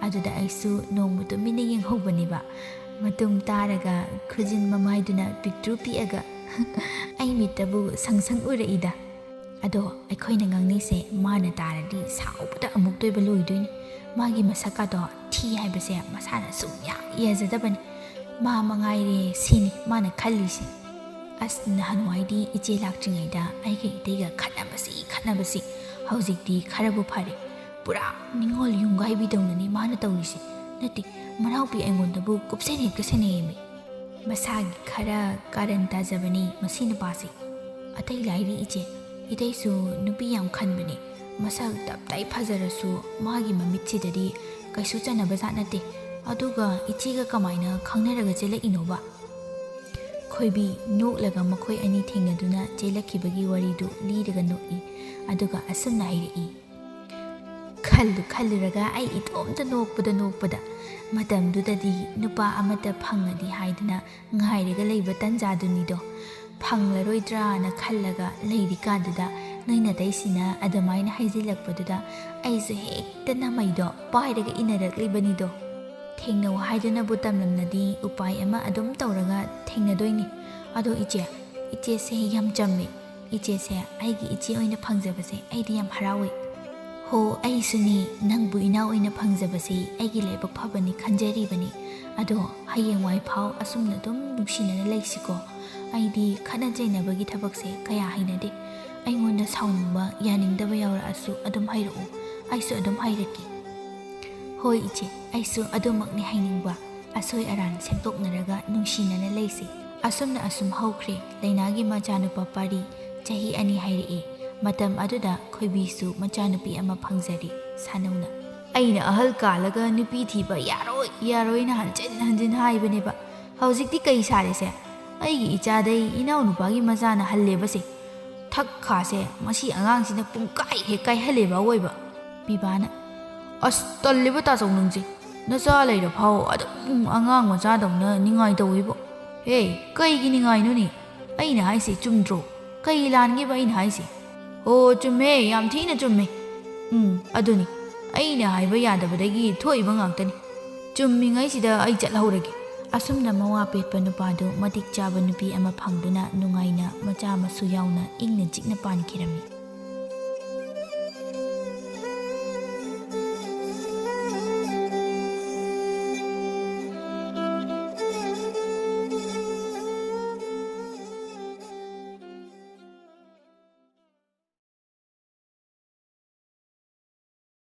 ꯑꯗꯨꯗ ꯑꯩꯁꯨ ꯅꯣꯡꯃ ꯇꯨꯃꯤꯟꯅ ꯌꯦꯡꯍꯧꯕꯅꯦꯕ꯫ ꯃꯇꯨꯝ ꯇꯥꯔꯒ ꯈꯨꯖꯤꯟ ꯃꯃꯥꯏꯗꯨꯅ ꯄꯤꯛꯇ꯭ꯔꯨ ꯄꯤꯛꯑꯒ ꯑꯩ ꯃꯤꯠꯇꯕꯨ ꯁꯪ ꯁꯪ ꯎꯔꯛꯏꯗ꯫ ꯑꯗꯣ ꯑꯩꯈꯣꯏꯅ ꯉꯥꯡꯅꯩꯁꯦ ꯃꯥꯅ ꯇꯥꯔꯗꯤ ꯁꯥꯎꯕꯗ ꯑꯃꯨꯛꯇꯣꯏꯕ ꯂꯣꯏꯗꯣꯏꯅꯤ꯫ ꯃꯥꯒꯤ ꯃꯁꯛꯀꯗꯣ ꯊꯤ ꯍꯥꯏꯕꯁꯦ ꯃꯁꯥꯅ ꯁꯨꯡꯌꯥ ꯌꯥꯖꯗꯕꯅꯤ꯫ ꯃꯥ ꯃꯉꯥꯏꯔꯦ ꯁꯤꯅꯤ ꯃꯥꯅ ꯈꯜꯂꯤꯁꯦ꯫ ꯑꯁ, ꯅꯍꯥꯟꯋꯥꯏꯗꯤ ꯏꯆꯦ ꯂꯥꯛꯇ꯭ꯔꯤꯉꯩꯗ ꯑꯩꯒ ꯏꯇꯩꯒ ꯈꯠꯅꯕꯁꯤ ꯈꯠꯅꯕꯁꯤ꯫ ꯍꯧꯖꯤꯛꯇꯤ ꯈꯔꯕꯨ ꯐꯔꯦ꯫ ꯄꯨꯔꯥ ꯅꯤꯡꯉꯣꯜ ꯌꯨꯝꯒꯥꯏꯕꯤꯗꯧꯅꯅꯤ ꯃꯥꯅ ꯇꯧꯔꯤꯁꯦ꯫ ꯅꯠꯇꯦ, ꯃꯅꯥꯎꯄꯤ ꯑꯩꯉꯣꯟꯗꯕꯨ ꯀꯨꯞꯁꯦꯟ ꯍꯦꯛꯇ ꯁꯦꯟꯅꯩꯌꯦꯃꯤ꯫ ꯃꯁꯥꯒꯤ ꯈꯔ ꯀꯥꯔꯟ ꯇꯥꯖꯕꯅꯤ ꯃꯁꯤ ꯅꯨꯄꯥꯁꯤ꯫ ꯑꯇꯩ ꯂꯥꯏꯔꯤ ꯏꯆꯦ, ꯏꯇꯩꯁꯨ ꯅꯨꯄꯤ ꯌꯥꯝ ꯈꯟꯕꯅꯤ꯫ ꯃꯁꯛ ꯇꯞ ꯇꯥꯏ ꯐꯖꯔꯁꯨ ꯃꯥꯒꯤ ꯃꯃꯤꯠꯁꯤꯗꯗꯤ ꯀꯩꯁꯨ ꯆꯟꯅꯕ ꯖꯥꯠ ꯅꯠꯇꯦ꯫ ꯑꯗꯨꯒ ꯏꯆꯦꯒ ꯀꯃꯥꯏꯅ ꯈꯪꯅꯔꯒ ꯆꯦꯜꯂꯛꯏꯅꯣꯕ?" ꯈꯣꯏꯕꯤ ꯅꯣꯛꯂꯒ ꯃꯈꯣꯏ ꯑꯅꯤ ꯊꯦꯡꯅꯗꯨꯅ ꯆꯦꯜꯂꯛꯈꯤꯕꯒꯤ ꯋꯥꯔꯤꯗꯨ ꯂꯤꯔꯒ ꯅꯣꯛꯏ꯫ ꯑꯗꯨꯒ ꯑꯁꯨꯝꯅ ꯍꯥꯏꯔꯛꯏ꯫ ꯈꯜꯂꯨ ꯈꯜꯂꯨꯔꯒ ꯑꯩ ꯏꯇꯣꯝꯇ ꯅꯣꯛꯄꯗ ꯅꯣꯛꯄꯗ꯫ ꯃꯇꯝꯗꯨꯗꯗꯤ ꯅꯨꯄꯥ ꯑꯃꯠꯇ ꯐꯪꯉꯗꯤ ꯍꯥꯏꯗꯨꯅ ꯉꯥꯏꯔꯒ ꯂꯩꯕ ꯇꯟꯖꯥꯗꯨꯅꯤꯗꯣ꯫ ꯐꯪꯂꯔꯣꯏꯗ꯭ꯔꯥꯅ ꯈꯜꯂꯒ ꯂꯩꯔꯤꯀꯥꯟꯗꯨꯗ ꯅꯣꯏ ꯅꯇꯩꯁꯤꯅ ꯑꯗꯨꯃꯥꯏꯅ ꯍꯥꯏꯖꯤꯜꯂꯛꯄꯗꯨꯗ ꯑꯩꯁꯨ ꯍꯦꯛꯇ ꯅꯃꯩꯗꯣ ꯄꯥꯏꯔꯒ ꯏꯟꯅꯔꯛꯂꯤꯕꯅꯤꯗꯣ꯫ ꯊꯦꯡꯅꯧ ꯍꯥꯏꯗꯨꯅꯕꯨ ꯇꯝꯂꯝꯂꯗꯤ ꯎꯄꯥꯏ ꯑꯃ ꯑꯗꯨꯝ ꯇꯧꯔꯒ ꯊꯦꯡꯅꯗꯣꯏꯅꯤ꯫ ꯑꯗꯣ ꯏꯆꯦ, ꯏꯆꯦꯁꯦ ꯌꯥꯝ ꯆꯝꯃꯦ꯫ ꯏꯆꯦꯁꯦ ꯑꯩꯒꯤ ꯏꯆꯦ ꯑꯣꯏꯅ ꯐꯪꯖꯕꯁꯦ ꯑꯩꯗꯤ ꯌꯥꯝ ꯍꯔꯥꯎꯋꯦ꯫ ꯍꯣ, ꯑꯩꯁꯨꯅꯤ, ꯅꯪꯕꯨ ꯏꯅꯥꯎ ꯑꯣꯏꯅ ꯐꯪꯖꯕꯁꯦ ꯑꯩꯒꯤ ꯂꯥꯏꯕꯛ ꯐꯕꯅꯤ ꯈꯟꯖꯔꯤꯕꯅꯤ꯫ ꯑꯗꯣ ꯍꯌꯦꯡꯋꯥꯏ ꯐꯥꯎ ꯑꯁꯨꯝꯅ ꯑꯗꯨꯝ ꯅꯨꯡꯁꯤꯅꯅ ꯂꯩꯁꯤꯀꯣ꯫ ꯑꯩꯗꯤ ꯈꯠꯅ ꯆꯩꯅꯕꯒꯤ ꯊꯕꯛꯁꯦ ꯀꯌꯥ ꯍꯩꯅꯗꯦ꯫ ꯑꯩꯉꯣꯟꯗ ꯁꯥꯎꯅꯤꯡꯕ, ꯌꯥꯅꯤꯡꯗꯕ ꯌꯥꯎꯔꯛꯑꯁꯨ ꯑꯗꯨꯝ ꯍꯥꯏꯔꯛꯎ, ꯑꯩꯁꯨ ꯑꯗꯨꯝ ꯍꯥꯏꯔꯛꯀꯦ꯫ ꯍꯣꯏ ꯏꯆꯦ, ꯑꯩꯁꯨ ꯑꯗꯨꯃꯛꯅꯤ ꯍꯥꯏꯅꯤꯡꯕ꯫ ꯑꯁꯣꯏ ꯑꯔꯥꯟ ꯁꯦꯝꯗꯣꯛꯅꯔꯒ ꯅꯨꯡꯁꯤꯅꯅ ꯂꯩꯁꯤ꯫ ꯑꯁꯨꯝꯅ ꯑꯁꯨꯝ ꯍꯧꯈ꯭ꯔꯦ꯫ ꯂꯩꯅꯥꯒꯤ ꯃꯆꯥꯅꯨꯄꯥ ꯄꯥꯔꯤ ꯆꯍꯤ ꯑꯅꯤ ꯍꯥꯏꯔꯛꯑꯦ꯫ ꯃꯇꯝ ꯑꯗꯨꯗ ꯈꯣꯏꯕꯤꯁꯨ ꯃꯆꯥꯅꯨꯄꯤ ꯑꯃ ꯐꯪꯖꯔꯦ꯫ ꯁꯥꯅꯧꯅ, "ꯑꯩꯅ ꯑꯍꯜ ꯀꯥꯜꯂꯒ ꯅꯨꯄꯤ ꯊꯤꯕ ꯌꯥꯔꯣꯏ, ꯌꯥꯔꯣꯏꯅ ꯍꯟꯖꯤꯟ ꯍꯟꯖꯤꯟ ꯍꯥꯏꯕꯅꯦꯕ꯫ ꯍꯧꯖꯤꯛꯇꯤ ꯀꯩ ꯁꯥꯔꯦꯁꯦ? ꯑꯩꯒꯤ ꯏꯆꯥꯗꯩ ꯏꯅꯥꯎꯅꯨꯄꯥꯒꯤ ꯃꯆꯥꯅ ꯍꯜꯂꯦꯕꯁꯦ꯫ ꯊꯛ ꯈꯥꯁꯦ ꯃꯁꯤ ꯑꯉꯥꯡꯁꯤꯅ ꯄꯨꯡꯀꯥꯏ ꯍꯦꯛ ꯀꯥꯏꯍꯜꯂꯦꯕ ꯑꯋꯣꯏꯕ꯫" ꯕꯤꯕꯥꯅ, "ꯑꯁ, ꯇꯜꯂꯦꯕ ꯇꯥꯆꯧ ꯅꯪꯁꯦ꯫ ꯅꯆꯥ ꯂꯩꯔ ꯐꯥꯎ ꯑꯗꯨꯝ ꯑꯉꯥꯡ ꯃꯆꯥꯗꯧꯅ ꯅꯤꯡꯉꯥꯏ ꯇꯧꯋꯤꯕꯣ꯫ ꯍꯦ, ꯀꯩꯒꯤ ꯅꯤꯡꯉꯥꯏꯅꯣꯅꯦ? ꯑꯩꯅ ꯍꯥꯏꯁꯦ ꯆꯨꯝꯗ꯭ꯔꯣ? ꯀꯩ ꯂꯥꯟꯒꯦꯕ ꯑꯩꯅ ꯍꯥꯏꯁꯦ?" "ꯑꯣ, ꯆꯨꯝꯃꯦ, ꯌꯥꯝ ꯊꯤꯅ ꯆꯨꯝꯃꯦ꯫ ꯎꯝ, ꯑꯗꯨꯅꯤ, ꯑꯩꯅ ꯍꯥꯏꯕ ꯌꯥꯗꯕꯗꯒꯤ ꯊꯣꯛꯏꯕ ꯉꯥꯛꯇꯅꯤ꯫ ꯆꯨꯝꯃꯤꯉꯩꯁꯤꯗ ꯑꯩ ꯆꯠꯍꯧꯔꯒꯦ꯫" ꯑꯁꯨꯝꯅ ꯃꯋꯥ ꯄꯦꯠꯄ ꯅꯨꯄꯥꯗꯨ ꯃꯇꯤꯛ ꯆꯥꯕ ꯅꯨꯄꯤ ꯑꯃ ꯐꯪꯗꯨꯅ ꯅꯨꯡꯉꯥꯏꯅ ꯃꯆꯥ ꯃꯁꯨ ꯌꯥꯎꯅ ꯏꯪꯅ ꯆꯤꯛꯅ ꯄꯥꯟꯈꯤꯔꯝꯃꯤ꯫